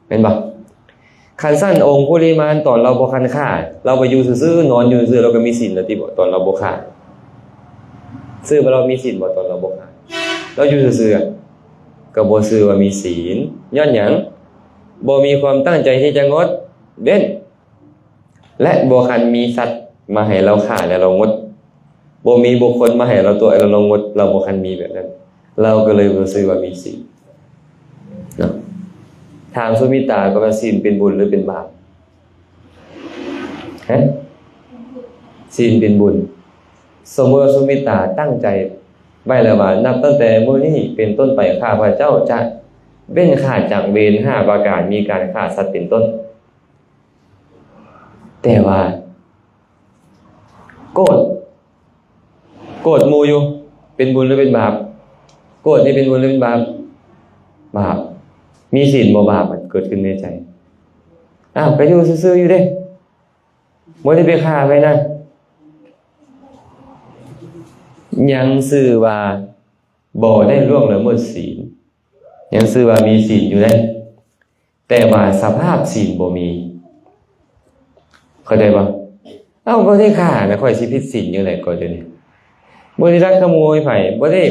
ແມ່ນບໍ່? ຄັນຊັ້ນ ອົງຄຸລິມານຕອນລາວບໍ່ທັນຂ້າ ລາວໄປຢູ່ຊື່ໆ ນອນຢູ່ຊື່ໆ ລາວກໍມີສິນແລ້ວຕິບໍ? ຕອນລາວບໍ່ຂ້າ ຊື່ວ່າລາວມີສິນບໍ່? ຕອນລາວບໍ່ຂ້າ ລາວຢູ່ຊື່ໆ ກໍບໍ່ຊື່ວ່າມີສິນ. ຍ້ອນຫຍັງ? ບໍ່ມີຄວາມຕັ້ງໃຈທີ່ຈະງົດເວັ້ນ ແລະ ບໍ່ຄັນມີສັດມາໃຫ້ລາວຂ້າແລ້ວລາວງົດ, ບໍ່ມີບຸກຄົນມາໃຫ້ລາວຕົວະແລ້ວລາວງົດ, ລາວບໍ່ຄັນມີແບບນັ້ນ, ລາວກໍເລີຍບໍ່ຊື່ວ່າມີສິນເນາະ. ຖາມສຸມິດຕາກໍວ່າ ສິນເປັນບຸນຫຼືເປັນບາບ? ຮະ? ສິນເປັນບຸນ. ສົມມຸດວ່າສຸມິດຕາຕັ້ງໃຈໄວ້ແລ້ວວ່າ ນັບຕັ້ງແຕ່ມື້ນີ້ເປັນຕົ້ນໄປ ຂ້າພະເຈົ້າຈະເວັ້ນຂາດຈາກເວນຫ້າປະການ ມີການຂ້າສັດເປັນຕົ້ນ. ແຕ່ວ່າໂກດ ໂກດໝູ່ຢູ່ ເປັນບຸນຫຼືເປັນບາບ? ໂກດນີ້ເປັນບຸນຫຼືເປັນບາບ? ບາບ. ມີສິນບໍ່ບາບ? ມັນເກີດຂຶ້ນໃນໃຈ. ອ້າວ ກໍຢູ່ຊື່ໆຢູ່ເດ້ ບໍ່ໄດ້ໄປຂ້າໃຜນະ. ຍັງຊື່ວ່າບໍ່ໄດ້ລ່ວງລະເມີດສິນ. ຍັງຊື່ວ່າມີສິນຢູ່ເດ້ ແຕ່ວ່າສະພາບສິນບໍ່ມີ. ເຂົ້າໃຈບໍ່? ເອົ້າ ບໍ່ໄດ້ຂ້ານະ ຂ້ອຍຊິຜິດສິນຈັ່ງໃດກໍດຽວນີ້? ບໍ່ໄດ້ລັກຂະໂມຍໃຜ, ບໍ່ໄດ້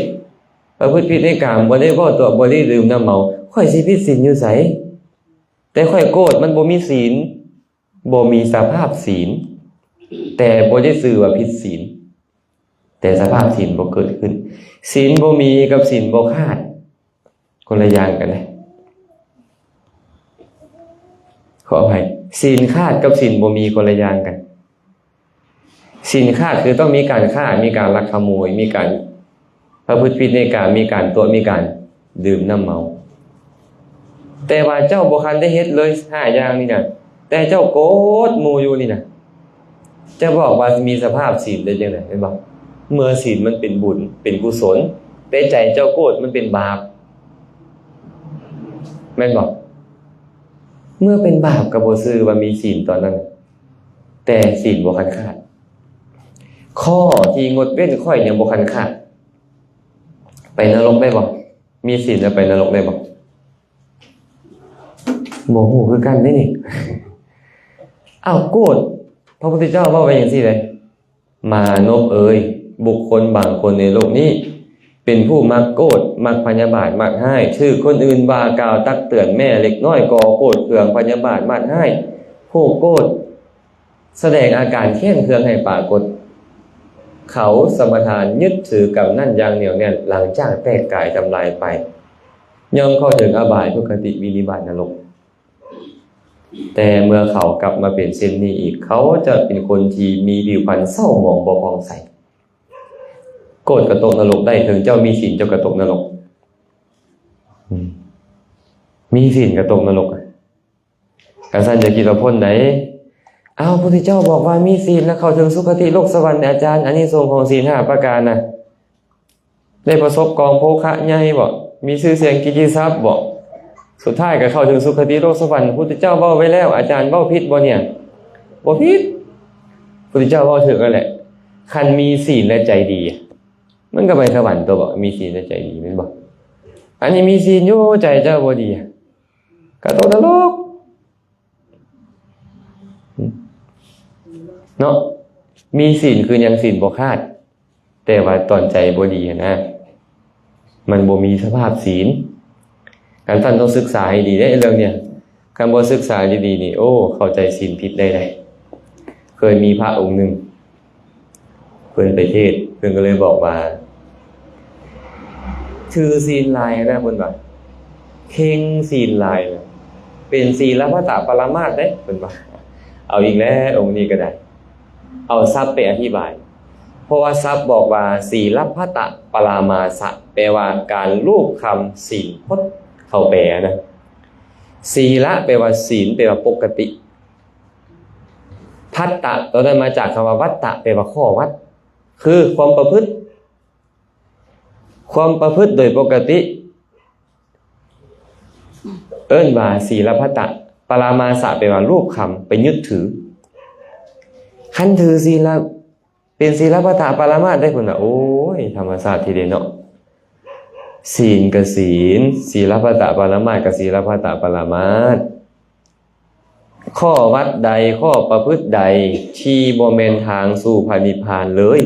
ປະພຶດຜິດໃນກາມ, ບໍ່ໄດ້ເວົ້າຕົວະ, ບໍ່ໄດ້ດື່ມນ້ຳເມົາ, ຂ້ອຍຊິຜິດສິນຢູ່ໃສ? ແຕ່ຂ້ອຍໂກດ ມັນບໍ່ມີສິນ. ບໍ່ມີສະພາບສິນ, ແຕ່ບໍ່ໄດ້ຊື່ວ່າຜິດສິນ, ແຕ່ສະພາບສິນບໍ່ເກີດຂຶ້ນ. ສິນບໍ່ມີກັບສິນບໍ່ຂາດ ຄົນລະຢ່າງກັນເດ້. ຂໍອະໄພ, ສິນຂາດກັບສິນບໍ່ມີຄົນລະຢ່າງກັນ. ສິນຂາດຄືຕ້ອງມີການຂ້າ, ມີການລັກຂະໂມຍ, ມີການປະພຶດຜິດໃນກາມ, ມີການຕົວະ, ມີການດື່ມນ້ຳເມົາ. ແຕ່ວ່າເຈົ້າບໍ່ທັນໄດ້ເຮັດເລີຍຫ້າຢ່າງນີ້ນະ, ແຕ່ເຈົ້າໂກດໝູ່ຢູ່ນີ້ນະ, ຈະບອກວ່າມີສະພາບສິນໄດ້ຈັ່ງໃດ, ແມ່ນບໍ່? ເມື່ອສິນມັນເປັນບຸນ, ເປັນກຸສົນ, ແຕ່ໃຈເຈົ້າໂກດມັນເປັນບາບ, ແມ່ນບໍ່? ເມື່ອເປັນບາບກໍບໍ່ຊື່ວ່າມີສິນຕອນນັ້ນ, ແຕ່ສິນບໍ່ທັນຂາດ. ຂໍ້ທີ່ງົດເວັ້ນຂ້ອຍຍັງບໍ່ທັນຂາດ. ໄປນະລົກໄດ້ບໍ່? ມີສິນແລ້ວໄປນະລົກໄດ້ບໍ່? ບໍ່ຮູ້ຄືກັນເດ້ນີ້. ອ້າວ ໂກດ ພະພຸດທະເຈົ້າເວົ້າໄວ້ຈັ່ງຊີ້ເດ້, ມານົບເອີຍ, ບຸກຄົນບາງຄົນໃນໂລກນີ້ ເປັນຜູ້ມັກໂກດ, ມັກພະຍາບາດ, ມັກຮ້າຍ, ຖືກຄົນອື່ນວ່າກ່າວຕັກເຕືອນແມ້ເລັກນ້ອຍກໍໂກດເຄືອງ, ພະຍາບາດ, ມາດຮ້າຍ, ຜູ້ໂກດ ສະແດງອາການແຄ້ນເຄືອງໃຫ້ປາກົດ. ເຂົາສະມາທານຍຶດຖືກຳນັ້ນຢ່າງໜຽວແໜ້ນ ຫຼັງຈາກແຕກກາຍທຳລາຍໄປ. ຍ່ອມເຂົ້າເຖິງອະບາຍທຸກຄະຕິວິນິບາດນະລົກ. ແຕ່ເມື່ອເຂົາກັບມາເປັນເຊັ່ນນີ້ອີກ, ເຂົາຈະເປັນຄົນທີ່ມີຜິວພັນເສົ້າໝອງບໍ່ຜ່ອງໃສ. ໂກດກໍຕົກນະລົກໄດ້, ເຖິງເຈົ້າມີສິນເຈົ້າກໍຕົກນະລົກ. ອືມ ມີສິນກໍຕົກນະລົກ. ຄັນຊັ້ນຢ່າຄິດວ່າພົ້ນໃດ. ອ້າວ ພຸດທະເຈົ້າບອກວ່າມີສິນແລ້ວເຂົ້າເຖິງສຸຄະຕິໂລກສະຫວັນ ອາຈານ, ອານິສົງຂອງສິນຫ້າປະການນະ ໄດ້ປະສົບກອງໂພຄະໃຫຍ່ບໍ? ມີຊື່ສຽງກິດຕິສັບບໍ? ສຸດທ້າຍກໍເຂົ້າເຖິງສຸຄະຕິໂລກສະຫວັນ. ພຸດທະເຈົ້າເວົ້າໄວ້ແລ້ວ, ອາຈານເວົ້າຜິດບໍເນີ້ຍ? ບໍ່ຜິດ, ພຸດທະເຈົ້າເວົ້າຖືກແລ້ວແຫຼະ. ຄັນມີສິນແລະໃຈດີ ມັນກໍໄປສະຫວັນຕົວະ, ມີສິນແລະໃຈດີແມ່ນບໍ່? ອັນນີ້ມີສິນຢູ່ ໃຈເຈົ້າບໍ່ດີ ກໍຕົກນະລົກເນາະ. ມີສິນຄືຫຍັງ? ສິນບໍ່ຂາດ, ແຕ່ວ່າຕອນໃຈບໍ່ດີຫັ້ນນະ, ມັນບໍ່ມີສະພາບສິນ. ຄັນຊັ້ນຕ້ອງສຶກສາໃຫ້ດີເດ້ເລື່ອງເນີ້ຍ. ຄັນບໍ່ສຶກສາດີໆນີ້ ໂອ້ ເຂົ້າໃຈສິນຜິດໄດ້ໃດ. ເຄີຍມີພະອົງໜຶ່ງ ເພິ່ນໄປເທດ, ເພິ່ນກໍເລີຍບອກວ່າ ຖືສິນຫຼາຍນະ ເພິ່ນວ່າ, ເຄັ່ງສິນຫຼາຍນະ ເປັນສີລະພັດຕະປະລະມາດເດ້ ເພິ່ນວ່າ. ເອົາອີກແລ້ວ ອົງນີ້ກໍໄດ້ ເອົາສັບໄປອະທິບາຍ. ເພາະວ່າສັບບອກວ່າ ສີລະພັດຕະປະລາມາສະ ແປວ່າການລູບຄຳສິນພົດ ເຂົາແປນະ. ສີລະແປວ່າສິນ, ແປວ່າປົກກະຕິ. ພັດຕະ ຕົວນັ້ນມາຈາກຄຳວ່າວັດຕະ ແປວ່າຂໍ້ວັດ ຄືຄວາມປະພຶດ. ຄວາມປະພຶດໂດຍປົກກະຕິ ເອີ້ນວ່າສີລະພັດຕະ. ປະລາມາສະ ແປວ່າລູບຄຳ ໄປຍຶດຖື. ຄັນຖືສິນລະ ເປັນສີລະພັດຕະປະລະມາດໄດ້ພຸ້ນນະ, ໂອ້ຍ ທຳມະຊາດທີເດເນາະ. ສິນກໍສິນ, ສີລະພັດຕະປະລະມາດກໍສີລະພັດຕະປະລະມາດ. ຂໍ້ວັດໃດ, ຂໍ້ປະພຶດໃດທີ່ບໍ່ແມ່ນທາງສູ່ພະນິບພານເລີຍ,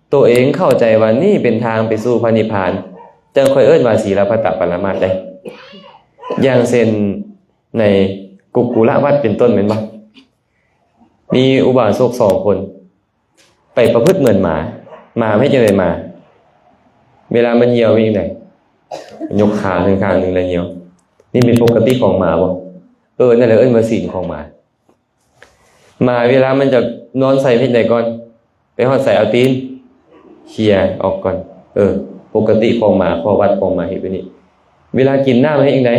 ໂຕເອງເຂົ້າໃຈວ່ານີ້ເປັນທາງໄປສູ່ພະນິບພານ, ຈັ່ງຄ່ອຍເອີ້ນວ່າສີລະພັດຕະປະລະມາດໄດ້. ຢ່າງເຊັ່ນ ໃນກຸກກຸລະວັດເປັນຕົ້ນ ແມ່ນບໍ່? ມີອຸບາສົກສອງຄົນ ໄປປະພຶດເໝືອນໝາ. ໝາເຮັດຈັ່ງໃດ? ໝາ ເວລາມັນຍ່ຽວເຮັດຈັ່ງໃດ? ຍົກຂາຂຶ້ນຂ້າງໜຶ່ງແລ້ວຍ່ຽວ. ນີ້ເປັນປົກກະຕິຂອງໝາບໍ່? ເອີ ນັ້ນແຫຼະເອີ້ນວ່າສິນຂອງໝາ. ໝາເວລາມັນຈະນອນໃສ່ເຮັດໃດກ່ອນ? ໄປຮອດໃສ່ເອົາຕີນເຄຍອອກກ່ອນ. ເອີ ປົກກະຕິຂອງໝາ, ຂໍ້ວັດຂອງໝາເຮັດແບບນີ້. ເວລາກິນນ້ຳເຮັດຈັ່ງໃດ?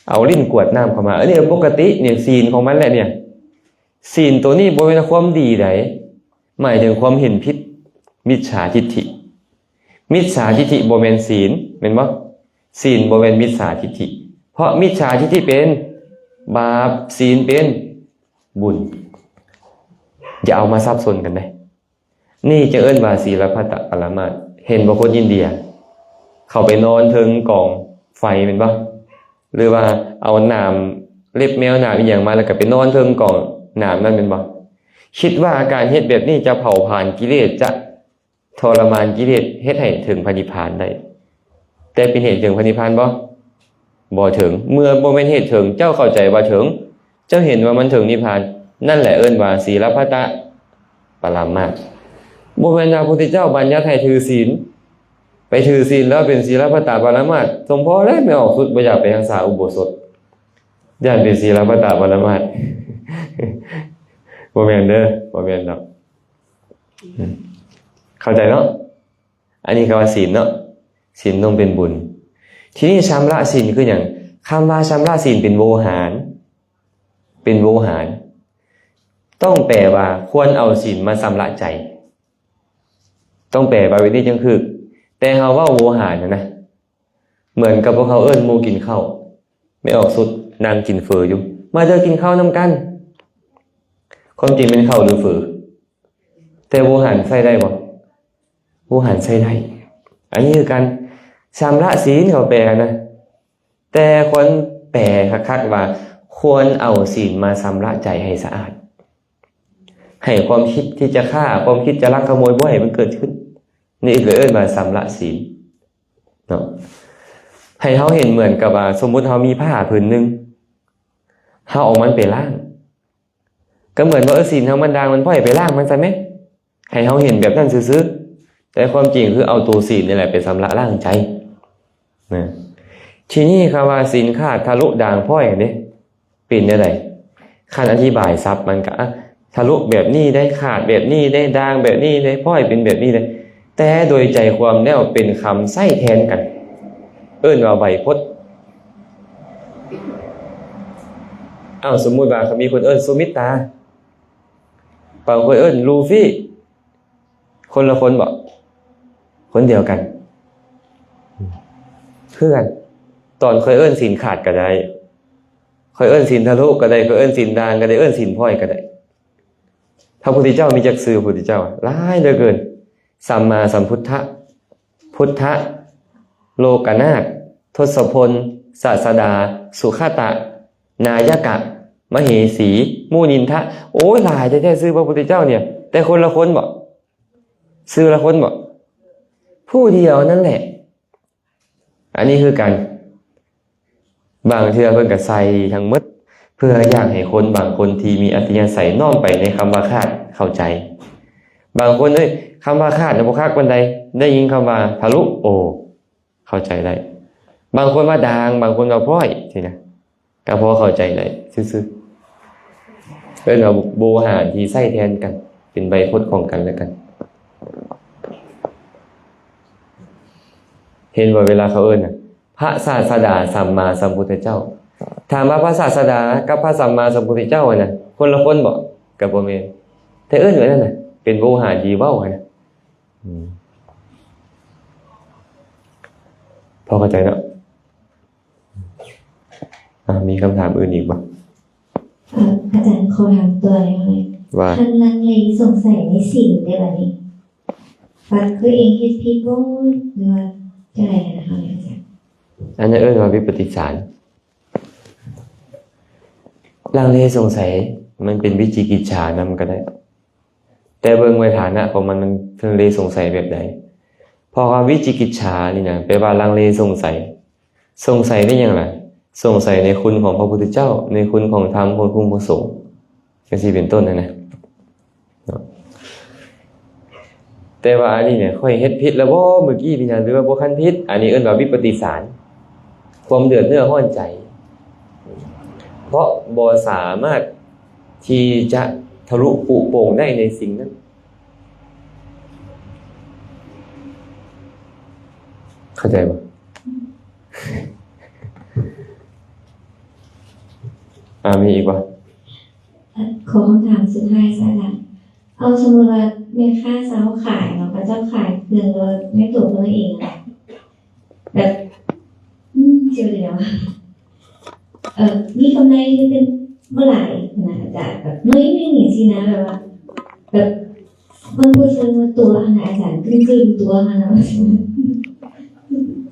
ເອົາລິ້ນກວດນ້ຳເຂົ້າມາ. ອັນນີ້ປົກກະຕິນີ້ ສິນຂອງມັນແຫຼະນີ້. ສິນໂຕນີ້ບໍ່ແມ່ນຄວາມດີໃດ, ໝາຍເຖິງຄວາມເຫັນຜິດ, ມິດສາທິດຖິ. ມິດສາທິດຖິບໍ່ແມ່ນສິນ, ແມ່ນບໍ່? ສິນບໍ່ແມ່ນມິດສາທິດຖິ, ເພາະມິດສາທິດຖິເປັນບາບ, ສິນເປັນບຸນ. ຢ່າເອົາມາສັບສົນກັນເດ້. ນີ້ຈະເອີ້ນວ່າສີລະພັດຕະປະລະມາດ. ເຫັນບໍ່ຄົນອິນເດຍ ເຂົາໄປນອນເທິງກອງໄຟແມ່ນບໍ່? ຫຼືວ່າເອົາໜາມເລັບແມວ ໜາມອີ່ຫຍັງມາ ແລ້ວກໍໄປນອນເທິງກອງໜາມນັ້ນແມ່ນບໍ່? ຄິດວ່າການເຮັດແບບນີ້ຈະເຜົາຜານກິເລດ, ຈະທໍລະມານກິເລດ, ເຮັດໃຫ້ເຖິງພະນິບພານໄດ້. ແຕ່ເປັນເຫດເຖິງພະນິບພານບໍ່? ບໍ່ເຖິງ. ເມື່ອບໍ່ແມ່ນເຫດເຖິງ, ເຈົ້າເຂົ້າໃຈວ່າເຖິງ, ເຈົ້າເຫັນວ່າມັນເຖິງນິບພານ, ນັ້ນແຫຼະເອີ້ນວ່າສີລະພັດຕະປະລະມາດ. ບໍ່ແມ່ນວ່າພະພຸດທະເຈົ້າບັນຍັດໃຫ້ຖືສິນ, ໄປຖືສິນແລ້ວເປັນສີລະພັດຕະປະລະມາດ. ສົມພໍແລ້ວ ແມ່ອອກສຸດບໍ່ຢາກໄປຮັກສາອຸໂບສົດ, ຢ້ານເປັນສີລະພັດຕະປະລະມາດ. ບໍ່ແມ່ນເດີ, ບໍ່ແມ່ນດອກ. ເຂົ້າໃຈເນາະ? ອັນນີ້ກໍວ່າສິນເນາະ, ສິນຕ້ອງເປັນບຸນ. ທີນີ້ຊຳລະສິນຄືຫຍັງ? ຄຳວ່າຊຳລະສິນເປັນໂວຫານ, ເປັນໂວຫານ ຕ້ອງແປວ່າຄວນເອົາສິນມາຊຳລະໃຈ, ຕ້ອງແປວ່າແບບນີ້ຈັ່ງຖືກ. ແຕ່ເຮົາເວົ້າໂວຫານຫັ້ນນະ, ເໝືອນກັບພວກເຮົາເອີ້ນໝູ່ກິນເຂົ້າ, ແມ່ອອກສຸດນັ່ງກິນເຝີຢູ່, ມາເດີກິນເຂົ້ານຳກັນ. ຄວາມຈິງແມ່ນເຂົ້າຫຼືເຝີ? ແຕ່ໂວຫານໃຊ້ໄດ້ບໍ່? ໂວຫານໃຊ້ໄດ້. ອັນນີ້ຄືກັນ, ຊຳລະສິນເຂົາແປນະ, ແຕ່ຄວນແປຄັກໆວ່າ ຄວນເອົາສິນມາຊຳລະໃຈໃຫ້ສະອາດ, ໃຫ້ຄວາມຄິດທີ່ຈະຂ້າ, ຄວາມຄິດຈະລັກຂະໂມຍ ບໍ່ໃຫ້ມັນເກີດຂຶ້ນ. ນີ້ກໍເອີ້ນວ່າຊຳລະສິນເນາະ. ໃຫ້ເຮົາເຫັນເໝືອນກັບວ່າ ສົມມຸດເຮົາມີຜ້າຜືນໜຶ່ງ, ເຮົາເອົາມັນໄປລ້າງ, ກໍເໝືອນວ່າ ເອີ ສິນເຮົາມັນດ່າງ, ມັນບໍ່ໃຫ້ໄປລ້າງມັນຊະແມ. ໃຫ້ເຮົາເຫັນແບບນັ້ນຊື່ໆ, ແຕ່ຄວາມຈິງຄືເອົາໂຕສິນນີ້ແຫຼະໄປຊຳລະລ້າງໃຈນະ. ທີນີ້ຄຳວ່າສິນຂາດທະລຸດ່າງພ້ອຍເດ້ ເປັນແນວໃດ? ຄັນອະທິບາຍສັບມັນກະ ອະ ທະລຸແບບນີ້ໄດ໋ ຂາດແບບນີ້ໄດ໋ ດ່າງແບບນີ້ໄດ໋ ພ້ອຍເປັນແບບນີ້ໄດ໋ ແຕ່ໂດຍໃຈຄວາມແລ້ວເປັນຄຳໃຊ້ແທນກັນ ເອີ້ນວ່າໄວໂພດ. ເອົ້າ ສົມມຸດວ່າມີຄົນເອີ້ນສຸມິດຕາ ບາງຄົນເອີ້ນລູຟີ້ ຄົນລະຄົນບໍ? ຄົນດຽວກັນ ຄືກັນ. ຕອນຂ້ອຍເອີ້ນສິນຂາດກະໄດ້ ຂ້ອຍເອີ້ນສິນທະລຸກະໄດ້ ຂ້ອຍເອີ້ນສິນດ່າງກະໄດ້ ເອີ້ນສິນພ້ອຍກະໄດ້. ພະພຸດທະເຈົ້າມີຈັກຊື່? ພະພຸດທະເຈົ້າຫຼາຍເຫຼືອເກີນ. ສຳມາສຳພຸດທະ ພຸດທະ ໂລກະນາດ ທົດສະພົນ ສາດສະດາ ສຸຂະຕະ ນາຍະກະ ມະເຫສີ ມຸນິນທະ ໂອ້ຍ ຫຼາຍແທ້ໆ ຊື່ພະພຸດທະເຈົ້ານີ້ ແຕ່ຄົນລະຄົນບໍ? ຊື່ລະຄົນບໍ? ຜູ້ດຽວນັ້ນແຫຼະ. ອັນນີ້ຄືກັນ ບາງເທື່ອເພິ່ນກະໃສ່ທັງໝົດ ເພື່ອຢາກໃຫ້ຄົນບາງຄົນທີ່ມີອັດທະຍາໄສນ້ອມໄປໃນຄຳວ່າຂາດເຂົ້າໃຈ. ບາງຄົນ ເອີຍ ຄຳວ່າຂາດນະບໍ່ຄັກປານໃດ ໄດ້ຍິນຄຳວ່າທະລຸ ໂອ ເຂົ້າໃຈໄດ້. ບາງຄົນວ່າດ່າງ ບາງຄົນວ່າພ້ອຍ ຊີ້ນະ ກະພໍເຂົ້າໃຈໄດ້ຊື່ໆ. ເອີ້ນວ່າໂວຫານທີ່ໃຊ້ແທນກັນ ເປັນໄວໂພດຂອງກັນແລະກັນ. ເຫັນບໍ່ ເວລາເຂົາເອີ້ນນະ ພະສາດສະດາສຳມາສຳພຸດທະເຈົ້າ. ຖາມວ່າພະສາດສະດາກັບພະສຳມາສຳພຸດທະເຈົ້າຫັ້ນນະ ຄົນລະຄົນບໍ? ກະບໍ່ແມ່ນ. ແຕ່ເອີ້ນວ່ານັ້ນນະ ເປັນໂວຫານທີ່ເວົ້າຫັ້ນນະ. ອືມ ພໍເຂົ້າໃຈເນາະ? ອາ ມີຄຳຖາມອື່ນອີກບໍ່? ເອີ ອາຈານ ຂໍຖາມຕໍ່ໜ້ອຍວ່າ ຄັນລັງເລສົງໄສໃນສິນເດ້ບາດນີ້ ວ່າຕົວເອງເຮັດຜິດບໍ່ ຫຼືວ່າຈັ່ງໃດຫັ້ນນະ ອາຈານ? ອັນນັ້ນເອີ້ນວ່າວິປະຕິດສານ. ລັງເລສົງໄສ ມັນເປັນວິຈິກິດສານຳກະໄດ້. ແຕ່ເບິ່ງໄວ້ຖານະຂອງມັນ ມັນເທິງເລສົງໄສແບບໃດ? ເພາະວ່າວິຈິກິດສານີ້ນະ ແປວ່າລັງເລສົງໄສ. ສົງໄສໃນຫຍັງລະ? ສົງໄສໃນຄຸນຂອງພະພຸດທະເຈົ້າ, ໃນຄຸນຂອງທຳ, ຄຸນຂອງພະສົງ ຈັ່ງຊີ້ເປັນຕົ້ນຫັ້ນນະ. ແຕ່ວ່າອັນນີ້ນີ້ ຂ້ອຍເຮັດຜິດແລ້ວບໍ່ມື້ກີ້ນີ້ນະ ຫຼືວ່າບໍ່ທັນຜິດ? ອັນນີ້ເອີ້ນວ່າວິປະຕິສານ ຄວາມເດືອດເນື້ອຮ້ອນໃຈ ເພາະບໍ່ສາມາດທີ່ຈະທະລຸປຸໂປ່ງໄດ້ໃນສິ່ງນັ້ນ. ເຂົ້າໃຈບໍ່? ອາ ມີອີກບໍ່? ຂໍຄຳຖາມສຸດທ້າຍຊະລະ. ເອົາ ສົມມຸດວ່າແມ່ຄ້າຊາວຂາຍເນາະ ເຂົາເຈົ້າຂາຍເຄື່ອງໂດຍໃນຕົວເພິ່ນເອງ ແບບ ອືມ ຊິວ່າແນວໃດ ເອີ ມີກຳໄລເປັນບໍ່ຫຼາຍຫັ້ນນະ ອາຈານ ແບບໜ້ອຍໜຶ່ງຈັ່ງຊີ້ນະ ແບບວ່າ ແບບ ເພິ່ນບໍ່ເຊີງວ່າຕົວະຫັ້ນນະ ອາຈານ ກຶ້ມໆ ຕົວະຫັ້ນນະ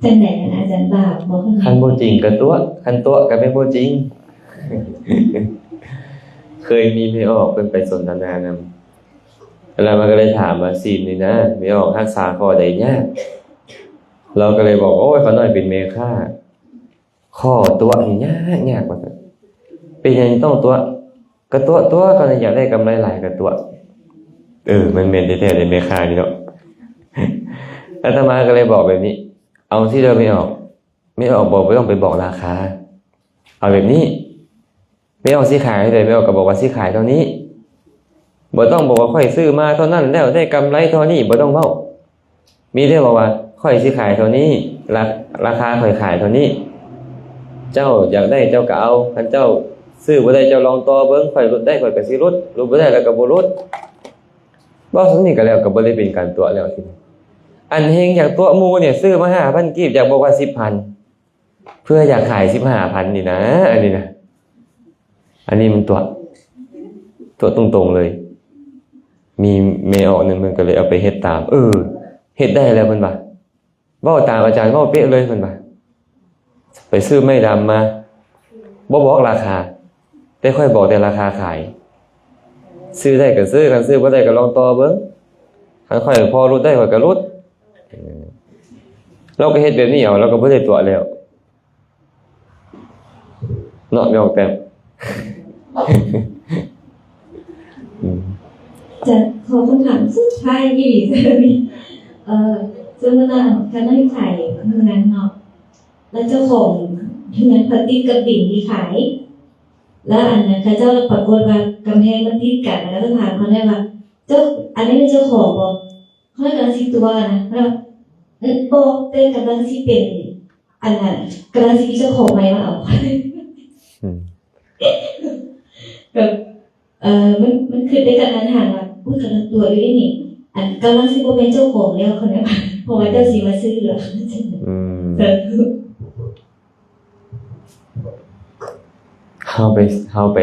ຈັ່ງໃດຫັ້ນນະ ອາຈານ ບາບບໍ່? ຄັນບໍ່ຈິງກະຕົວະ ຄັນຕົວະກະແມ່ນບໍ່ຈິງ. ເຄີຍມີແມ່ອອກເພິ່ນໄປສົນທະນານຳ ແລ້ວມັນກະເລີຍຖາມວ່າ ສິນນີ້ນະ ແມ່ອອກຮັກສາຂໍ້ໃດຍາກ? ລາວກະເລີຍບອກ ໂອ້ຍ ຂ້ານ້ອຍເປັນແມ່ຄ້າ ຂໍ້ຕົວະນີ້ຍາກໆ ວ່າຊັ້ນ. ເປັນຫຍັງຕ້ອງຕົວະ? ກະຕົວະຕົວະ ຄັນຢາກໄດ້ກຳໄລຫຼາຍກະຕົວະ. ເອີ ມັນແມ່ນແທ້ໆເດ້ແມ່ຄ້ານີ້ເນາະ. ອາດຕະມາກະເລີຍບອກແບບນີ້ ເອົາຊີ້ເດີແມ່ອອກ ແມ່ອອກບອກ ບໍ່ຕ້ອງໄປບອກລາຄາ ເອົາແບບນີ້ ແມ່ອອກຊິຂາຍເທົ່າໃດ ແມ່ອອກກະບອກວ່າຊິຂາຍເທົ່ານີ້ ບໍ່ຕ້ອງບອກວ່າຂ້ອຍຊື້ມາເທົ່ານັ້ນແລ້ວໄດ້ກຳໄລເທົ່ານີ້ ບໍ່ຕ້ອງເວົ້າ. ມີແຕ່ບອກວ່າຂ້ອຍຊິຂາຍເທົ່ານີ້ ລາ ລາຄາຂ້ອຍຂາຍເທົ່ານີ້ ເຈົ້າຢາກໄດ້ເຈົ້າກະເອົາ ຄັນເຈົ້າຊື້ບໍ່ໄດ້ເຈົ້າລອງຕໍ່ເບິ່ງ ຂ້ອຍຫຼຸດໄດ້ຂ້ອຍກະຊິຫຼຸດ ຫຼຸດບໍ່ໄດ້ລະກະບໍ່ຫຼຸດ. ເວົ້າສ່ຳນີ້ກະແລ້ວ ກະບໍ່ໄດ້ເປັນການຕົວະແລ້ວທີນີ້. ອັນແຮງຢາກຕົວະໝູ່ນີ້ ຊື້ມາຫ້າພັນກີບ ຢາກບອກວ່າສິບພັນ ເພື່ອຢາກຂາຍສິບຫ້າພັນນີ້ນະ ອັນນີ້ນະ ອັນນີ້ມັນຕົວະ ຕົວະຕົງໆເລີຍ. ມີແມ່ອອກໜຶ່ງ ເພິ່ນກະເລີຍເອົາໄປເຮັດຕາມ ເອີ ເຮັດໄດ້ແລ້ວເພິ່ນວ່າ ເວົ້າຕາມອາຈານເວົ້າເປະເລີຍເພິ່ນວ່າ ໄປຊື້ໄມ້ດຳມາ ບໍ່ບອກລາຄາ ແຕ່ຂ້ອຍບອກແຕ່ລາຄາຂາຍ ຊື້ໄດ້ກະຊື້ ຄັນຊື້ບໍ່ໄດ້ກະລອງຕໍ່ເບິ່ງ ຄັນຂ້ອຍພໍຫຼຸດໄດ້ຂ້ອຍກະຫຼຸດ. ລາວກະເຮັດແບບນີ້ເອົາ ລາວກະບໍ່ໄດ້ຕົວະແລ້ວ ເນາະ ແມ່ອອກແຕ້ມ. ອືມ ຈະຂໍຄຳຖາມສຸດທ້າຍອີກ ເອີ ສົມມຸດວ່າ ຄັນເຮົາຂາຍເຮືອນເນາະ ແລ້ວເຈົ້າຂອງເຮືອນເຂົາຕິດກັບດິນທີ່ຂາຍ ແລ້ວອັນນັ້ນເຂົາເຈົ້າປາກົດວ່າກຳແພງມັນຕິດກັນ ແລ້ວກໍຖາມເຂົາໄດ້ວ່າ ເຈົ້າ ອັນນີ້ແມ່ນເຈົ້າຂອງບໍ່? ເຂົາກຳລັງຊິຕົວະນະ ແລ້ວ ເອີ ບໍ່ ແຕ່ກຳລັງຊິເປັນ ອັນນັ້ນ ກຳລັງຊິມີເຈົ້າຂອງໃໝ່ມາເອົາ. ອືມ ແບບ ເອີ ມັນ ມັນຄິດໄດ້ກະທັນຫັນວ່າ ອຸ້ຍ ກຳລັງຕົວະຢູ່ເດ້ນີ້ ອັນ ກຳລັງຊິບໍ່ແມ່ນເຈົ້າຂອງແລ້ວ ເຂົາແນວ ເພາະວ່າເຈົ້າຊິມາຊື້ແລ້ວ. ອືມ ເຮົາໄປ ເຮົາໄປ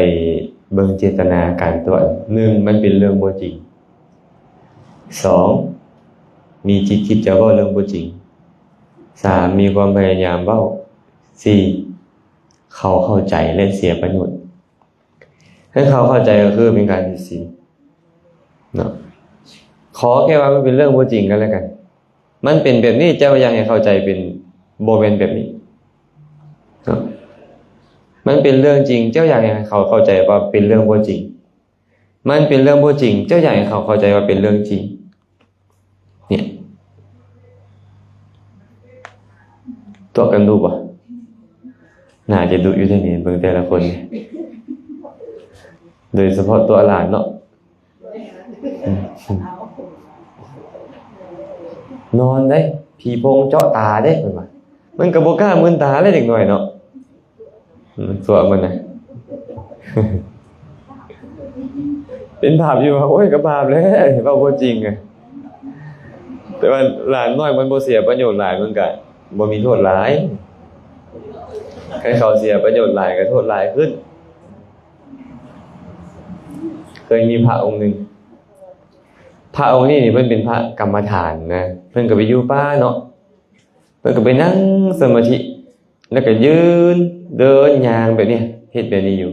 ເບິ່ງເຈດຕະນາການຕົວະ. ໜຶ່ງ ມັນເປັນເລື່ອງບໍ່ຈິງ. ສອງ ມີຈິດຄິດຈະເວົ້າເລື່ອງບໍ່ຈິງ. ສາມ ມີຄວາມພະຍາຍາມເວົ້າ. ສີ່ ເຂົາເຂົ້າໃຈ ແລະ ເສຍປະໂຫຍດ. ໃຫ້ເຂົາເຂົ້າໃຈກໍຄືເປັນການຜິດສິນເນາະ. ຂໍແຄ່ວ່າມັນເປັນເລື່ອງບໍ່ຈິງກັນແລ້ວກັນ. ມັນເປັນແບບນີ້ ເຈົ້າຢາກໃຫ້ເຂົ້າໃຈເປັນ ບໍ່ແມ່ນແບບນີ້ເນາະ. ມັນເປັນເລື່ອງຈິງ ເຈົ້າຢາກໃຫ້ເຂົາເຂົ້າໃຈວ່າເປັນເລື່ອງບໍ່ຈິງ. ມັນເປັນເລື່ອງບໍ່ຈິງ ເຈົ້າຢາກໃຫ້ເຂົາເຂົ້າໃຈວ່າເປັນເລື່ອງຈິງ. ເນຍ ຕົວະກັນດຸບໍ່? ໜ້າຈະດຸຢູ່ເດນີ້ ເບິ່ງແຕ່ລະຄົນນີ້ ໂດຍສະເພາະຕົວະຫຼານເນາະ. ອືມ ນອນເດ້ ຜີໂພງເຈາະຕາເດ້ ເພິ່ນວ່າ. ມັນກໍບໍ່ກ້າມືນຕາແລ້ວເດັກນ້ອຍເນາະ. ອືມ ຕົວະມັນນະ ເປັນບາບຢູ່ວ່າ ໂອ້ຍ ກໍບາບແຫຼະ ເວົ້າບໍ່ຈິງອະ. ແຕ່ວ່າຫຼານນ້ອຍມັນບໍ່ເສຍປະໂຫຍດຫຼາຍ ມັນກະບໍ່ມີໂທດຫຼາຍ. ຄັນເຂົາເສຍປະໂຫຍດຫຼາຍ ກໍໂທດຫຼາຍຂຶ້ນ. ເຄີຍມີພະອົງໜຶ່ງ ພະອົງນີ້ນີ້ເພິ່ນເປັນພະກຳມະຖານນະ ເພິ່ນກໍໄປຢູ່ປ່າເນາະ ເພິ່ນກໍໄປນັ່ງສະມາທິ ແລ້ວກໍຢືນ ເດີນ ຍ່າງແບບນີ້ ເຮັດແບບນີ້ຢູ່.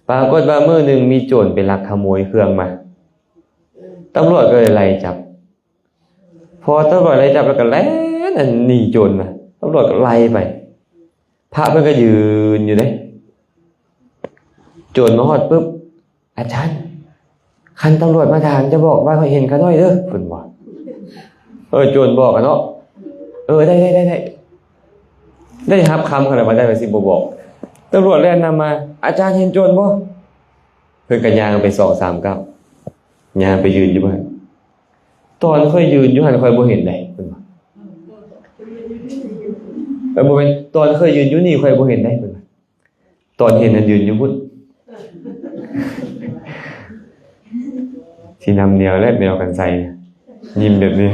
ປາກົດວ່າມື້ໜຶ່ງມີໂຈນໄປລັກຂະໂມຍເຄື່ອງມາ ຕຳຫຼວດກໍເລີຍໄລ່ຈັບ. ພໍຕຳຫຼວດໄລ່ຈັບແລ້ວກໍແລ່ນ ອັນ ໜີໂຈນນະ ຕຳຫຼວດກໍໄລ່ໄປ ພະເພິ່ນກໍຢືນຢູ່ເດ້. ໂຈນມາຮອດປຶບ ອາຈານ ຄັນຕຳຫຼວດມາຖາມ ຈະບອກວ່າເຫັນຂ້ານ້ອຍເດີ ເພິ່ນວ່າ. ເອີ ໂຈນບອກອະເນາະ ເອີ ໄດ້ ໄດ້ ໄດ້ ໄດ້ ໄດ້ຮັບຄຳຂະໜາດວ່າໄດ້ ວ່າຊິບໍ່ບອກ. ຕຳຫຼວດແລ່ນນຳມາ ອາຈານເຫັນໂຈນບໍ່? ເພິ່ນກໍຍ່າງໄປສອງສາມກ້າວ ຍ່າງໄປຢືນຢູ່ຫັ້ນ. ຕອນຂ້ອຍຢືນຢູ່ຫັ້ນ ຂ້ອຍບໍ່ເຫັນໃດ ເພິ່ນວ່າ. ເອີ ບໍ່ແມ່ນ ຕອນຂ້ອຍຢືນຢູ່ນີ້ ຂ້ອຍບໍ່ເຫັນໃດ ເພິ່ນວ່າ. ຕອນເຫັນນັ້ນຢືນຢູ່ພຸ້ນ. ຊິນຳແນວແຫຼະ ແມວກັນໄຊ ຍິ້ມແບບນີ້.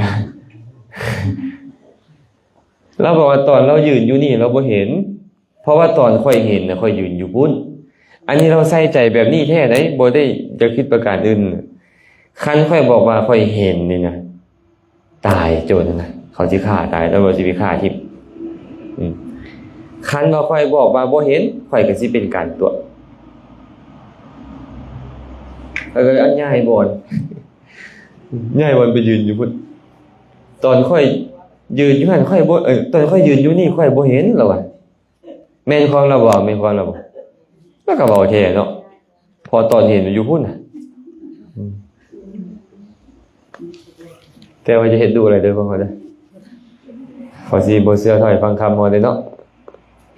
ລາວບອກວ່າຕອນລາວຢືນຢູ່ນີ້ລາວບໍ່ເຫັນ ເພາະວ່າຕອນຂ້ອຍເຫັນນະ ຂ້ອຍຢືນຢູ່ພຸ້ນ. ອັນນີ້ລາວໃສ່ໃຈແບບນີ້ແທ້ໃດ໋ ບໍ່ໄດ້ຢາກຜິດປະການອື່ນ. ຄັນຂ້ອຍບອກວ່າຂ້ອຍເຫັນນີ້ນະ ຕາຍໂຈນຫັ້ນນະ ເຂົາຊິຂ້າຕາຍ ຕຳຫຼວດຊິໄປຂ້າຖິ້ມ. ອືມ ຄັນວ່າຂ້ອຍບອກວ່າບໍ່ເຫັນ ຂ້ອຍກໍຊິເປັນການຕົວະ ເອີ ອັນຍ້າຍບ່ອນ ຍ້າຍບ່ອນໄປຢືນຢູ່ພຸ້ນ. ຕອນຂ້ອຍຢືນຢູ່ຫັ້ນ ຂ້ອຍບໍ່ ເອີ ຕອນຂ້ອຍຢືນຢູ່ນີ້ ຂ້ອຍບໍ່ເຫັນ ລາວວ່າ. ແມ່ນຄວາມລາວບໍ່? ແມ່ນຄວາມລາວບໍ່? ລາວກໍເວົ້າແທ້ເນາະ ເພາະຕອນເຫັນມັນຢູ່ພຸ້ນນະ. ອືມ ແຕ່ວ່າຈະເຮັດດຸຫຼາຍເດີພວກເຮົາເດີ ເຂົາຊິບໍ່ເຊື່ອຖ້ອຍຟັງຄຳເຮົາເດ້ເນາະ.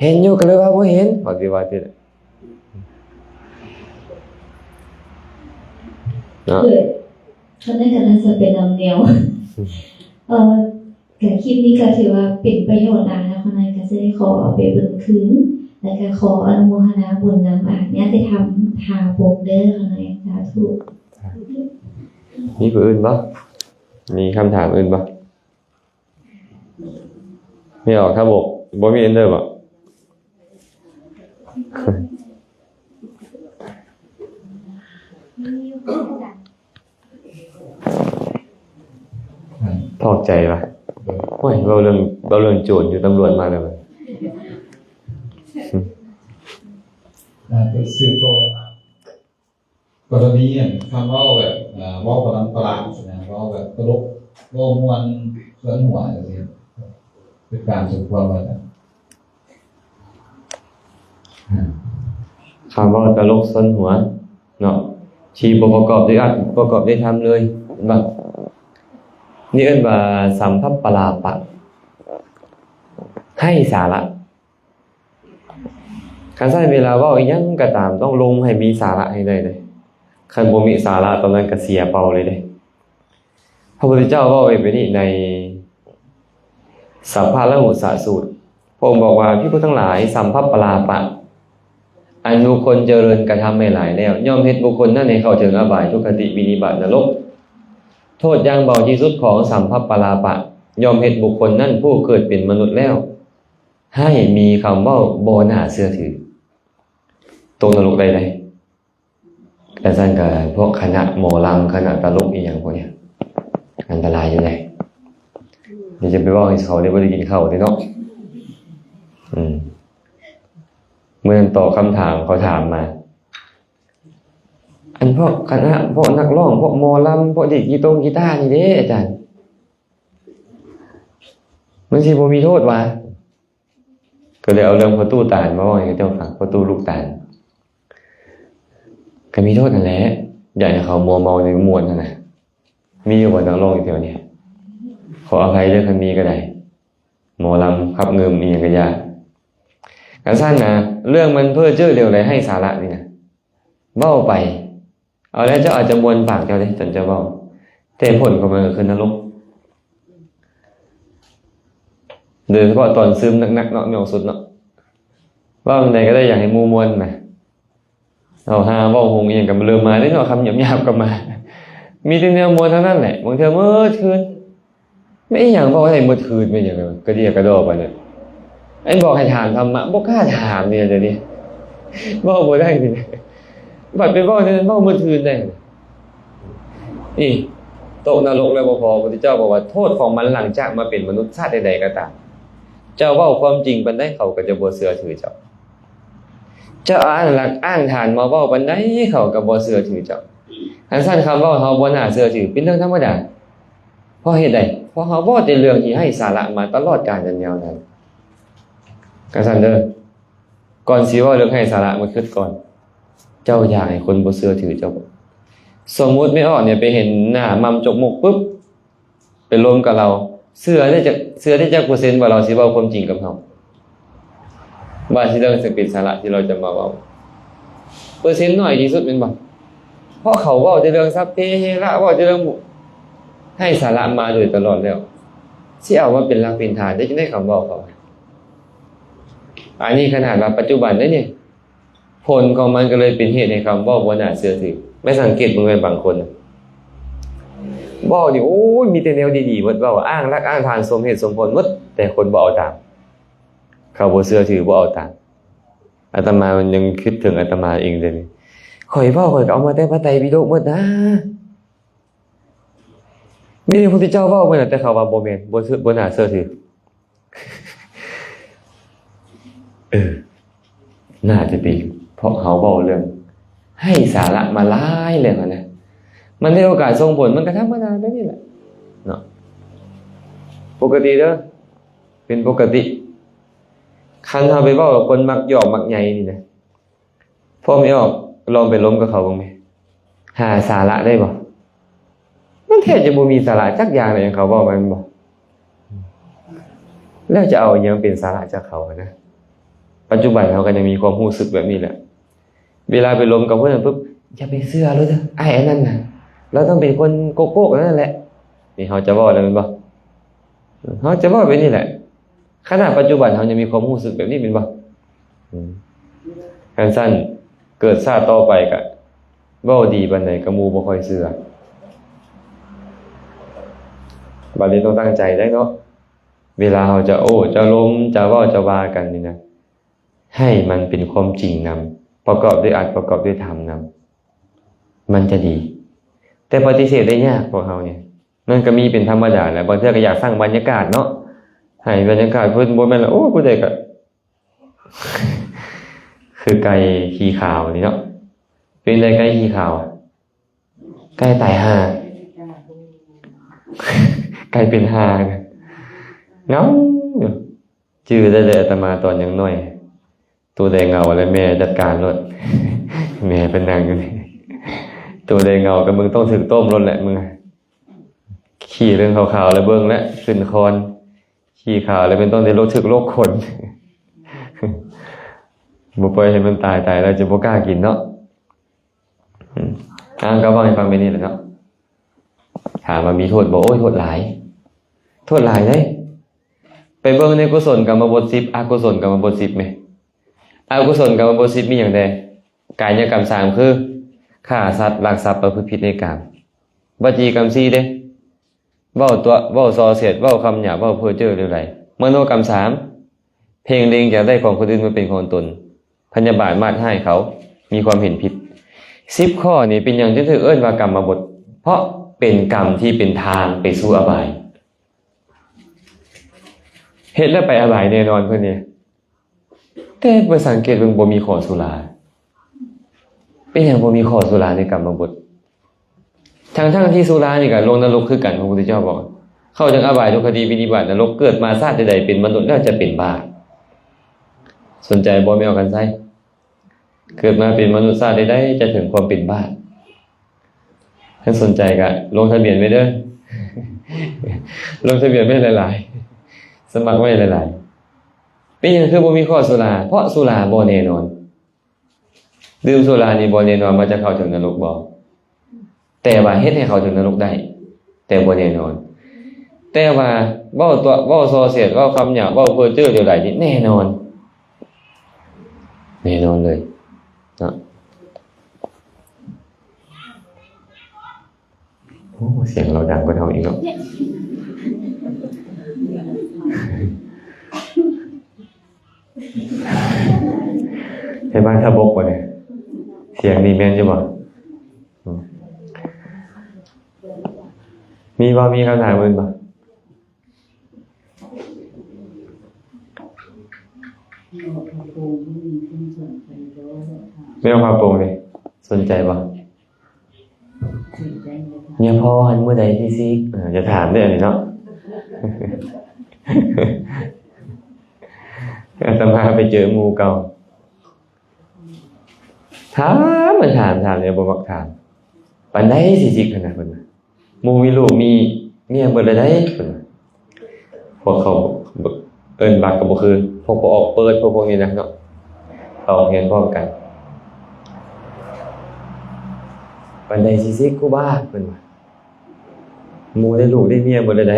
ເຫັນຢູ່ກໍເລີຍວ່າບໍ່ເຫັນ ເຂົາຊິວ່າຊີ້ແຫຼະເນາະ. ເອີ ອັນນັ້ນກໍໜ້າຈະເປັນນຳແນວ ເອີ ກໍຄລິບນີ້ກໍຖືວ່າເປັນປະໂຫຍດຫຼາຍແລ້ວ ຂ້ານ້ອຍກໍຈະໄດ້ຂໍເອົາໄປເບິ່ງຄືນ ແລ້ວກໍຂໍອະນຸໂມທະນາບຸນນຳ ອາ ຍາດຕິທຳທາວົງເດີ ຂ້ານ້ອຍ ສາທຸ. ມີຜູ້ອື່ນບໍ່? ມີຄຳຖາມອື່ນບໍ່? ມີອອກທາບົກ ບໍ່ມີເອັນເດີບໍ່? ຖອກໃຈວະ. ໂອ້ຍ ເວົ້າເລື່ອງ ເວົ້າເລື່ອງໂຈນຢູ່ ຕຳຫຼວດມາແລ້ວ. ອ່າ ໄປສືບຕໍ່ ກໍລະນີອັນ ຄຳເວົ້າແບບ ເອີ ເວົ້າປະຫຼາດໆ ນະ ເວົ້າແບບຕະຫຼົກ ເວົ້າມ່ວນຊວນຫົວ ຈັ່ງຊີ້ ເປັນການສົມຄວນບໍ່? ຄຳເວົ້າຕະຫຼົກຊວນຫົວເນາະ ທີ່ບໍ່ປະກອບດ້ວຍອັດ ບໍ່ປະກອບດ້ວຍທຳເລີຍ ເຫັນບໍ່? ນີ້ເອີ້ນວ່າ ສຳພັບປະລາປະ ໄຮ້ສາລະ. ກະຊັ້ນເວລາເວົ້າອີ່ຫຍັງກໍຕາມ ຕ້ອງລົງໃຫ້ມີສາລະໃຫ້ໄດ້ເດ້. ຄັນບໍ່ມີສາລະ ຕອນນັ້ນກໍເສຍເປົ້າເລີຍເດ້. ພະພຸດທະເຈົ້າເວົ້າໄວ້ແບບນີ້ໃນສັບພະລະຫຸສະສູດ. ພະອົງບອກວ່າ ພິກຂຸທັງຫຼາຍ, ສຳພັບປະລາປະ ອັນບຸກຄົນຈະເລີນກະທຳໄວ້ຫຼາຍແລ້ວ ຍ່ອມເຮັດບຸກຄົນນັ້ນໃຫ້ເຂົ້າເຖິງອະບາຍທຸກຄະຕິວິນິບາດນະລົກ. ໂທດຢ່າງເບົາທີ່ສຸດຂອງສຳພັບປະລາປະ ຍ່ອມເຮັດບຸກຄົນນັ້ນຜູ້ເກີດເປັນມະນຸດແລ້ວ ໃຫ້ມີຄຳເວົ້າບໍ່ໜ້າເຊື່ອຖື ຕົກນະລົກໄດ້ເດ້. ແລ້ວຊັ້ນກໍພວກຄະນະໝໍລຳ ຄະນະຕະຫຼົກອີ່ຫຍັງພວກເນີ້ຍ ອັນຕະລາຍຢູ່ເດ້. ດຽວຈະໄປເວົ້າໃຫ້ເຂົາໄດ້ບໍ່ໄດ້ກິນເຂົ້າເດ້ເນາະ. ອືມ ມື້ນັ້ນຕອບຄຳຖາມເຂົາຖາມມາ ອັນພວກຄະນະ ພວກນັກຮ້ອງ ພວກໝໍລຳ ພວກດີດກີຕົງກີຕານີ້ເດ້ອາຈານ ມັນຊິບໍ່ມີໂທດຫວາ? ກໍເລີຍເອົາເລື່ອງພໍ່ຕູ້ຕານມາເວົ້າໃຫ້ເຂົາເຈົ້າຟັງ. ພໍ່ຕູ້ລູກຕານ ກໍມີໂທດຫັ້ນແຫຼະ ຢາກໃຫ້ເຂົາມົວເມົາໃນມ່ວນຫັ້ນນະ. ມີຢູ່ບໍ່ນັກຮ້ອງຢູ່ແຖວນີ້? ຂໍອະໄພເດີ ຄັນມີກໍໄດ້. ໝໍລຳຂັບງື່ມອີ່ຫຍັງກໍຢ່າ. ກະຊັ້ນນະ ເລື່ອງມັນເພ້ອເຈີ່ຫຼຽວໄຫຼໄຮ້ສາລະນີ້ນະ ເວົ້າໄປ ເອົາແລ້ວເຈົ້າອາດຈະມ່ວນປາກເຈົ້າເດ້ ຕອນເຈົ້າເວົ້າ ແຕ່ຜົນຂອງມັນກໍຄືນະລົກ. ໂດຍສະເພາະຕອນຊຶມໜັກໆເນາະ ແມ່ນສຸດເນາະ ເວົ້າຈັ່ງໃດກໍໄດ້ ຢາກໃຫ້ໝູ່ມ່ວນນະ. ເຮົາຫາເວົ້າຫົງອີ່ຫຍັງກໍເລີ່ມມາເດ້ເນາະ ຄຳຫຍາບໆກໍມາ ມີແຕ່ແນວມ່ວນເທົ່ານັ້ນແຫຼະ. ບາງເທື່ອໝົດຄືນ ແມ່ນອີ່ຫຍັງເວົ້າໄດ້ໝົດຄືນ ແມ່ນຫຍັງກະເດຍກະດໍປານນັ້ນ. ອັນບອກໃຫ້ຖາມທຳມະ ບໍ່ກ້າຖາມນີ້ດຽວນີ້ ເວົ້າບໍ່ໄດ້ນີ້. ບັດໄປເວົ້າແນວນັ້ນ ເວົ້າໝົດຄືນໄດ້. ນີ້ ຕົກນະລົກແລ້ວບໍ່ພໍ ພະພຸດທະເຈົ້າບອກວ່າ ໂທດຂອງມັນຫຼັງຈາກມາເປັນມະນຸດຊາດໃດໆກໍຕາມ ເຈົ້າເວົ້າຄວາມຈິງປານໃດ ເຂົາກໍຈະບໍ່ເຊື່ອຖືເຈົ້າ. ເຈົ້າອ້າງຫຼັກອ້າງຖານມາເວົ້າປານໃດ ເຂົາກໍບໍ່ເຊື່ອຖືເຈົ້າ. ຄັນຊັ້ນຄຳເວົ້າເຮົາບໍ່ໜ້າເຊື່ອຖື ເປັນເລື່ອງທຳມະດາ. ເພາະເຫດໃດ? ເພາະເຮົາເວົ້າແຕ່ເລື່ອງທີ່ໄຮ້ສາລະມາຕະຫຼອດການຍາວນານ. ກະຊັ້ນເດີ ກ່ອນຊິເວົ້າເລື່ອງໄຮ້ສາລະ ມາຄິດກ່ອນ ເຈົ້າຢາກໃຫ້ຄົນບໍ່ເຊື່ອຖືເຈົ້າບໍ່? ສົມມຸດແມ່ອອກນີ້ໄປເຫັນໜ້າໝ່ຳຈົກມຸກປຶບ ໄປລົມກັບລາວ ເຊື່ອໄດ້ຈັກ ເຊື່ອໄດ້ຈັກເປີເຊັນວ່າລາວຊິເວົ້າຄວາມຈິງກັບເຮົາ? ວ່າຊິເລື່ອງເປັນສາລະທີ່ລາວຈະມາເວົ້າ ເປີເຊັນໜ້ອຍທີ່ສຸດແມ່ນບໍ່? ເພາະເຂົາເວົ້າແຕ່ເລື່ອງສັບເພເຮລະ ເວົ້າແຕ່ເລື່ອງໄຮ້ສາລະມາໂດຍຕະຫຼອດແລ້ວ ຊິເອົາມາເປັນຫຼັກເປັນຖານໄດ້ຈັ່ງໃດຄຳເວົ້າເຂົາ? ອັນນີ້ຂະໜາດວ່າປັດຈຸບັນເດ້ນີ້ ຜົນຂອງມັນກໍເລີຍເປັນເຫດໃຫ້ຄຳເວົ້າບໍ່ໜ້າເຊື່ອຖື. ແມ່ນສັງເກດເບິ່ງແມ່ນບາງຄົນນະ ເວົ້ານີ້ ໂອ້ຍ ມີແຕ່ແນວດີໆໝົດ ເວົ້າອ້າງຫຼັກອ້າງຖານ ສົມເຫດສົມຜົນໝົດ ແຕ່ຄົນບໍ່ເອົາຕາມ. ເຂົາບໍ່ເຊື່ອຖື ບໍ່ເອົາຕາມ. ອາດຕະມາມັນຍັງຄິດເຖິງອາດຕະມາເອງເດນີ້ ຂ້ອຍເວົ້າ ຂ້ອຍກໍເອົາມາແຕ່ພະໄຕປິດົກໝົດນາ. ມີພະພຸດທະເຈົ້າເວົ້າເມື່ອນັ້ນ ແຕ່ເຂົາວ່າບໍ່ແມ່ນ ບໍ່ເຊື່ອ ບໍ່ໜ້າເຊື່ອຖື. ເອີ ໜ້າຈະເປັນເພາະເຮົາເວົ້າເລື່ອງໄຮ້ສາລະມາຫຼາຍແລ້ວຫັ້ນນະ. ມັນໄດ້ໂອກາດສົ່ງຜົນ ມັນກໍທຳມະດາແບບນີ້ແຫຼະເນາະ ປົກກະຕິເດີ ເປັນປົກກະຕິ. ຄັນເຮົາໄປເວົ້າກັບຄົນມັກຢອກມັກໃຍນີ້ນະ ພໍ່ແມ່ອອກ ລອງໄປລົມກັບເຂົາເບິ່ງແມ ຫາສາລະໄດ້ບໍ່? ມັນແທບຈະບໍ່ມີສາລະຈັກຢ່າງເລີຍ ຫຍັງເຂົາເວົ້າມາແມ່ນບໍ່? ແລ້ວຈະເອົາຫຍັງເປັນສາລະຈາກເຂົານະ? ປັດຈຸບັນເຮົາກໍຍັງມີຄວາມຮູ້ສຶກແບບນີ້ແຫຼະ. ເວລາໄປລົມກັບຄົນນັ້ນປຶບ ຢ່າໄປເຊື່ອເລີຍເດີ ອ້າຍອັນນັ້ນນະ ລາວຕ້ອງເປັນຄົນໂກກໆນັ້ນແຫຼະ. ນີ້ເຮົາຈະເວົ້າແລ້ວແມ່ນບໍ່? ເຮົາຈະເວົ້າແບບນີ້ແຫຼະ. ຂະໜາດປັດຈຸບັນເຮົາຍັງມີຄວາມຮູ້ສຶກແບບນີ້ແມ່ນບໍ່? ອືມ ຄັນຊັ້ນເກີດຊາດຕໍ່ໄປກະເວົ້າດີປານໃດກະໝູ່ບໍ່ຄ່ອຍເຊື່ອ. ບາດນີ້ຕ້ອງຕັ້ງໃຈໄດ້ເນາະ ເວລາເຮົາຈະໂອ້ ຈະລົມ ຈະເວົ້າ ຈະວ່າກັນນີ້ນະ ໃຫ້ມັນເປັນຄວາມຈິງນຳ ປະກອບດ້ວຍອັດ ປະກອບດ້ວຍທຳນຳ ມັນຈະດີ. ແຕ່ປະຕິເສດໄດ້ຍາກພວກເຮົານີ້. ມັນກໍມີເປັນທຳມະດາແຫຼະ ບາງເທື່ອກໍຢາກສ້າງບັນຍາກາດເນາະ ໃຫ້ບັນຍາກາດເພິ່ນ ບໍ່ແມ່ນລະ ໂອ້ ຜູ້ໃດກໍ ຄືໄກ່ຂີ້ຂາວນີ້ເນາະ. ເປັນໃດໄກ່ຂີ້ຂາວ? ໄກ່ຕາຍຫ່າ ໄກ່ເປັນຫ່າ ເຫງົາຢູ່. ຈື່ໄດ້ເລີຍ ອາດຕະມາຕອນຍັງນ້ອຍ ໂຕໃດເຫງົາແລ້ວແມ່ຈັດການໂລດ ແມ່ເພິ່ນນັ່ງຢູ່ນີ້ ໂຕໃດເຫງົາກໍມຶງຕ້ອງຖືກຕົ້ມໂລດແຫຼະ ມຶງ ຂີ້ເລື່ອງຂາວໆແລ້ວເບິ່ງແຫຼະ ຂຶ້ນຄອນ ຂີ້ຂາວແລ້ວແມ່ນຕ້ອງໄດ້ໂລກຖືກໂລກຄົນ. ບໍ່ປ່ອຍໃຫ້ມັນຕາຍ, ຕາຍແລ້ວຈະບໍ່ກ້າກິນເນາະ. ອືມ ອ່າ ກໍເວົ້າໃຫ້ຟັງແບບນີ້ແຫຼະເນາະ. ຖາມວ່າມີໂທດບໍ່? ໂອ້ຍ ໂທດຫຼາຍ, ໂທດຫຼາຍເດ້. ໄປເບິ່ງໃນກຸສົນກຳມະບົດສິບ ອະກຸສົນກຳມະບົດສິບແມ. ອະກຸສົນກຳມະບົດສິບມີຫຍັງແດ່? ກາຍະກຳສາມ ຄື ຂ້າສັດ, ລັກຊັບ, ປະພຶດຜິດໃນກາມ. ວະຈີກຳສີ່ເດ້. ເວົ້າຕົວະ, ເວົ້າສໍ່ເສດ, ເວົ້າຄຳຫຍາບ, ເວົ້າເພີ້ເຈີ້ເຫຼວໄຫຼ. ມະໂນກຳສາມ ເພງເລັງຢາກໄດ້ຂອງຄົນອື່ນມາເປັນຂອງຕົນ, ພະຍາບາດມາດຮ້າຍເຂົາ, ມີຄວາມເຫັນຜິດ. ສິບຂໍ້ນີ້ເປັນຫຍັງຈຶ່ງຖືກເອີ້ນວ່າກຳມະບົດ? ເພາະເປັນກຳທີ່ເປັນທາງໄປສູ່ອະບາຍ. ເຮັດແລ້ວໄປອະບາຍແນ່ນອນເພິ່ນນີ້. ແຕ່ໄປສັງເກດເບິ່ງ ບໍ່ມີຂໍ້ສຸລາ. ເປັນຫຍັງບໍ່ມີຂໍ້ສຸລາໃນກຳມະບົດ? ທັງໆທີ່ສຸລານີ້ກໍລົງນະລົກຄືກັນ, ພະພຸດທະເຈົ້າບອກ ເຂົ້າເຖິງອະບາຍທຸກຄະຕິວິນິບາດນະລົກ, ເກີດມາຊາດໃດໆເປັນມະນຸດແລ້ວຈະເປັນບ້າ. ສົນໃຈບໍ່ ແມ່ອອກກັນໄຊ? ເກີດມາເປັນມະນຸດຊາດໃດໆຈະເຖິງຄວາມເປັນບ້າ. ຄັນສົນໃຈກໍລົງທະບຽນໄວ້ເດີ, ລົງທະບຽນໄວ້ຫຼາຍໆ, ສະໝັກໄວ້ຫຼາຍໆ. ເປັນຫຍັງຄືບໍ່ມີຂໍ້ສຸລາ? ເພາະສຸລາບໍ່ແນ່ນອນ. ດື່ມສຸລານີ້ບໍ່ແນ່ນອນວ່າຈະເຂົ້າເຖິງນະລົກບໍ່, ແຕ່ວ່າເຮັດໃຫ້ເຂົ້າເຖິງນະລົກໄດ້, ແຕ່ບໍ່ແນ່ນອນ. ແຕ່ວ່າເວົ້າຕົວະ, ເວົ້າສໍ່ເສດ, ເວົ້າຄຳຫຍາບ, ເວົ້າເພີ້ເຈີ້ເຫຼວໄຫຼນີ້ແນ່ນອນ, ແນ່ນອນເລີຍເນາະ. ໂອ້ ສຽງລາວດັງກວ່າເຮົາອີກເນາະ. ໃຫ້ບ້ານທ່າບົກບໍ່ນີ້? ສຽງນີ້ແມ່ນຢູ່ບໍ່? ອືມ ມີບໍ່? ມີຄຳຖາມອື່ນບໍ່? ແມ່ອອກຜາໂປ່ງນີ້ ສົນໃຈບໍ່? ເມຍພໍ່ຫັ້ນມື້ໃດຊິຊິກ? ເອີ ຢ່າຖາມເດ້ອັນນີ້ເນາະ. ອາດຕະມາໄປເຈີໝູ່ເກົ່າ ຖາມ ມັນຖາມ ຖາມແລ້ວບໍ່ມັກຖາມ. ປານໃດຊິຊິກຫັ້ນນະ ເພິ່ນວ່າ. ໝູ່ມີລູກມີເມຍເບິດແລ້ວໃດ໋ ເພິ່ນວ່າ. ພວກເຂົາເອີ້ນບັກກໍບໍ່ຄື ພວກບໍ່ອອກເປີດ ພວກ ພວກນີ້ນະເນາະ ເຂົ້າໂຮງຮຽນພ້ອມກັນ. ປານໃດຊິຊິກຄູບາ ເພິ່ນວ່າ. ໝູ່ໄດ້ລູກໄດ້ເມຍເບິດແລ້ວໃດ໋.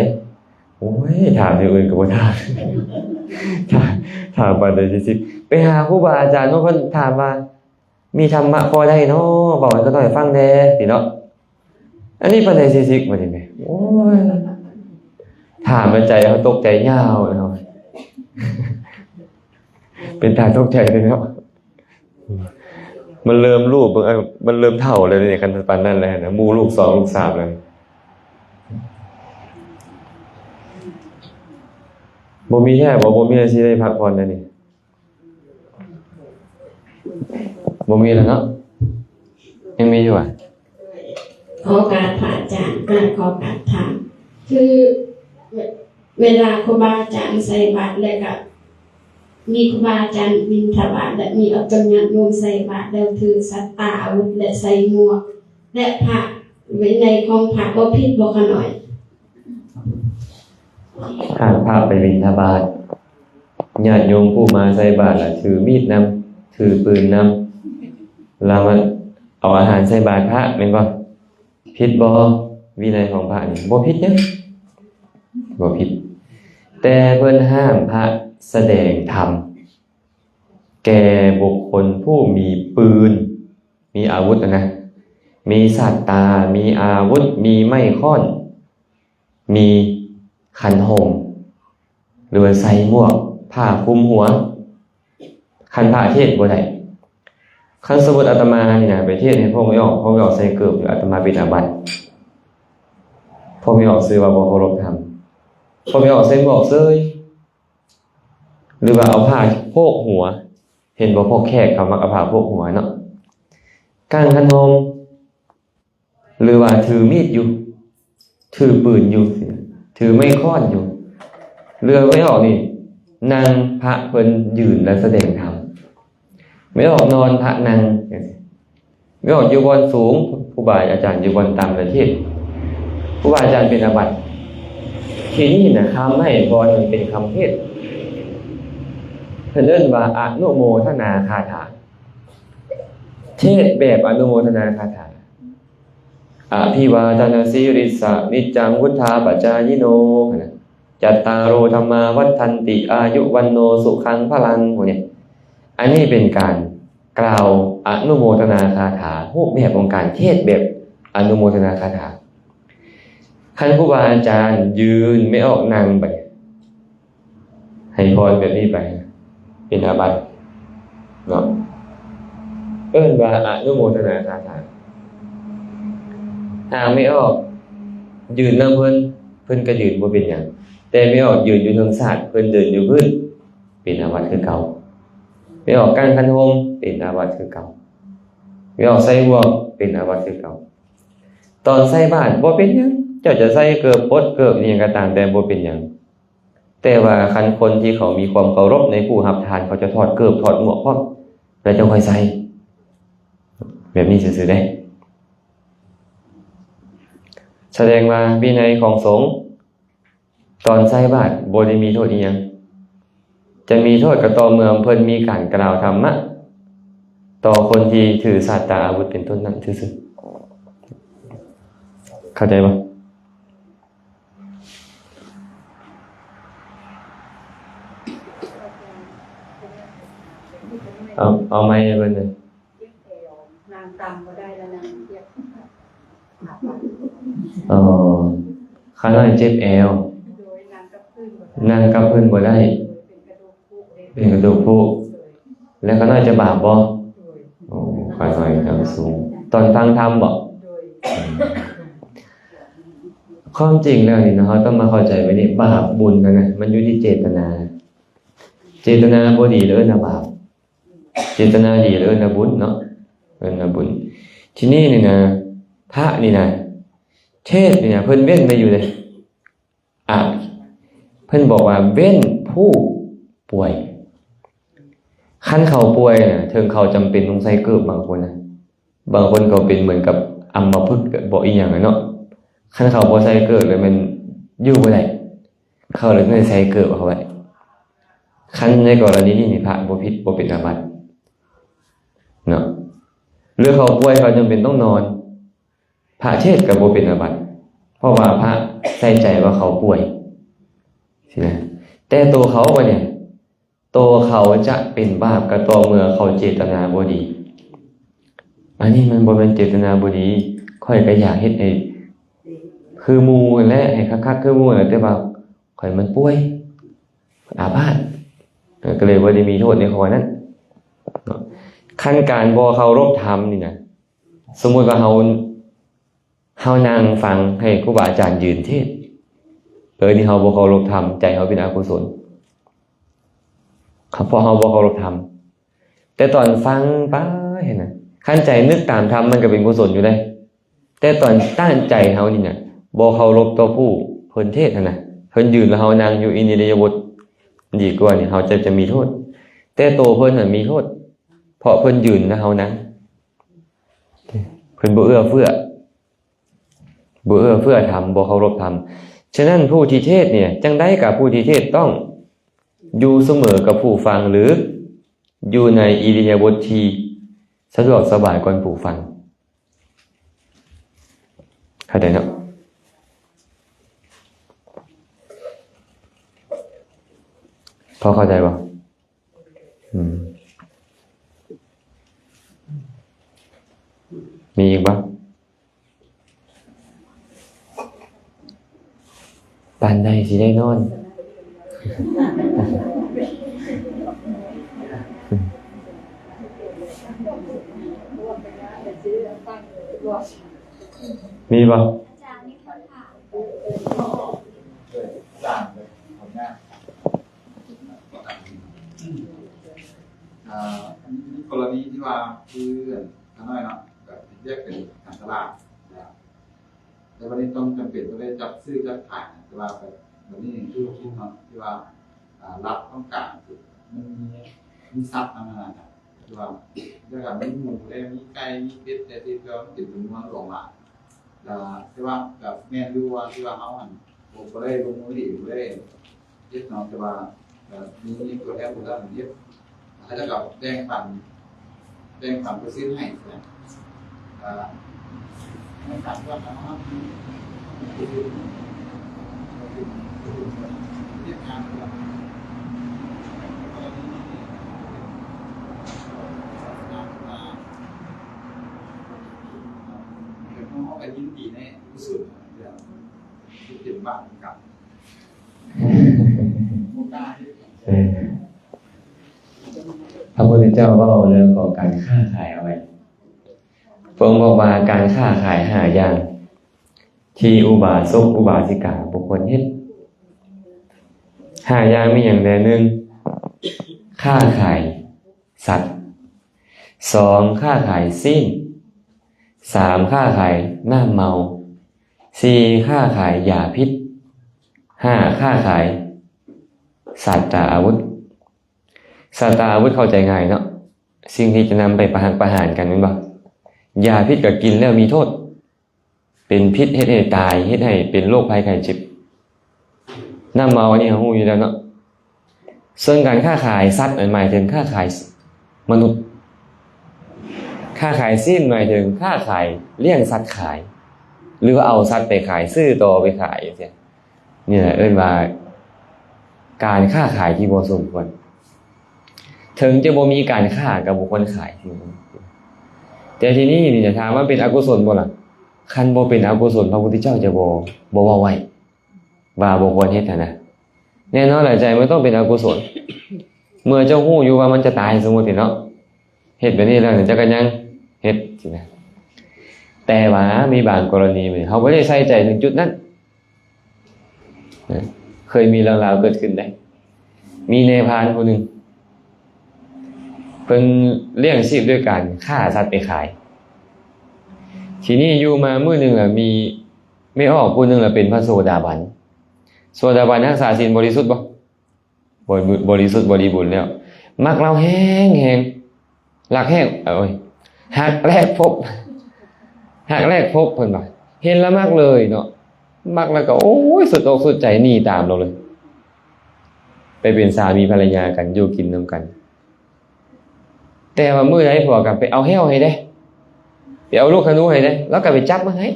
ໂອ້ຍ ຖາມແນວອື່ນກໍບໍ່ຖາມ ຖາມ ຖາມປານໃດຊິຊິກ. ໄປຫາຄູບາອາຈານເນາະ ເພິ່ນຖາມວ່າ ມີທຳມະຂໍ້ໃດເນາະ ເວົ້າໃຫ້ຂ້ານ້ອຍຟັງແດ່ ຊີ້ເນາະ. ອັນນີ້ປານໃດຊິຊິກ ບັດນີ້ແມ່. ໂອ້ຍ ຖາມແລ້ວໃຈເຮົາຕົກໃຈຍາວເນາະ ເປັນຕາຕົກໃຈເດ້ເນາະ. ມັນເລີ່ມລູກ ມັນເລີ່ມເຖົ້າແລ້ວເດ້ ຄັນປານນັ້ນແລ້ວນະ ໝູ່ລູກສອງ ລູກສາມແລ້ວ. ບໍ່ມີແທ້ບໍ່? ບໍ່ມີແລ້ວຊິໄດ້ພັກຜ່ອນແລ້ວນີ້. ບໍ່ມີແລ້ວເນາະ ຍັງມີຢູ່ຫວາ? ຂໍໂອກາດພະອາຈານ ການຂໍໂອກາດຖາມ ຄື ເວລາຄູບາອາຈານໃສ່ບາດ ແລະກະມີຄູບາອາຈານບິນທະບາດ ແລະມີອອກຕົນຍາດໂຍມໃສ່ບາດ ແລ້ວຖືສັດຕາອາວຸດ ແລະໃສ່ໝວກ ແລະພະ ວິໄນຂອງພະບໍ່ຜິດບໍ່ຂະນ້ອຍ? ຖ້າພະໄປບິນທະບາດ ຍາດໂຍມຜູ້ມາໃສ່ບາດລະຖືມີດນຳ ຖືປືນນຳ ລະມາເອົາອາຫານໃສ່ບາດພະແມ່ນບໍ່? ຜິດບໍ່? ວິໄນຂອງພະນີ້ບໍ່ຜິດຫຍັງ ບໍ່ຜິດ. ແຕ່ເພິ່ນຫ້າມພະສະແດງທຳແກ່ບຸກຄົນຜູ້ມີປືນ ມີອາວຸດຫັ້ນນະ ມີສັດຕາ ມີອາວຸດ ມີໄມ້ຄ້ອນ ມີຂັນຫົ່ມ ຫຼືວ່າໃສ່ໝວກ ຜ້າຄຸມຫົວ. ຄັນພະເທດບໍ່ໄດ້. ຄັນສົມມຸດອາດຕະມານີ້ນະ ໄປເທດໃຫ້ພວກໄມ່ອອກ ພວກໄມ່ອອກໃສ່ເກີບ ອາດຕະມາເປັນອາບັດ. ພວກໄມ່ອອກຊື່ວ່າບໍ່ເຄົາລົບທຳ. ພວກໄມ່ອອກໃສ່ໝວກເສີຍ ຫຼືວ່າເອົາຜ້າໂພກຫົວ ເຫັນບໍ່? ພວກແຂກເຂົາມັກເອົາຜ້າໂພກຫົວເນາະ. ກາງຄັນຫົ່ມ ຫຼືວ່າຖືມີດຢູ່ ຖືປືນຢູ່ ຖືໄມ້ຄ້ອນຢູ່ ເຫຼືອໄມ້ອອກນີ້ ນັ່ງ ພະເພິ່ນຢືນແລ້ວສະແດງທຳ. ໄມ້ອອກນອນ ພະນັ່ງ ໄມ້ອອກຢູ່ບ່ອນສູງ ຄູບາອາຈານຢູ່ບ່ອນຕ່ຳ ແລະເທດ ຄູບາອາຈານເປັນອາບັດ. ທີນີ້ນະ ຄຳໃຫ້ພອນມັນເປັນຄຳເທດ. ເພິ່ນເອີ້ນວ່າອະນຸໂມທະນາຄາຖາ ເທດແບບອະນຸໂມທະນາຄາຖາ ອະພິວາທະນະສີລິດສະ ນິດຈັງວຸດທາປະຈາຍິໂນ ນະ ຈັດຕາໂຣທຳມາວັດທັນຕິ ອາຍຸວັນໂນສຸຂັງພະລັງ ພວກນີ້ ອັນນີ້ເປັນການກ່າວອະນຸໂມທະນາຄາຖາ ຮູບແບບຂອງການເທດແບບອະນຸໂມທະນາຄາຖາ. ຄັນຄູບາອາຈານຢືນ ແມ່ອອກນັ່ງໄປ ໃຫ້ພອນແບບນີ້ໄປ ເປັນອາບັດເນາະ ເອີ້ນວ່າອະນຸໂມທະນາຄາຖາ. ຫາກແມ່ອອກຢືນນຳເພິ່ນ ເພິ່ນກໍຢືນບໍ່ເປັນຫຍັງ ແຕ່ແມ່ອອກຢືນຢູ່ເທິງສາດ ເພິ່ນເດີນຢູ່ພື້ນ ເປັນອາບັດຄືເກົ່າ. ແມ່ອອກກາງຄັນຮົ່ມ ເປັນອາບັດຄືເກົ່າ. ແມ່ອອກໃສ່ໝວກ ເປັນອາບັດຄືເກົ່າ. ຕອນໃສ່ບາດບໍ່ເປັນຫຍັງ ເຈົ້າຈະໃສ່ເກີບ ປົດເກີບ ອີ່ຫຍັງກໍຕາມແຕ່ບໍ່ເປັນຫຍັງ. ແຕ່ວ່າຄັນຄົນທີ່ເຂົາມີຄວາມເຄົາລົບໃນຜູ້ຮັບທານ ເຂົາຈະຖອດເກີບຖອດໝວກພ້ອມ ແລ້ວຈັ່ງຄ່ອຍໃສ່ ແບບນີ້ຊື່ໆເດ້. ສະແດງວ່າວິໄນຂອງສົງ ຕອນໃສ່ບາດບໍ່ໄດ້ມີໂທດອີ່ຫຍັງ ຈະມີໂທດກໍຕໍ່ເມື່ອເພິ່ນມີການກ່າວທຳມະຕໍ່ຄົນທີ່ຖືສາດຕາອາວຸດເປັນຕົ້ນນັ້ນຊື່ໆ. ເຂົ້າໃຈບໍ່? ເອົາ ເອົາໄມໃຫ້ເພິ່ນເດີ. ນາງຕຳບໍ່ໄດ້ແລ້ວ ນາງເຈັບ. ອໍ ຂ້ານ້ອຍເຈັບແອວ. ໂດຍ ນາງກັບພື້ນບໍ່ໄດ້. ນາງກັບພື້ນບໍ່ໄດ້. ໂດຍ ເປັນກະດູກພຸເດ້. ເປັນກະດູກພຸ. ໂດຍ ແລ້ວຂ້ານ້ອຍຈະບາບບໍ່? ໂດຍ ໂອ້ ຂ້ານ້ອຍກຳສູງ. ຕອນຟັງທຳບໍ່? ໂດຍ ອືມ ຄວາມຈິງແລ້ວນີ້ເນາະ ເຮົາຕ້ອງມາເຂົ້າໃຈວ່ານີ້ ບາບບຸນນັ້ນນະ ມັນຢູ່ທີ່ເຈດຕະນາ. ເຈດຕະນາບໍ່ດີ ເອີ້ນວ່າບາບ. ເຈດຕະນາດີ ເອີ້ນວ່າບຸນເນາະ ເອີ້ນວ່າບຸນ. ທີນີ້ນີ້ນະ ພະນີ້ນະ ເທດນີ້ນະ ເພິ່ນເວັ້ນໄວ້ຢູ່ເດ້. ອະ ເພິ່ນບອກວ່າເວັ້ນຜູ້ປ່ວຍ. ຄັນເຂົາປ່ວຍນະ ເຖິງເຂົາຈຳເປັນຕ້ອງໃສ່ເກີບ ບາງຄົນນະ ບາງຄົນກໍເປັນເໝືອນກັບອຳມະພຶກບໍ ອີ່ຫຍັງຫັ້ນເນາະ. ຄັນເຂົາບໍ່ໃສ່ເກີບແລ້ວແມ່ນຢູ່ບໍ່ໄດ້. ເຂົາເລີຍຕ້ອງໃສ່ເກີບເອົາໄວ້. ຄັນໃນກໍລະນີນີ້ ພະບໍ່ຜິດ ບໍ່ເປັນອາບັດເນາະ. ຫຼືເຂົາປ່ວຍ ເຂົາຈຳເປັນຕ້ອງນອນ ພະເທດກໍບໍ່ເປັນອາບັດ ເພາະວ່າພະໃສ່ໃຈວ່າເຂົາປ່ວຍຊີ້ນະ. ແຕ່ໂຕເຂົາບາດນີ້ ໂຕເຂົາຈະເປັນບາບກໍຕໍ່ເມື່ອເຂົາເຈດຕະນາບໍ່ດີ. ອັນນີ້ມັນບໍ່ແມ່ນເຈດຕະນາບໍ່ດີ. ຂ້ອຍກໍຢາກເຮັດໃຫ້ຄືໝູ່ຫັ້ນແຫຼະ ໃຫ້ຄັກໆຄືໝູ່ຫັ້ນແຫຼະ ແຕ່ວ່າຂ້ອຍມັນປ່ວຍ ອາພາດ ເອີ ກໍເລີຍບໍ່ໄດ້ມີໂທດໃນຂໍ້ນັ້ນເນາະ. ຄັນການບໍ່ເຄົາລົບທຳນີ້ນະ ສົມມຸດວ່າເຮົາ ເຮົານັ່ງຟັງໃຫ້ຄູບາອາຈານຢືນເທດ ເອີ ນີ້ເຮົາບໍ່ເຄົາລົບທຳ ໃຈເຮົາເປັນອະກຸສົນ ເພາະເຮົາບໍ່ເຄົາລົບທຳ. ແຕ່ຕອນຟັງໄປຫັ້ນນະ ຄັນໃຈນຶກຕາມທຳ ມັນກໍເປັນກຸສົນຢູ່ເດ້. ແຕ່ຕອນຕັ້ງໃຈເຮົານີ້ນະ ບໍ່ເຄົາລົບຕໍ່ຜູ້ເພິ່ນເທດຫັ້ນນະ ເພິ່ນຢືນແລ້ວເຮົານັ່ງຢູ່ອິລິຍາບົດດີກວ່ານີ້ ເຮົາຈະ ຈະມີໂທດ. ແຕ່ໂຕເພິ່ນນະມີໂທດ ເພາະເພິ່ນຢືນແລ້ວເຮົານັ່ງ ເພິ່ນບໍ່ເອື້ອເຟື້ອ ບໍ່ເອື້ອເຟື້ອທຳ ບໍ່ເຄົາລົບທຳ. ສະນັ້ນຜູ້ທີ່ເທດນີ້ ຈັ່ງໃດກໍຜູ້ທີ່ເທດຕ້ອງຢູ່ສະເໝີກັບຜູ້ຟັງ ຫຼື ຢູ່ໃນອິລິຍາບົດທີ່ສະດວກສະບາຍກ່ອນຜູ້ຟັງ. ເຂົ້າໃຈເນາະ? ພໍເຂົ້າໃຈບໍ່? ອືມ ມີອີກບໍ່? ປານໃດຊິໄດ້ນອນ? ມີບໍ່? ອ່າ ໃນກໍລະນີທີ່ວ່າ ຄື ຂ້ານ້ອຍເນາະ ແບບເຮັດວຽກເປັນການຕະຫຼາດ ແລ້ວບັດນີ້ຕ້ອງຈຳເປັນຕ້ອງໄດ້ຈັດຊື້ຈັດຂາຍ ແຕ່ວ່າແບບ ບັດນີ້ທຸລະກິດເນາະ ທີ່ວ່າ ອ່າ ລັດຕ້ອງການ ມັນມີ ມີສັດນຳຫັ້ນນະ ຄືວ່າ ແລ້ວກໍມີໝູແດ່ ມີໄກ່ ມີເປັດແດ່ ທີ່ວ່າມັນເປັນຈຳນວນຫຼວງຫຼາຍ ແລ້ວ ແຕ່ວ່າກໍແມ່ນຢູ່ວ່າ ທີ່ວ່າເຮົາຫັ້ນ ບໍ່ ບໍ່ໄດ້ລົງມືເອງ ບໍ່ໄດ້ເຮັດເນາະ ແຕ່ວ່າ ມີ ມີຕົວແທນຜູ້ຮັບຜິດຊອບ ເຂົາເຈົ້າກໍແບ່ງປັນ ແບ່ງປັນເປີເຊັນໃຫ້ນະ ອ່າ ໃຫ້ຕາມຍອດນະ ວຽກງານ ເຮົາກໍຍິນດີໃນກຸສົນທີ່ເປັນບາບນຳກັນ. ເອີ ພະພຸດທະເຈົ້າເວົ້າເລື່ອງຂອງການຄ້າຂາຍເອົາໄວ້ ພະອົງບອກວ່າການຄ້າຂາຍຫ້າຢ່າງ ທີ່ອຸບາສົກອຸບາສິກາບໍ່ຄວນເຮັດ. ຫ້າຢ່າງມີຫຍັງແດ່? ໜຶ່ງ ຄ້າຂາຍສັດ, ສອງ ຄ້າຂາຍຊີ້ນ, ສາມ ຄ້າຂາຍນ້ຳເມົາ, ສີ່ ຄ້າຂາຍຢາພິດ, ຫ້າ ຄ້າຂາຍສັດຕາອາວຸດ. ສັດຕາອາວຸດເຂົ້າໃຈງ່າຍເນາະ, ສິ່ງທີ່ຈະນຳໄປປະຫັດປະຫານກັນແມ່ນບໍ່? ຢາພິດກໍກິນແລ້ວມີໂທດ ເປັນພິດ ເຮັດໃຫ້ຕາຍ ເຮັດໃຫ້ເປັນໂລກໄພໄຂ້ເຈັບ. ນ້ຳເມົາອັນນີ້ເຮົາຮູ້ຢູ່ແລ້ວເນາະ. ສ່ວນການຄ້າຂາຍສັດນັ້ນໝາຍເຖິງຄ້າຂາຍມະນຸດ, ຄ້າຂາຍຊີ້ນໝາຍເຖິງຄ້າຂາຍລ້ຽງສັດຂາຍ ຫຼືວ່າເອົາສັດໄປຂາຍ ຊື້ຕໍ່ໄປຂາຍຈັ່ງຊີ້. ນີ້ແຫຼະເອີ້ນວ່າການຄ້າຂາຍທີ່ບໍ່ສົມຄວນ. ເຖິງຈະບໍ່ມີການຄ້າກໍບໍ່ຄວນຂາຍ. ແຕ່ທີນີ້ນີ້ຈະຖາມວ່າເປັນອະກຸສົນບໍ່ລະ? ຄັນບໍ່ເປັນອະກຸສົນ ພະພຸດທະເຈົ້າຈະບໍ່ ບໍ່ເວົ້າໄວ້ວ່າບໍ່ຄວນເຮັດຫັ້ນນະ. ແນ່ນອນແຫຼະ ໃຈມັນຕ້ອງເປັນອະກຸສົນ. ເມື່ອເຈົ້າຮູ້ຢູ່ວ່າມັນຈະຕາຍ ສົມມຸດນີ້ເນາະ, ເຮັດແບບນີ້ແລ້ວເຈົ້າກໍຍັງເຮັດຊີ້ນະ. ແຕ່ວ່າມີບາງກໍລະນີ ເຮົາບໍ່ໄດ້ໃສ່ໃຈເຖິງຈຸດນັ້ນ. ເຄີຍມີເລື່ອງລາວເກີດຂຶ້ນໄດ໋. ມີນາຍພານຜູ້ໜຶ່ງ ເພິ່ນລ້ຽງຊີບດ້ວຍການຄ້າສັດໄປຂາຍ. ທີນີ້ຢູ່ມາມື້ໜຶ່ງລະມີແມ່ອອກຜູ້ໜຶ່ງລະເປັນພະໂສດາບັນ. ໂສດາບັນຮັກສາສິນບໍລິສຸດບໍ່? ບໍ ບໍລິສຸດບໍລິບູນແລ້ວ. ມັກລາວແຮງໆ. ຮັກແຮກ ເອີຍ ຮັກແລກພົບ ຮັກແລກພົບເພິ່ນວ່າ ເຫັນແລ້ວມັກເລີຍເນາະ. ມັກແລ້ວກໍ ໂອ້ຍ ສຸດອົກສຸດໃຈ ໜີຕາມລາວເລີຍ ໄປເປັນສາມີພັນລະຍາກັນ ຢູ່ກິນນຳກັນ. ແຕ່ວ່າມື້ໃດຜົວກໍໄປເອົາແຮ້ວໃຫ້ເດ້ ໄປເອົາລູກທະນູໃຫ້ເດ້ ລາວກໍໄປຈັບມາໃຫ້.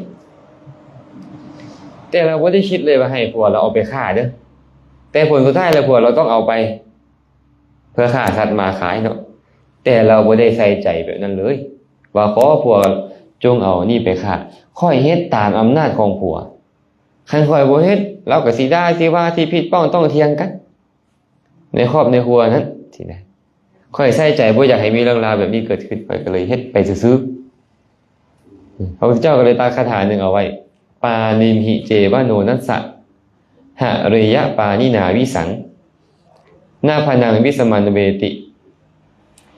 ແຕ່ລາວບໍ່ໄດ້ຄິດເລີຍວ່າໃຫ້ຜົວລາວເອົາໄປຂ້າເດີ. ແຕ່ຜົນສຸດທ້າຍແລ້ວຜົວລາວຕ້ອງເອົາໄປ ເພື່ອຂ້າສັດມາຂາຍເນາະ, ແຕ່ລາວບໍ່ໄດ້ໃສ່ໃຈແບບນັ້ນເລີຍ ວ່າຂໍຜົວຈົ່ງເອົານີ້ໄປຂ້າ, ຂ້ອຍເຮັດຕາມອຳນາດຂອງຜົວ, ຄັນຂ້ອຍບໍ່ເຮັດ ລາວກໍຊິດ່າຊິວ່າ ຊິຜິດປ້ອງຕ້ອງຖຽງກັນໃນຄອບໃນຄົວນັ້ນຊີ້ນະ. ຂ້ອຍໃສ່ໃຈບໍ່ຢາກໃຫ້ມີເລື່ອງລາວແບບນີ້ເກີດຂຶ້ນ, ຂ້ອຍກໍເລີຍເຮັດໄປຊື່ໆ. ພະພຸດທະເຈົ້າກໍເລີຍຕັດຄາຖາໜຶ່ງເອົາໄວ້ ປານິມຫິເຈວະໂນນັດສະ ຫະເຣຍະປານິນາວິສັງ ນາພະນັງວິສະມັງເວຕິ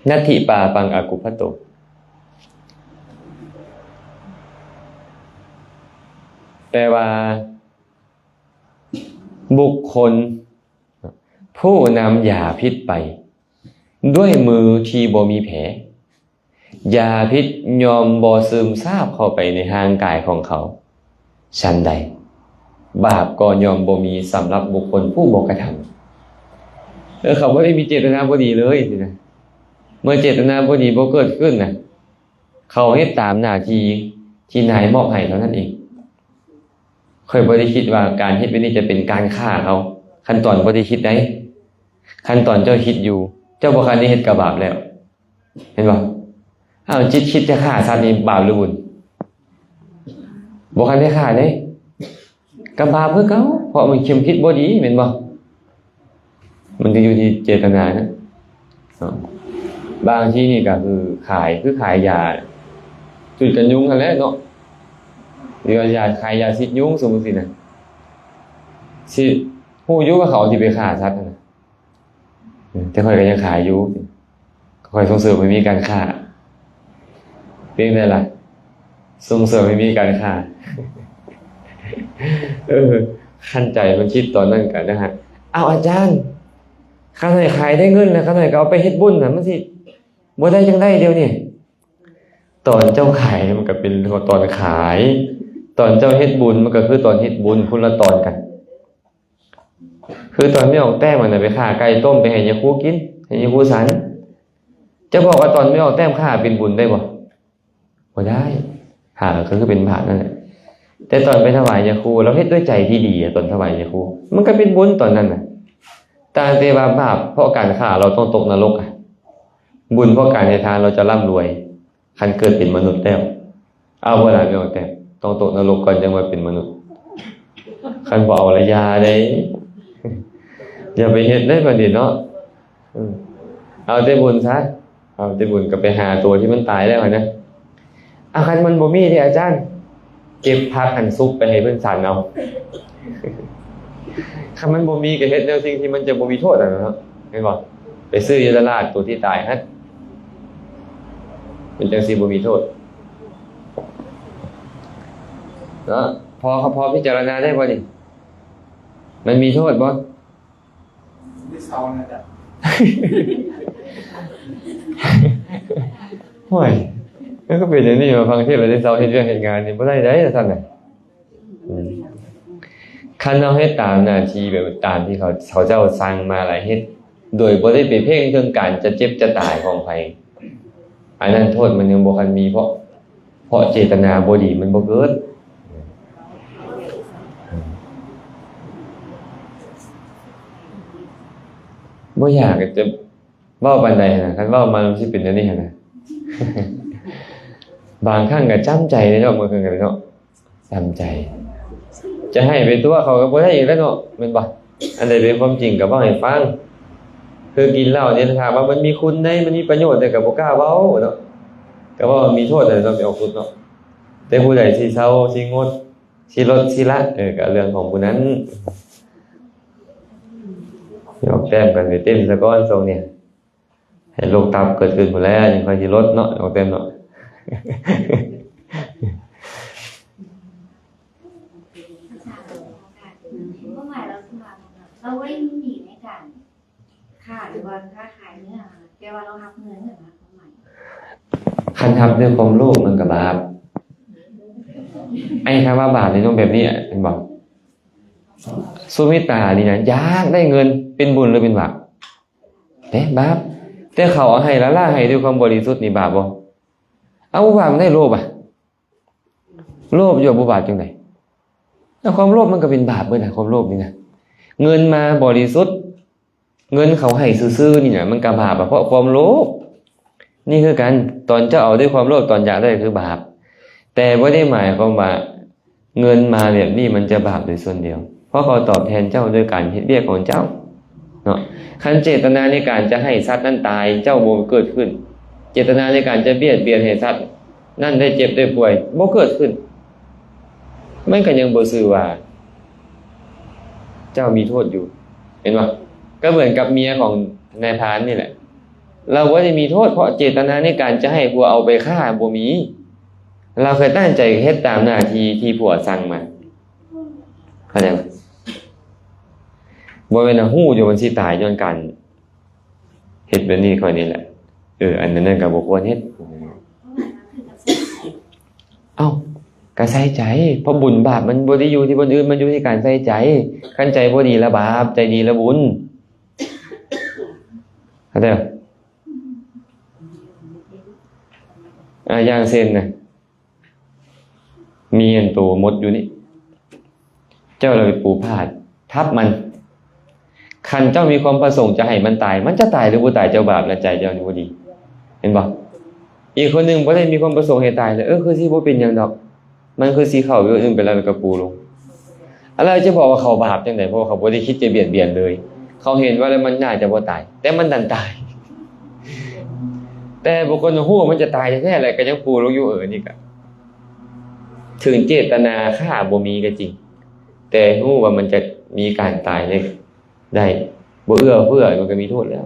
ນັດຖິປາປັງອະກຸບພະໂຕ. ແປວ່າ ບຸກຄົນຜູ້ນຳຢາພິດໄປດ້ວຍມືທີ່ບໍ່ມີແຜ ຢາພິດຍ່ອມບໍ່ຊຶມຊາບເຂົ້າໄປໃນຮ່າງກາຍຂອງເຂົາ ສັນໃດ ບາບກໍຍ່ອມບໍ່ມີສຳລັບບຸກຄົນຜູ້ບໍ່ກະທຳ. ເອີ ເຂົາບໍ່ໄດ້ມີເຈດຕະນາບໍ່ດີເລີຍຊີ້ນະ. ເມື່ອເຈດຕະນາບໍ່ດີບໍ່ເກີດຂຶ້ນນະ, ເຂົາເຮັດຕາມໜ້າທີ່ທີ່ນາຍມອບໃຫ້ເທົ່ານັ້ນເອງ. ຂ້ອຍບໍ່ໄດ້ຄິດວ່າການເຮັດແບບນີ້ຈະເປັນການຂ້າເຂົາ. ຂັ້ນຕອນບໍ່ໄດ້ຄິດໃດ໋. ຂັ້ນຕອນເຈົ້າຄິດຢູ່, ເຈົ້າບໍ່ທັນໄດ້ເຮັດກໍບາບແລ້ວ. ເຫັນບໍ່? ອ້າວ ຈິດຄິດຈະຂ້າສັດນີ້ບາບຫຼືບຸນ? ບໍ່ທັນໄດ້ຂ້າເດ້. ກໍບາບຄືເກົ່າ, ເພາະມັນຄິດບໍ່ດີແມ່ນບໍ່? ມັນກໍຢູ່ທີ່ເຈດຕະນານະ. ບາງທີນີ້ກໍຄືຂາຍ ຄືຂາຍຢາຈູດກັນຍຸງຫັ້ນແຫຼະເນາະ, ຫຼືວ່າຢາ ຂາຍຢາສີດຍຸງ ສົມມຸດຊີ້ນະ. ຊິຮູ້ຢູ່ວ່າເຂົາຊິໄປຂ້າສັດຫັ້ນນະ. ເອີ ແຕ່ຂ້ອຍກໍຍັງຂາຍຢູ່, ຂ້ອຍສົ່ງເສີມໃຫ້ມີການຄ້າ. ເປັນຈັ່ງໃດລະ? ສົ່ງເສີມໃຫ້ມີການຄ້າ. ເອີ ຄັນໃຈມັນຄິດຕອນນັ້ນກໍນະຮະ, ອ້າວ ອາຈານ, ຂ້ານ້ອຍຂາຍໄດ້ເງິນແລ້ວ ຂ້ານ້ອຍກໍເອົາໄປເຮັດບຸນນະ, ມັນຊິບໍ່ໄດ້ຈັ່ງໃດດຽວນີ້? ຕອນເຈົ້າຂາຍມັນກໍເປັນຕອນຂາຍ, ຕອນເຈົ້າເຮັດບຸນມັນກໍຄືຕອນເຮັດບຸນ, ຄົນລະຕອນກັນ. ຄືຕອນແມ່ອອກແຕ້ມຫັ້ນນະ ໄປຂ້າໄກ່ຕົ້ມໄປໃຫ້ຍາຄູກິນ ໃຫ້ຍາຄູສັນ ຈະບອກວ່າຕອນແມ່ອອກແຕ້ມຂ້າເປັນບຸນໄດ້ບໍ່? ບໍ່ໄດ້ ຂ້າກໍຄືເປັນບາບນັ້ນແຫຼະ. ແຕ່ຕອນໄປຖວາຍຍາຄູ ລາວເຮັດດ້ວຍໃຈທີ່ດີອະ ຕອນຖວາຍຍາຄູ ມັນກໍເປັນບຸນຕອນນັ້ນນະ. ຕ່າງແຕ່ວ່າບາບເພາະການຂ້າ ລາວຕ້ອງຕົກນະລົກອະ ບຸນເພາະການໃຫ້ທານ ລາວຈະລ່ຳລວຍ. ຄັນເກີດເປັນມະນຸດແລ້ວ ເອົາບໍ່ລະ ແມ່ອອກແຕ້ມ ຕ້ອງຕົກນະລົກກ່ອນ ຈັ່ງວ່າເປັນມະນຸດ. ຄັນບໍ່ເອົາລະຢ່າເດ້ ຢ່າໄປເຮັດເດ້ບັດນີ້ເນາະ. ເອີ ເອົາແຕ່ບຸນຊະ ເອົາແຕ່ບຸນ ກໍໄປຫາຕົວທີ່ມັນຕາຍແລ້ວຫັ້ນນະ. ອາ ຄັນມັນບໍ່ມີເດອາຈານ ເກັບຜັກອັນສຸກໄປໃຫ້ເພິ່ນສັນເອົາ. ຄັນມັນບໍ່ມີກໍເຮັດແນວສິ່ງທີ່ມັນຈະບໍ່ມີໂທດຫັ້ນນະເນາະ ແມ່ນບໍ່? ໄປຊື້ຢູ່ຕະຫຼາດຕົວທີ່ຕາຍຫັ້ນ ມັນຈັ່ງຊິບໍ່ມີໂທດເນາະ. ພໍ ພໍພິຈາລະນາໄດ້ບໍ່ນີ້? ມັນມີໂທດບໍ່? ໄດ້ເຊົານະຈະ ໂອ້ຍ ມັນກໍເປັນຢ່າງນີ້ວ່າ ຟັງເທດແລ້ວໄດ້ເຊົາເຮັດວຽກເຮັດງານນີ້ ບໍ່ໄດ້ໃດ໋ຊັ້ນນະ. ອືມ ຄັນເຮົາເຮັດຕາມໜ້າທີ່ ແບບຕາມທີ່ເຂົາ ເຂົາເຈົ້າສັ່ງມາ ແລ້ວເຮັດໂດຍບໍ່ໄດ້ໄປເພງເຖິງການຈະເຈັບຈະຕາຍຂອງໃຜ ອັນນັ້ນໂທດມັນຍັງບໍ່ທັນມີ ເພາະ ເພາະເຈດຕະນາບໍ່ດີມັນບໍ່ເກີດ. ບໍ່ຢາກຈະເວົ້າປານໃດຫັ້ນນະ ຄັນເວົ້າມາມັນຊິເປັນແນວນີ້ຫັ້ນນະ. ບາງຄັ້ງກໍຈຳໃຈເດ້ເນາະ ບາງຄັ້ງກໍເນາະ ຈຳໃຈ ຈະໃຫ້ໄປຕົວະເຂົາກໍບໍ່ໄດ້ອີກແລ້ວເນາະ ແມ່ນບໍ່? ອັນໃດເປັນຄວາມຈິງກໍເວົ້າໃຫ້ຟັງ. ຄືກິນເຫຼົ້ານີ້ ຖ້າວ່າມັນມີຄຸນໃດ໋ ມັນມີປະໂຫຍດໃດ໋ ກໍບໍ່ກ້າເວົ້າເນາະ ກໍເວົ້າມີໂທດໃດ໋ ຕ້ອງໄປອອກກົດເນາະ. ແຕ່ຜູ້ໃດຊິເຊົາ ຊິງົດ ຊິລົດ ຊິລະ ເອີ ກໍເລື່ອງຂອງຜູ້ນັ້ນ. ອອກແຕ້ມກັນໄປເຕັ້ນສາກ່ອນຊ່ວງນີ້ ໃຫ້ໂລກຕັບເກີດຂຶ້ນພຸ້ນແຫຼະ ຈັ່ງຄ່ອຍຊິລົດເນາະ ອອກແຕ້ມເນາະ. ຄວາມໝາຍລາວຄືວ່າ ລາວບໍ່ໄດ້ມີໜີ້ໃນການຄ້າ ຫຼືວ່າຄ້າຂາຍເນື້ອ ແຕ່ວ່າລາວຮັບເງິນນະ ຄວາມໝາຍ. ຄັນຮັບດ້ວຍຄວາມໂລບມັນກໍບາບ. ໄອ້ຄຳວ່າບາບນີ້ຕ້ອງແບບນີ້ ເຫັນບໍ່? ສຸມິຕານີ້ນະ ຢາກໄດ້ເງິນ ເປັນບຸນຫຼືເປັນບາບ? ເດ້ ບາບ. ແຕ່ເຂົາເອົາໃຫ້ ລະລະໃຫ້ດ້ວຍຄວາມບໍລິສຸດນີ້ບາບບໍ່? ເອົາ ບໍ່ບາບ ມັນໄດ້ໂລບອະ. ໂລບຢູ່ບໍ່ບາບຈັ່ງໃດ? ແລ້ວຄວາມໂລບມັນກໍເປັນບາບເບິດນະ ຄວາມໂລບນີ້ນະ. ເງິນມາບໍລິສຸດ ເງິນເຂົາໃຫ້ຊື່ໆນີ້ນະ ມັນກໍບາບ ເພາະຄວາມໂລບ. ນີ້ຄືກັນ ຕອນເຈົ້າເອົາດ້ວຍຄວາມໂລບ ຕອນຢາກໄດ້ຄືບາບ ແຕ່ບໍ່ໄດ້ໝາຍຄວາມວ່າເງິນມາແບບນີ້ມັນຈະບາບໂດຍສ່ວນດຽວ ເພາະເຂົາຕອບແທນເຈົ້າໂດຍການເຮັດວຽກຂອງເຈົ້າເນາະ. ຄັນເຈດຕະນາໃນການຈະໃຫ້ສັດນັ້ນຕາຍ ເຈົ້າບໍ່ເກີດຂຶ້ນ ເຈດຕະນາໃນການຈະບຽດບຽນໃຫ້ສັດນັ້ນໄດ້ເຈັບໄດ້ປ່ວຍບໍ່ເກີດຂຶ້ນ ມັນກໍຍັງບໍ່ຊື່ວ່າເຈົ້າມີໂທດຢູ່ ເຫັນບໍ່? ກໍເໝືອນກັບເມຍຂອງນາຍພານນີ້ແຫຼະ ລາວບໍ່ໄດ້ມີໂທດ ເພາະເຈດຕະນາໃນການຈະໃຫ້ຜົວເອົາໄປຂ້າບໍ່ມີ ລາວແຄ່ຕັ້ງໃຈເຮັດຕາມໜ້າທີ່ທີ່ຜົວສັ່ງມາ ເຂົ້າໃຈບໍ່? ບໍ່ແມ່ນວ່າຮູ້ຢູ່ມັນຊິຕາຍຍ້ອນການ ເຮັດແບບນີ້ຂ້ອຍນີ້ແຫຼະ ເອີ ອັນນັ້ນກໍບໍ່ຄວນເຮັດ. ເອົ້າ ກໍໃສ່ໃຈ ເພາະບຸນບາບມັນບໍ່ໄດ້ຢູ່ທີ່ບ່ອນອື່ນ ມັນຢູ່ທີ່ການໃສ່ໃຈ. ຄັນໃຈບໍ່ດີລະບາບ ໃຈດີລະບຸນ ເຂົ້າໃຈບໍ່? ອາ ຢ່າງເຊັ່ນນະ ມີອັນໂຕມົດຢູ່ນີ້ ເຈົ້າລະໄປປູຜ້າທັບມັນ. ຄັນເຈົ້າມີຄວາມປະສົງຈະໃຫ້ມັນຕາຍ ມັນຈະຕາຍຫຼືບໍ່ຕາຍ ເຈົ້າບາບນະ ໃຈເຈົ້ານີ້ບໍ່ດີ ເຫັນບໍ່? ອີກຄົນໜຶ່ງບໍ່ໄດ້ມີຄວາມປະສົງໃຫ້ຕາຍເລີຍ ເອີ ຄືຊິບໍ່ເປັນຫຍັງດອກ ມັນຄືຊິເຂົ້າຢູ່ອື່ນໄປແລ້ວ ແລ້ວກໍປູລົງ. ແລ້ວຈະບອກວ່າເຂົາບາບຈັ່ງໃດ ເພາະວ່າເຂົາບໍ່ໄດ້ຄິດຈະບຽດບຽນເລີຍ ເຂົາເຫັນວ່າແລ້ວມັນໜ້າຈະບໍ່ຕາຍ ແຕ່ມັນດັນຕາຍ. ແຕ່ບາງຄົນຮູ້ວ່າມັນຈະຕາຍແທ້ໆ ແລ້ວກໍຍັງປູລົງຢູ່ ເອີ ນີ້ກໍ ເຖິງເຈດຕະນາຂ້າບໍ່ມີກໍຈິງ ແຕ່ຮູ້ວ່າມັນຈະມີການຕາຍໄດ້ ບໍ່ເອື້ອເຟື້ອ ມັນກໍມີໂທດແລ້ວ.